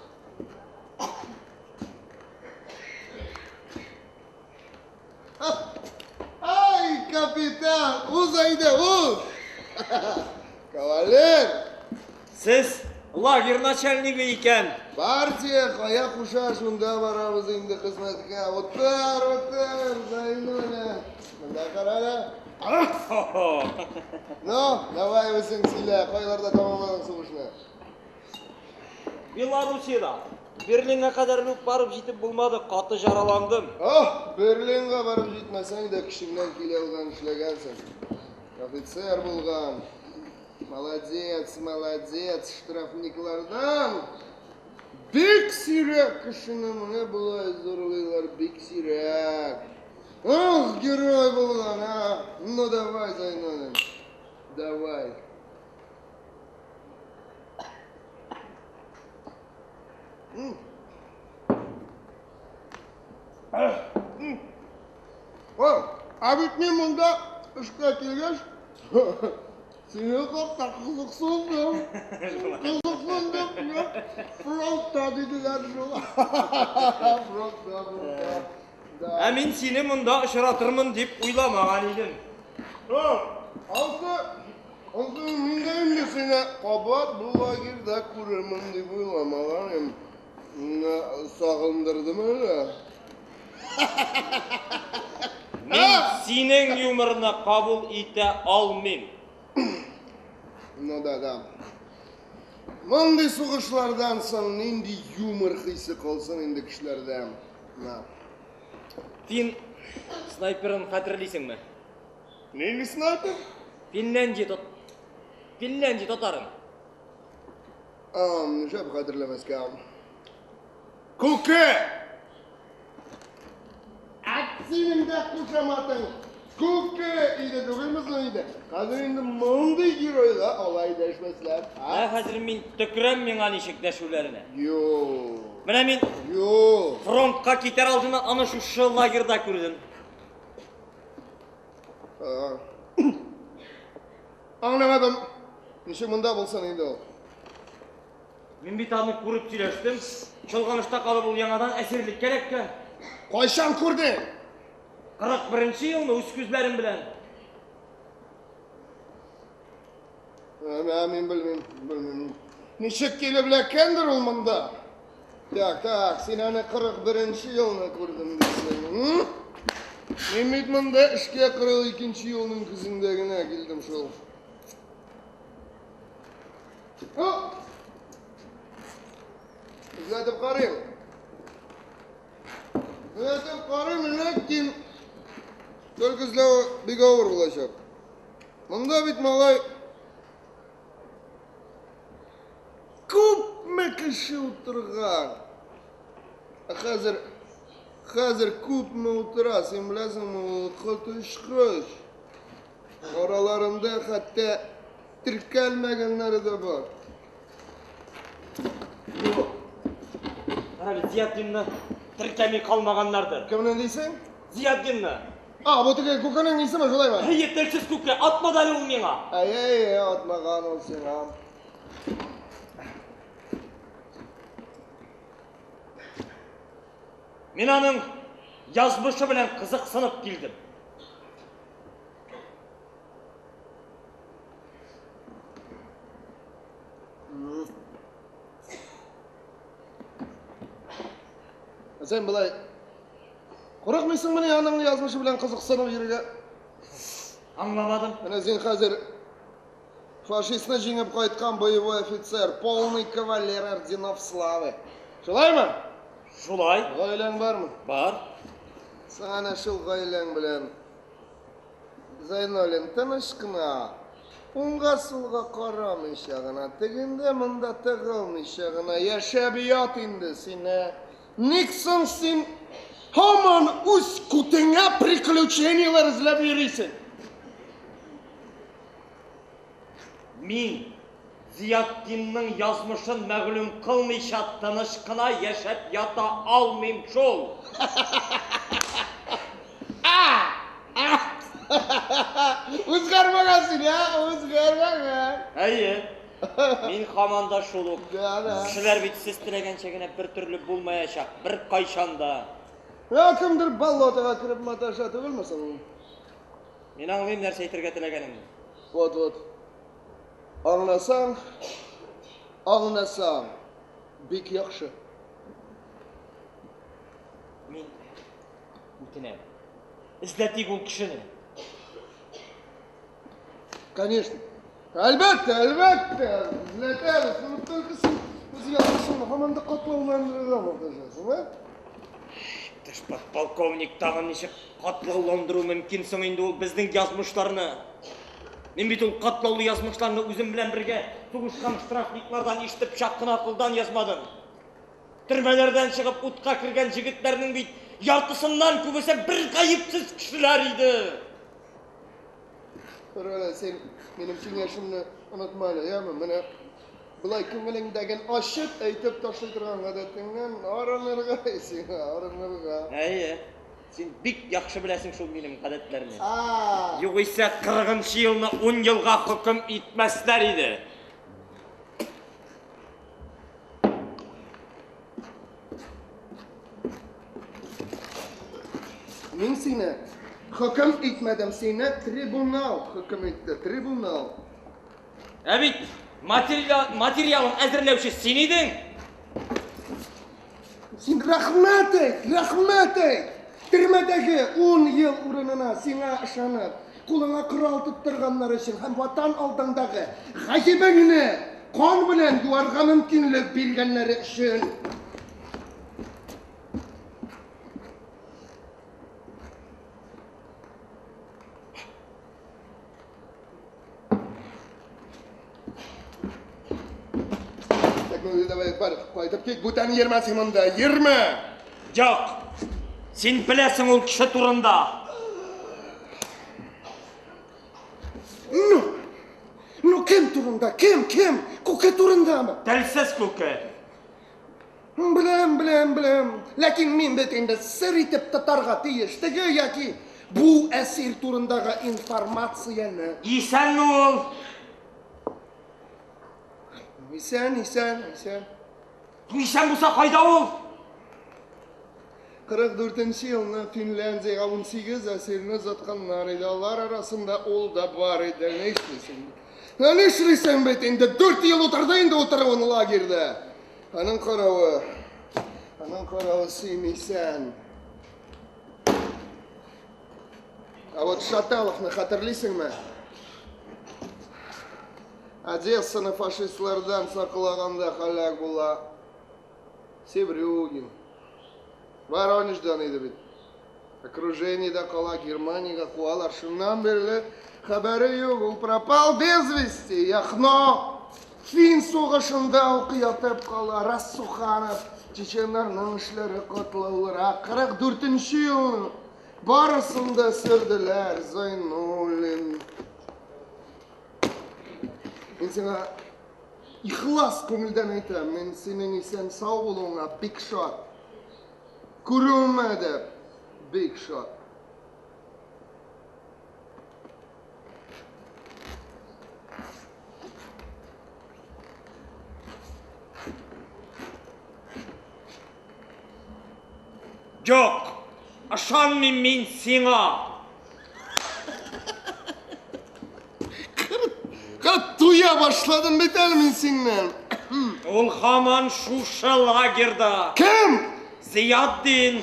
Ай, капитан, уз әйдә, уз! Кавалер! Сез лагерь начальнигы икән. Партия кая куша, шунда барабыз инде хезмәткә. Утыр, утыр, Зайнуллин. Монда кара әле. Ну, давай үзең сөйлә, кайларда тәмамладың сугышны? Белоруссиядә. Берлинга кадәр үк барып җитеп булмады, каты жараландым. Ох, Берлинга барып җитмәсәң дә көчеңнән килә алган эшләгәнсең. Офицер булган. Молодец, молодец, штрафниклардан бик сирәк кешене менә болай зурлыйлар, бик сирәк. Ох, герой булган, а! Ну давай, Зайнуллин, давай. Ә бит мин монда эшкә килгәч, синең хакта кызыксындым. Кызыксындым, фронтта диделәр шул. Фронтта, фронтта. Ә мин сине монда очратырмын дип уйламаган идем. Ансы, ансы мин дә инде сине кабат бу лагерьда күрермен дип уйламаган идем. Менә сагындырдым әле. Мин синең юморны кабул итә алмыйм. Ну да, да. Мондый сугышлардан соң нинди юмор хисе калсын инде кешеләрдә? На. Фин снайперын хәтерлисеңме? Нинди снайпер? Финляндия тот Финляндия татарын. А, нишләп хәтерләмәскә? Күке! Әт синең дә кушаматың! Күке иде түгелме соң инде? Хәзер инде мондый геройга алай дәшмәсләр. Ә хәзер мин төкерәм миңа ничек дәшүләренә. Юк. Менә мин Юк. фронтка китәр алдыннан аны шушы лагерьда күрдем. Аңламадым. Ничек монда булсын инде ул? Мин бит аны күреп сөйләштем. Чолганышта калып ул яңадан әсирлеккә эләккән. Кайчан күрдең? 41 елны үз күзләрем белән. Ә, мин белмим, белмим. Ничек килеп эләккәндер ул монда? Так, так, син аны 41 елны күрдем дисең. Мин бит монда эшкә 42 елның көзендә генә килдем шул. О! Эзләтеп карыйм. Эзләтеп карыйм, ләкин только эзләү бик авыр булачак. Монда бит малай күпме кеше утырган. Ә хәзер хәзер күпме утыра, син беләсеңме, ул коточкыч. Араларында хәтта теркәлмәгәннәре дә бар. Юк. Кара әле, Зиятдинны теркәми калмаганнардыр. Кемне дисең? Зиятдинны. А, бу теге күкенең исеме шулаймы? Әйе, телсез күке, атмады әле ул миңа. Әйе, әйе, атмаган ул сиңа. Мин аның язмышы белән кызыксынып килдем. Сен болай курыкмыйсыңмыни аның язмышы белән кызыксынып йөрергә? Аңламадым. Менә син хәзер фашистны җиңеп кайткан боевой офицер, полный кавалер орденов славы. Шулаймы? Шулай. Гаиләң бармы? Бар. Соң әнә шул гаиләң белән Зәйнуллин тыныч кына, уңга-сулга карамыйча гына, тегендә-монда тыгылмыйча гына яшәп ят инде син, ә? Ник соң син һаман үз күтеңә приключениеләр эзләп йөрисең? Мин Зиятдинның язмышын мәгълүм кылмыйча тыныч кына яшәп ята алмыйм шул. Үзгәрмәгән син, ә? Үзгәрмәгән. Әйе. Мин һаман да шул ук. Да, да. Кешеләр бит сез теләгәнчә генә бер төрле булмаячак, бер кайчан да. Я кемдер болотога кереп маташа түгелме соң? Мин аңлыйм нәрсә әйтергә теләгәнеңне. Вот, вот. Аңласаң, аңласаң, бик яхшы. Мин үтенәм. Эзләтик ул кешене. Конечно. Әлбәттә, әлбәттә. Эзләтәбез. Ну, только син үз язмышыңны һаман да катлауландырырга маташасың, а? Иптәш подполковник, тагын ничек катлауландыру мөмкин соң инде ул безнең язмышларны? Мин бит ул катлаулы язмышларны үзем белән бергә сугышкан штрафниклардан ишетеп чак кына акылдан язмадым. Төрмәләрдән чыгып утка кергән җегетләрнең бит яртысыннан күбесе бер гаепсез кешеләр иде. Күр әле, син минем киңәшемне онытма әле, яме? Менә болай күңелеңдәген ачып әйтеп ташлый торган гадәтеңнән арынырга сиңа, арынырга. Әйе, син бик яхшы беләсең шул минем гадәтләрне. А, Югыйсә 40 елны 10 елга хөкем итмәсләр иде. Мин сине хөкем итмәдем, сине трибунал хөкем итте, трибунал. Ә бит материал, материалын әзерләүче син идең. Син рәхмәт әйт, рәхмәт әйт. Төрмәдәге 10 ел урынына сиңа ышанып, кулыңа корал тоттырганнары өчен һәм Ватан алдындагы гаебеңне кан белән юарга мөмкинлек биргәннәре өчен. Так, ну давай, бар, кайтып кит, бүтән йөрмә син монда, йөрмә! Юк! Син беләсең ул кеше турында. Ну, ну кем турында? Кем, кем? Күке турындамы? Телсез күке. Беләм, беләм, беләм. Ләкин мин бит инде сер итеп тотарга тиеш. Теге яки бу әсир турындагы информацияне. Исәнме ул? Исән, исән, исән. Исән булса кайда ул? 44 нче елны Финляндиягә 18 әсирне озатканнар иде. Алар арасында ул да бар иде. Нишлисең? Ну, нишлисең бит инде? 4 ел утырды инде утыруын лагерьда. Аның каравы, аның каравы син исән. А вот Шаталовны хәтерлисеңме? Одессаны фашистлардан саклаганда һәлак була. Севрюгин. Воронеждан иде бит. Окружениедә кала, Германиягә куалар. Шуннан бирле хәбәре юк, ул пропал без вести. Яхно Фин сугышында ук ятып кала. Рассуханов, чеченнарның эшләре катлаулырак. 44 нче елны барысын да сөрделәр. Зайнуллин. Мин сиңа ихлас күңелдән әйтәм, мин синең исән-сау булуыңа бик шат. Күрүемә дә бик шат. Юк, ышанмыйм мин сиңа. Кырт туя башладым бит әле мин синнән. Ул һаман шушы лагерьда. Кем? Зиятдин.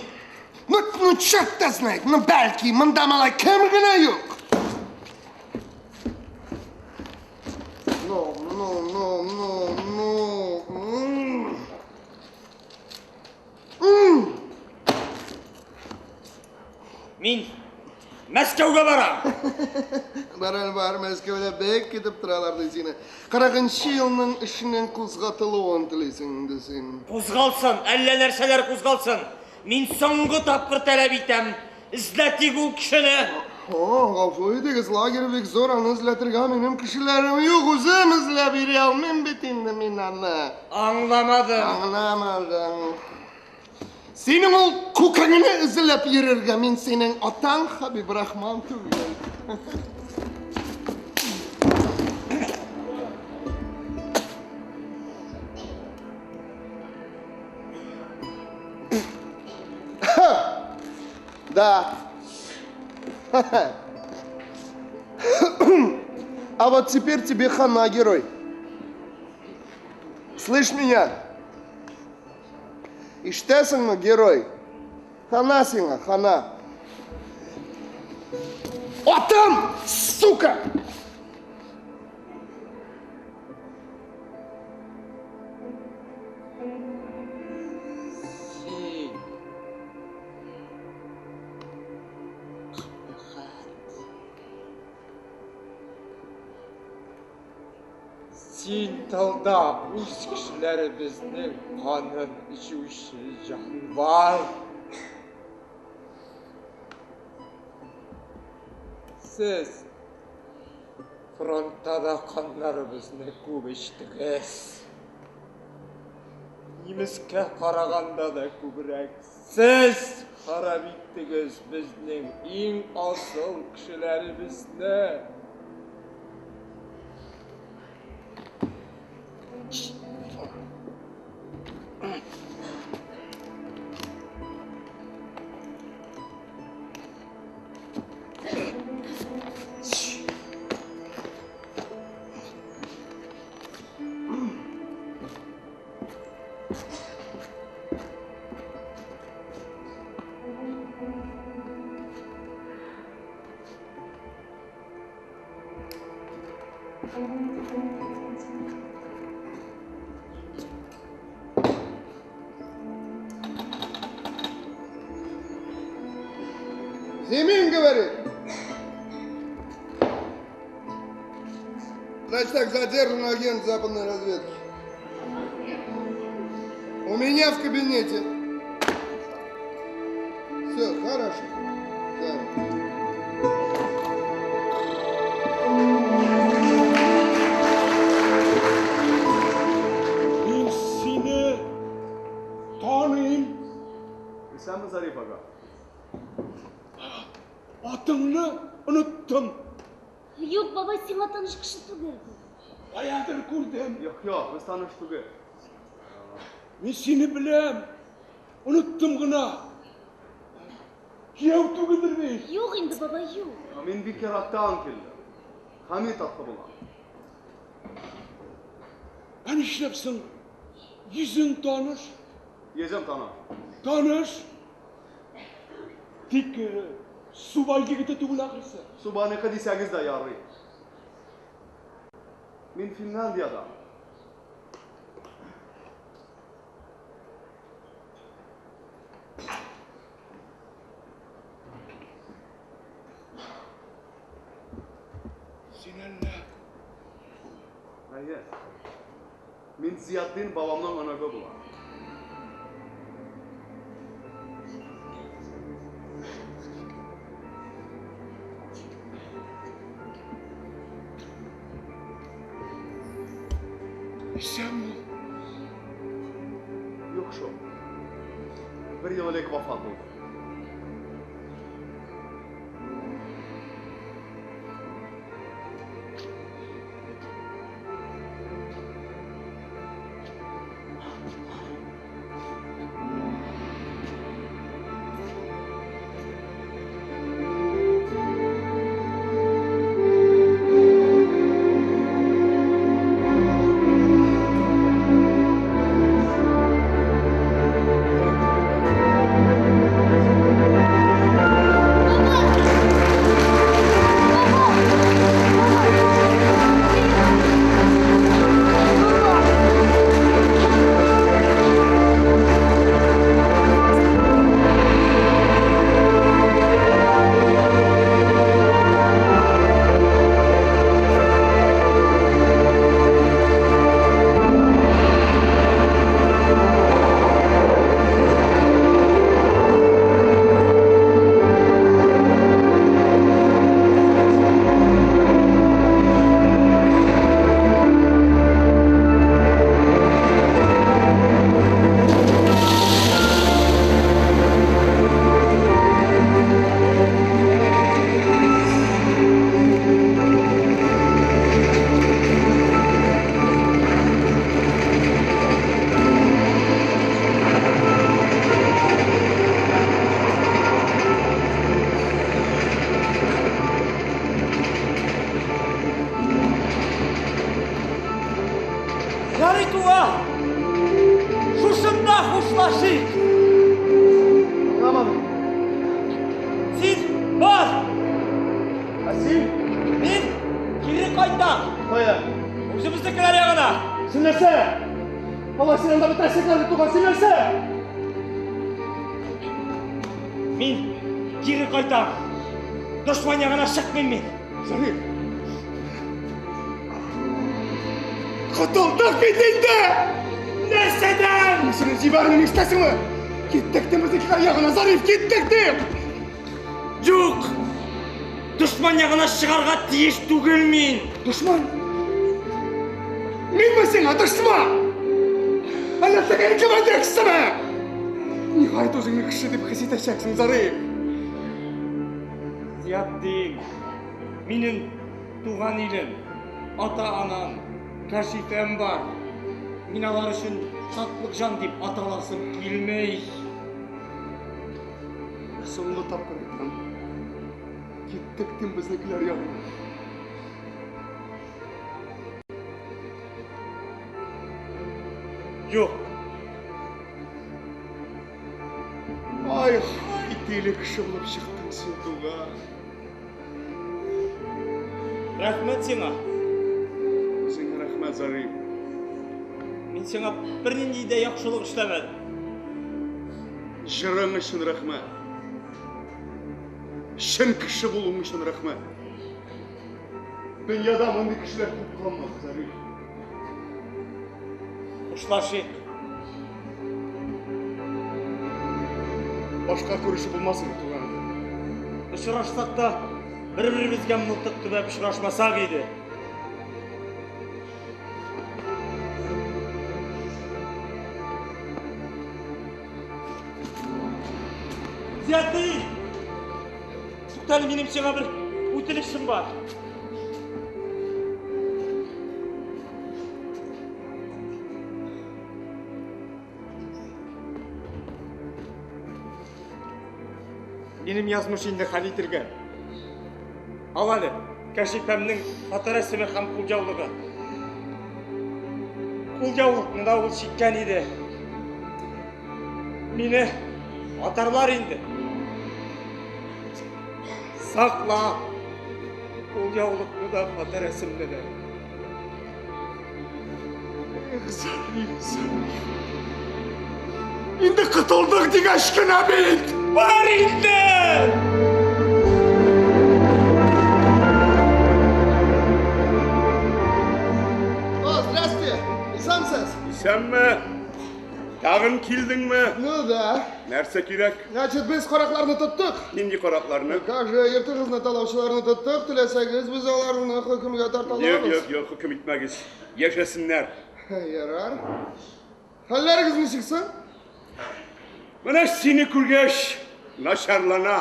Ну, ну, черт та знает. Ну, бәлки, монда малай кем генә юк. Ну, ну, ну, ну, ну. Мин Мәскәүгә барам. Бар әле бар, Мәскәүдә бик көтеп торалар ди сине. 40 елның эшенең кузгатылуын телисең инде син. Кузгалсын, әллә нәрсәләр кузгалсын. Мин соңгы тапкыр таләп итәм. Эзләтик ул кешене. О, гафу итегез, лагерь бик зур, аны эзләтергә минем кешеләрем юк, үзем эзләп йөри алмыйм бит инде мин аны. Аңламадым. Аңламадың. Синең ул күкеңне эзләп йөрергә мин синең атаң Хәбибрахман түгел. Да. А вот теперь тебе хана, герой. Слышь меня? Ишетәсеңме, герой? Хана сиңа, хана. Атам, сука! Син. Кабахәт. Син тылда үз кешеләребезнең канын эчүче җанвар. Сез фронтта да каннарыбызны күп эчтегез. Нимескә караганда да күбрәк сез харап иттегез безнең иң асыл кешеләребезне. Зимин говорит. Значит так, задержан агент западной разведки. У меня в кабинете. Все, хорошо. Да. Мин сине таныйм. Исәнме, Зариф ага. Атыңны оныттым. Юк, бабай, сиңа таныш кеше түгел бу. Каядыр күрдем. Юк, юк, без таныш түгел. Мин сине беләм. Оныттым гына. Кияү түгелдер бит. Юк инде, бабай, юк. Мин бик ерактан килдем. Хамит атлы булам. Ә нишләп соң? Йөзең таныш. Йөзем таныш. Таныш. Тик Субай егете түгел ахрысы. Субайныкы дисәгез дә ярый. Мин Финляндиядән. Син әллә? Әйе. Мин Зиятдин бабамның оныгы булам. Исәнме ул? Юк шул. Бер ел элек вафат булды. Ярый, туган! Шушында хушлашыйк! Аңламадым. Син бар! Ә син? Мин кире кайтам! Кая? Үзебезнекеләр ягына! Син нәрсә? Алай син анда бетерәчәкләр бит, туган, син нәрсә? Мин кире кайтам! Дошман ягына чыкмыйм мин! Зариф! Котылдык бит инде! Нәрсәдән? Мин сине җибәрмим, ишетәсеңме? Киттек дим безнекеләр ягына, Зариф, киттек дим! Юк! Дошман ягына чыгарга тиеш түгел мин! Дошман? Минме сиңа дошман? Әллә теге командирсыңмы? Ниһаять үзеңне кеше дип хис итәчәксең, Зариф. Зиятдин, минем туган илем, ата-анам, Кәшифәм бар. Мин алар өчен сатлык җан дип аталасым килми. Соңгы тапкыр әйтәм. Киттек дим безнекеләр ягына. Юк. Ай-һай, тиле кеше булып чыктың син, туган. Рәхмәт сиңа. Рәхмәт, Зариф. Мин сиңа бернинди дә яхшылык эшләмәдем. Җырың өчен рәхмәт. Чын кеше булуың өчен рәхмәт. Дөньяда мондый кешеләр күп калмады, Зариф. Хушлашыйк. Башка күрешеп булмас инде, туган. Очрашсак та, бер-беребезгә мылтык төбәп очрашмасак иде. Зиятдин! Туктале, минем сиңа бер үтенечем бар. Минем язмыш инде хәл ителгән. Ал әле, Кәшифәмнең фоторәсеме һәм кулъяулыгы. Кулъяулыкны да ул чиккән иде. Мине атарлар инде. Сакла кулъяулыкны да, фоторәсемне дә. Эх, Зариф, Зариф. Инде котылдык дигәч кенә бит! Бар инде! О, здрасте! Исәнсез? Исәнме? Тагын килдеңме? Ну да. Нәрсә кирәк? Значит, без каракларны тоттык. Нинди каракларны? Как же, йортыгызны талаучыларны тоттык, теләсәгез, без аларны хөкемгә тарта Юк, алабыз. юк, юк, хөкем итмәгез. Яшәсеннәр. Ярар. Хәлләрегез ничек соң? Менә сине күргәч, начарлана.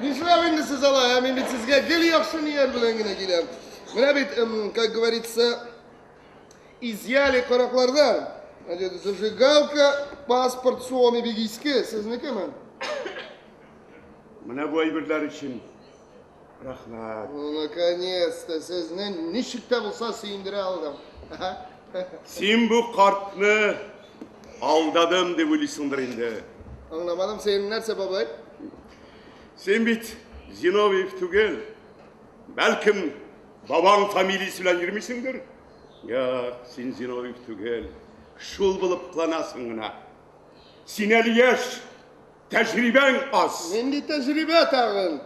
Нишләп инде сез алай, ә? Мин бит сезгә гел яхшы ният белән генә киләм. Менә бит, как говорится, изъяли караклардан. Значит, зажигалка, паспорт Суоми бик иске, сезнекеме? Менә бу әйберләр өчен рәхмәт. Ну, наконец-то, сезне ничек тә булса сөендерә алдым. Син бу картны алдадым дип уйлыйсыңдыр инде. Аңламадым, син нәрсә, бабай? Син бит Зиновьев түгел. Бәлкем бабаң фамилиясе белән йөрмисеңдер? Юк, син Зиновьев түгел. Шул булып кыланасың гына. Син әле яшь, тәҗрибәң аз. Нинди тәҗрибә тагын?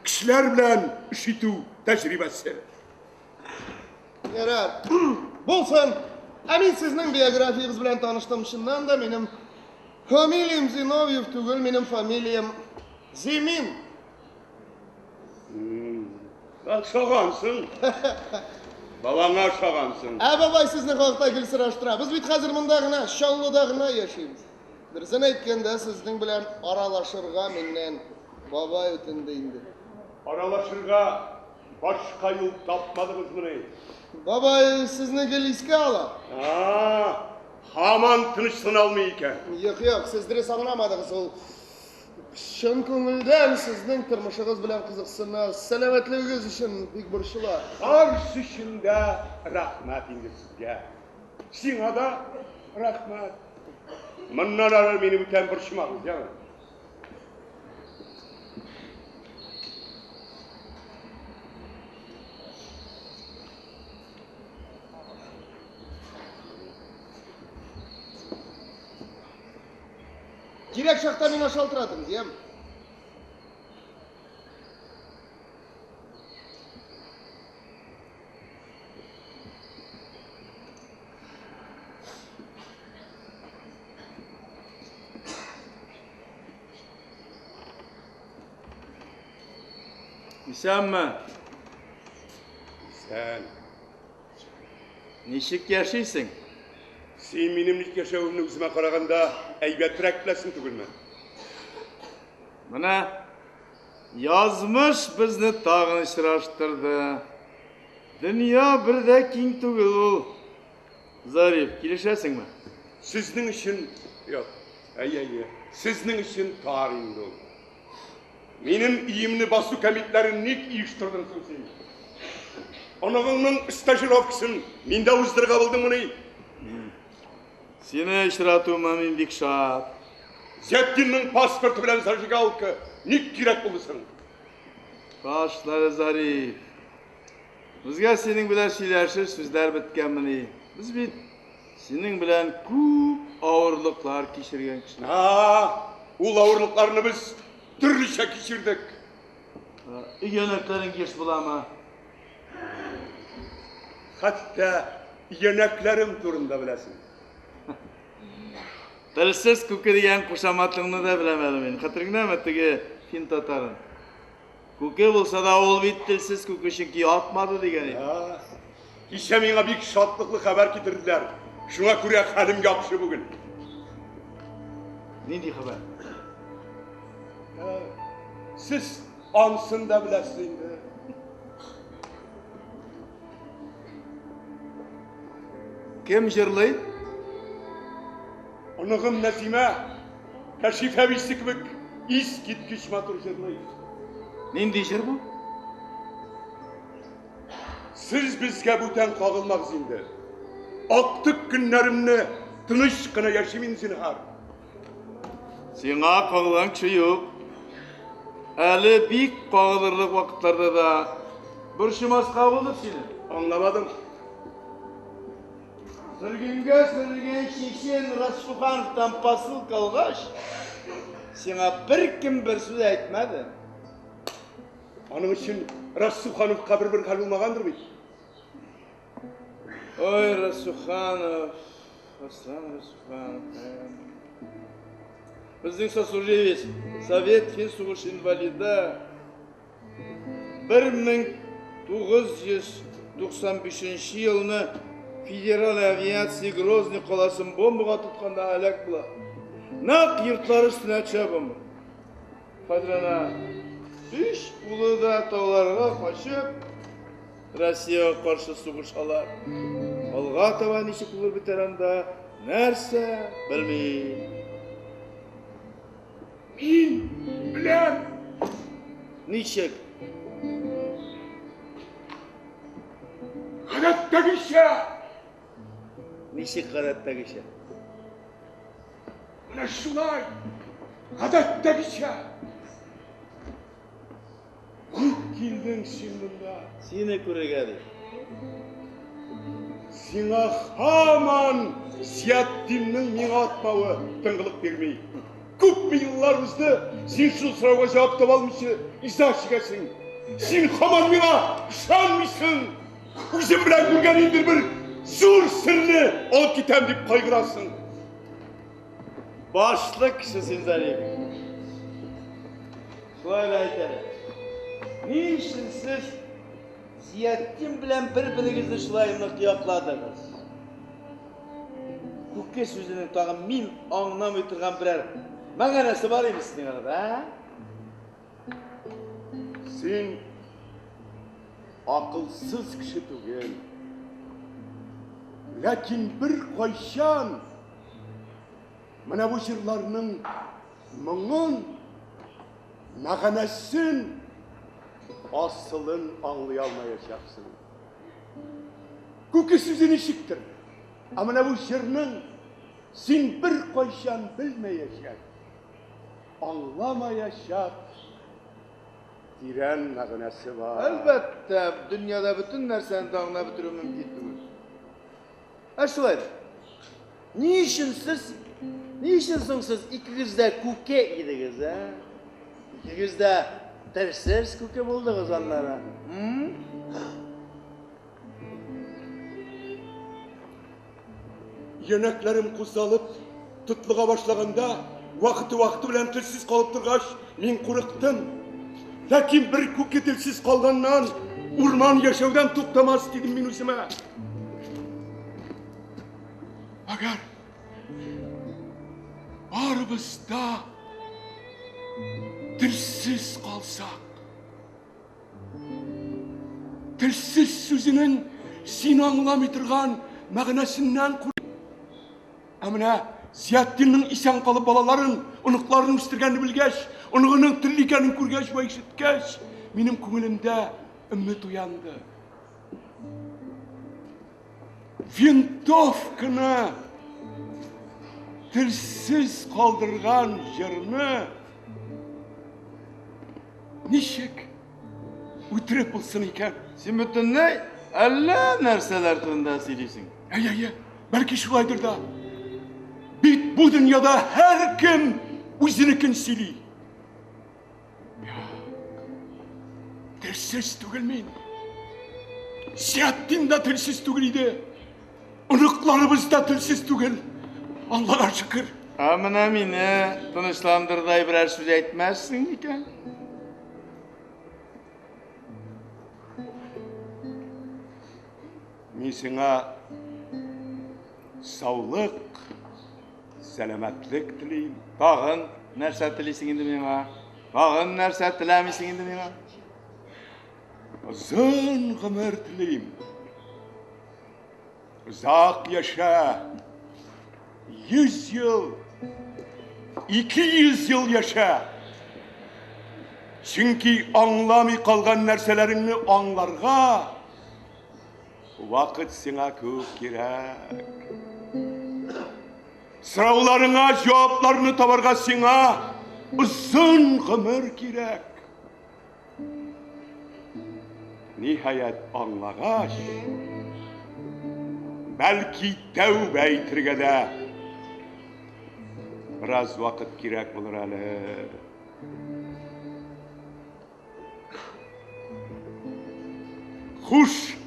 Кешеләр белән эш итү тәҗрибәсе. Ярар. Булсын. Ә мин сезнең биографиягез белән таныштым. Чыннан да минем фамилиям Зиновьев түгел, минем фамилиям Зимин. Охшагансың. Бабаңа охшагансың. Ә бабай сезнең хакта гел сораштыра. Без бит хәзер монда гына, Чаллыда гына яшибез. Дөресен әйткәндә, сезнең белән аралашырга миннән бабай үтенде инде. Аралашырга башка юл тапмадыгызмыни? Бабай сезне гел искә ала. А, һаман тынычлана алмый икән. Юк, юк, сез дөрес аңламадыгыз. Ул чын күңелдән сезнең тормышыгыз белән кызыксына, сәламәтлегегез өчен бик борчыла. Барысы өчен дә рәхмәт инде сезгә. Сиңа да рәхмәт. Моннан ары мине бүтән борчымагыз, яме? Кирәк чакта миңа шалтыратыгыз, яме? Исәнме? Исән. Ничек яшисең? Син минем ничек яшәвемне үземә караганда әйбәтрәк беләсең түгелме? Менә язмыш безне тагын очраштырды. Дөнья бер дә киң түгел ул. Зариф, килешәсеңме? Сезнең өчен юк. Әйе, әйе. Сезнең өчен тар инде ул. Минем өемне басу кәмитләрен ник оештырдың соң син? Оныгыңның стажировкасын миндә уздырырга булдыңмыни? Сине очратуыма мин бик шат. Зәттинның паспорты белән зажигалка ник кирәк булды соң? Ташлары, Зариф. Безгә синең белән сөйләшер сүзләр беткәнмени? Без бит синең белән күп авырлыклар кичергән кешеләр. А, ул авырлыкларны без төрлечә кичердек. Өянәкләрең еш буламы? Хәтта өянәкләрем турында беләсең. Телсез күке дигән кушаматыңны да беләм әле мин. Хәтереңдәме теге фин татарын? Күке булса да ул бит телсез күке, чөнки атмады дигән иде. Кичә миңа бик шатлыклы хәбәр китерделәр. Шуңа күрә хәлем яхшы бүген. Нинди хәбәр? Сез ансын да беләсез инде. Кем җырлый? Оныгым Нәсимә, Кәшиф әбисе кебек искиткеч матур җырлый. Нинди җыр бу? Сез безгә бүтән кагылмагыз инде. Актык көннәремне тыныч кына яшим инде, зинһар. Сиңа кагылган кеше юк. Әле бик кагылырлык вакытларда да борчымаска булдык сине. Аңламадым. Сөргенгә сөрелгән чечен Рассухановтан посылка алгач, сиңа беркем бер сүз әйтмәде. Аның өчен Рассухановка бер-бер хәл булмагандыр бит? Ой, Рассуханов, Аслан Рассуханов. Безнең сослуживец, совет фин сугыш инвалиды, 1995 елны федераль авиация Грозный каласын бомбага тотканда һәлак була. Нәкъ йортлары өстенә төшә бомба. Хәзер ана өч улы да тауларга качып, Россиягә каршы сугышалар. Алга таба ничек булыр бетәр анда, нәрсә, белмим. Мин беләм. Ничек? Гадәттәгечә. Ничек гадәттәгечә? Менә шулай. Гадәттәгечә. Ник килдең син монда? Сине күрергә дип. Сиңа һаман Зиятдиннең миңа атмавы тынгылык бирми. Күпме еллар узды, син шул сорауга җавап таба алмыйча иза чигәсең. Син һаман миңа ышанмыйсың. Үзем белән күргән инде бер зур серне алып китәм дип кайгырасың. Башлы кеше син, Зариф. Шулай да әйт әле. Ни өчен сез Зиятдин белән бер-берегезне шулай нык якладыгыз? Күке сүзенең тагын мин аңламый торган берәр мәгънәсе бар иде сезнең арада, ә? Син акылсыз кеше түгел. Ләкин бер кайчан менә бу җырларның моңын, мәгънәсен, асылын аңлый алмаячаксың. Күке сүзе ничектер, ә менә бу җырның син беркайчан белмәячәк, аңламаячак тирән мәгънәсе бар. Әлбәттә, дөньяда бөтен нәрсәне дә аңлап бетерү мөмкин түгел. Ә шулай да, ни өчен сез, ни өчен соң сез икегез дә күке идегез, ә? Икегез дә телсез күке булдыгыз аннары. Йөнәкләрем кузгалып, тотлыга башлаганда, вакыты-вакыты белән телсез калып торгач, мин курыктым. Ләкин бер күке телсез калганнан, урман яшәүдән туктамас, дидем мин үземә. Әгәр барыбыз да телсез калсак, Телсез сүзенең син аңламый торган мәгънәсеннән курк. Ә менә Зиятдинның исән калып балаларын, оныкларын үстергәнен белгәч, оныгының телле икәнен күргәч вә ишеткәч, минем күңелемдә өмет уянды. Винтовканы телсез калдырган җырны Ничек үтереп булсын икән? Син бөтенләй әллә нәрсәләр турында сөйлисең. Әйе, әйе, бәлки шулайдыр да. Бит бу дөньяда һәркем үзенекен сөйли. Телсез түгел мин. Зиятдин да телсез түгел иде. Оныкларыбыз да телсез түгел. Аллага шөкер. Ә менә мине тынычландырдай берәр сүз әйтмәссең микән? Мин сиңа саулык, сәламәтлек телим. Тагын нәрсә телисең инде миңа? Тагын нәрсә теләмисең инде миңа? Озын гомер телим. Озак яшә. 100 ел, 200 ел яшә. Чөнки аңламый калган нәрсәләреңне аңларга вакыт сиңа күп кирәк. Сорауларыңа җавапларны табарга сиңа озын гомер кирәк. Ниһаять аңлагач, бәлки тәүбә итергә дә бераз вакыт кирәк булыр әле. Хуш!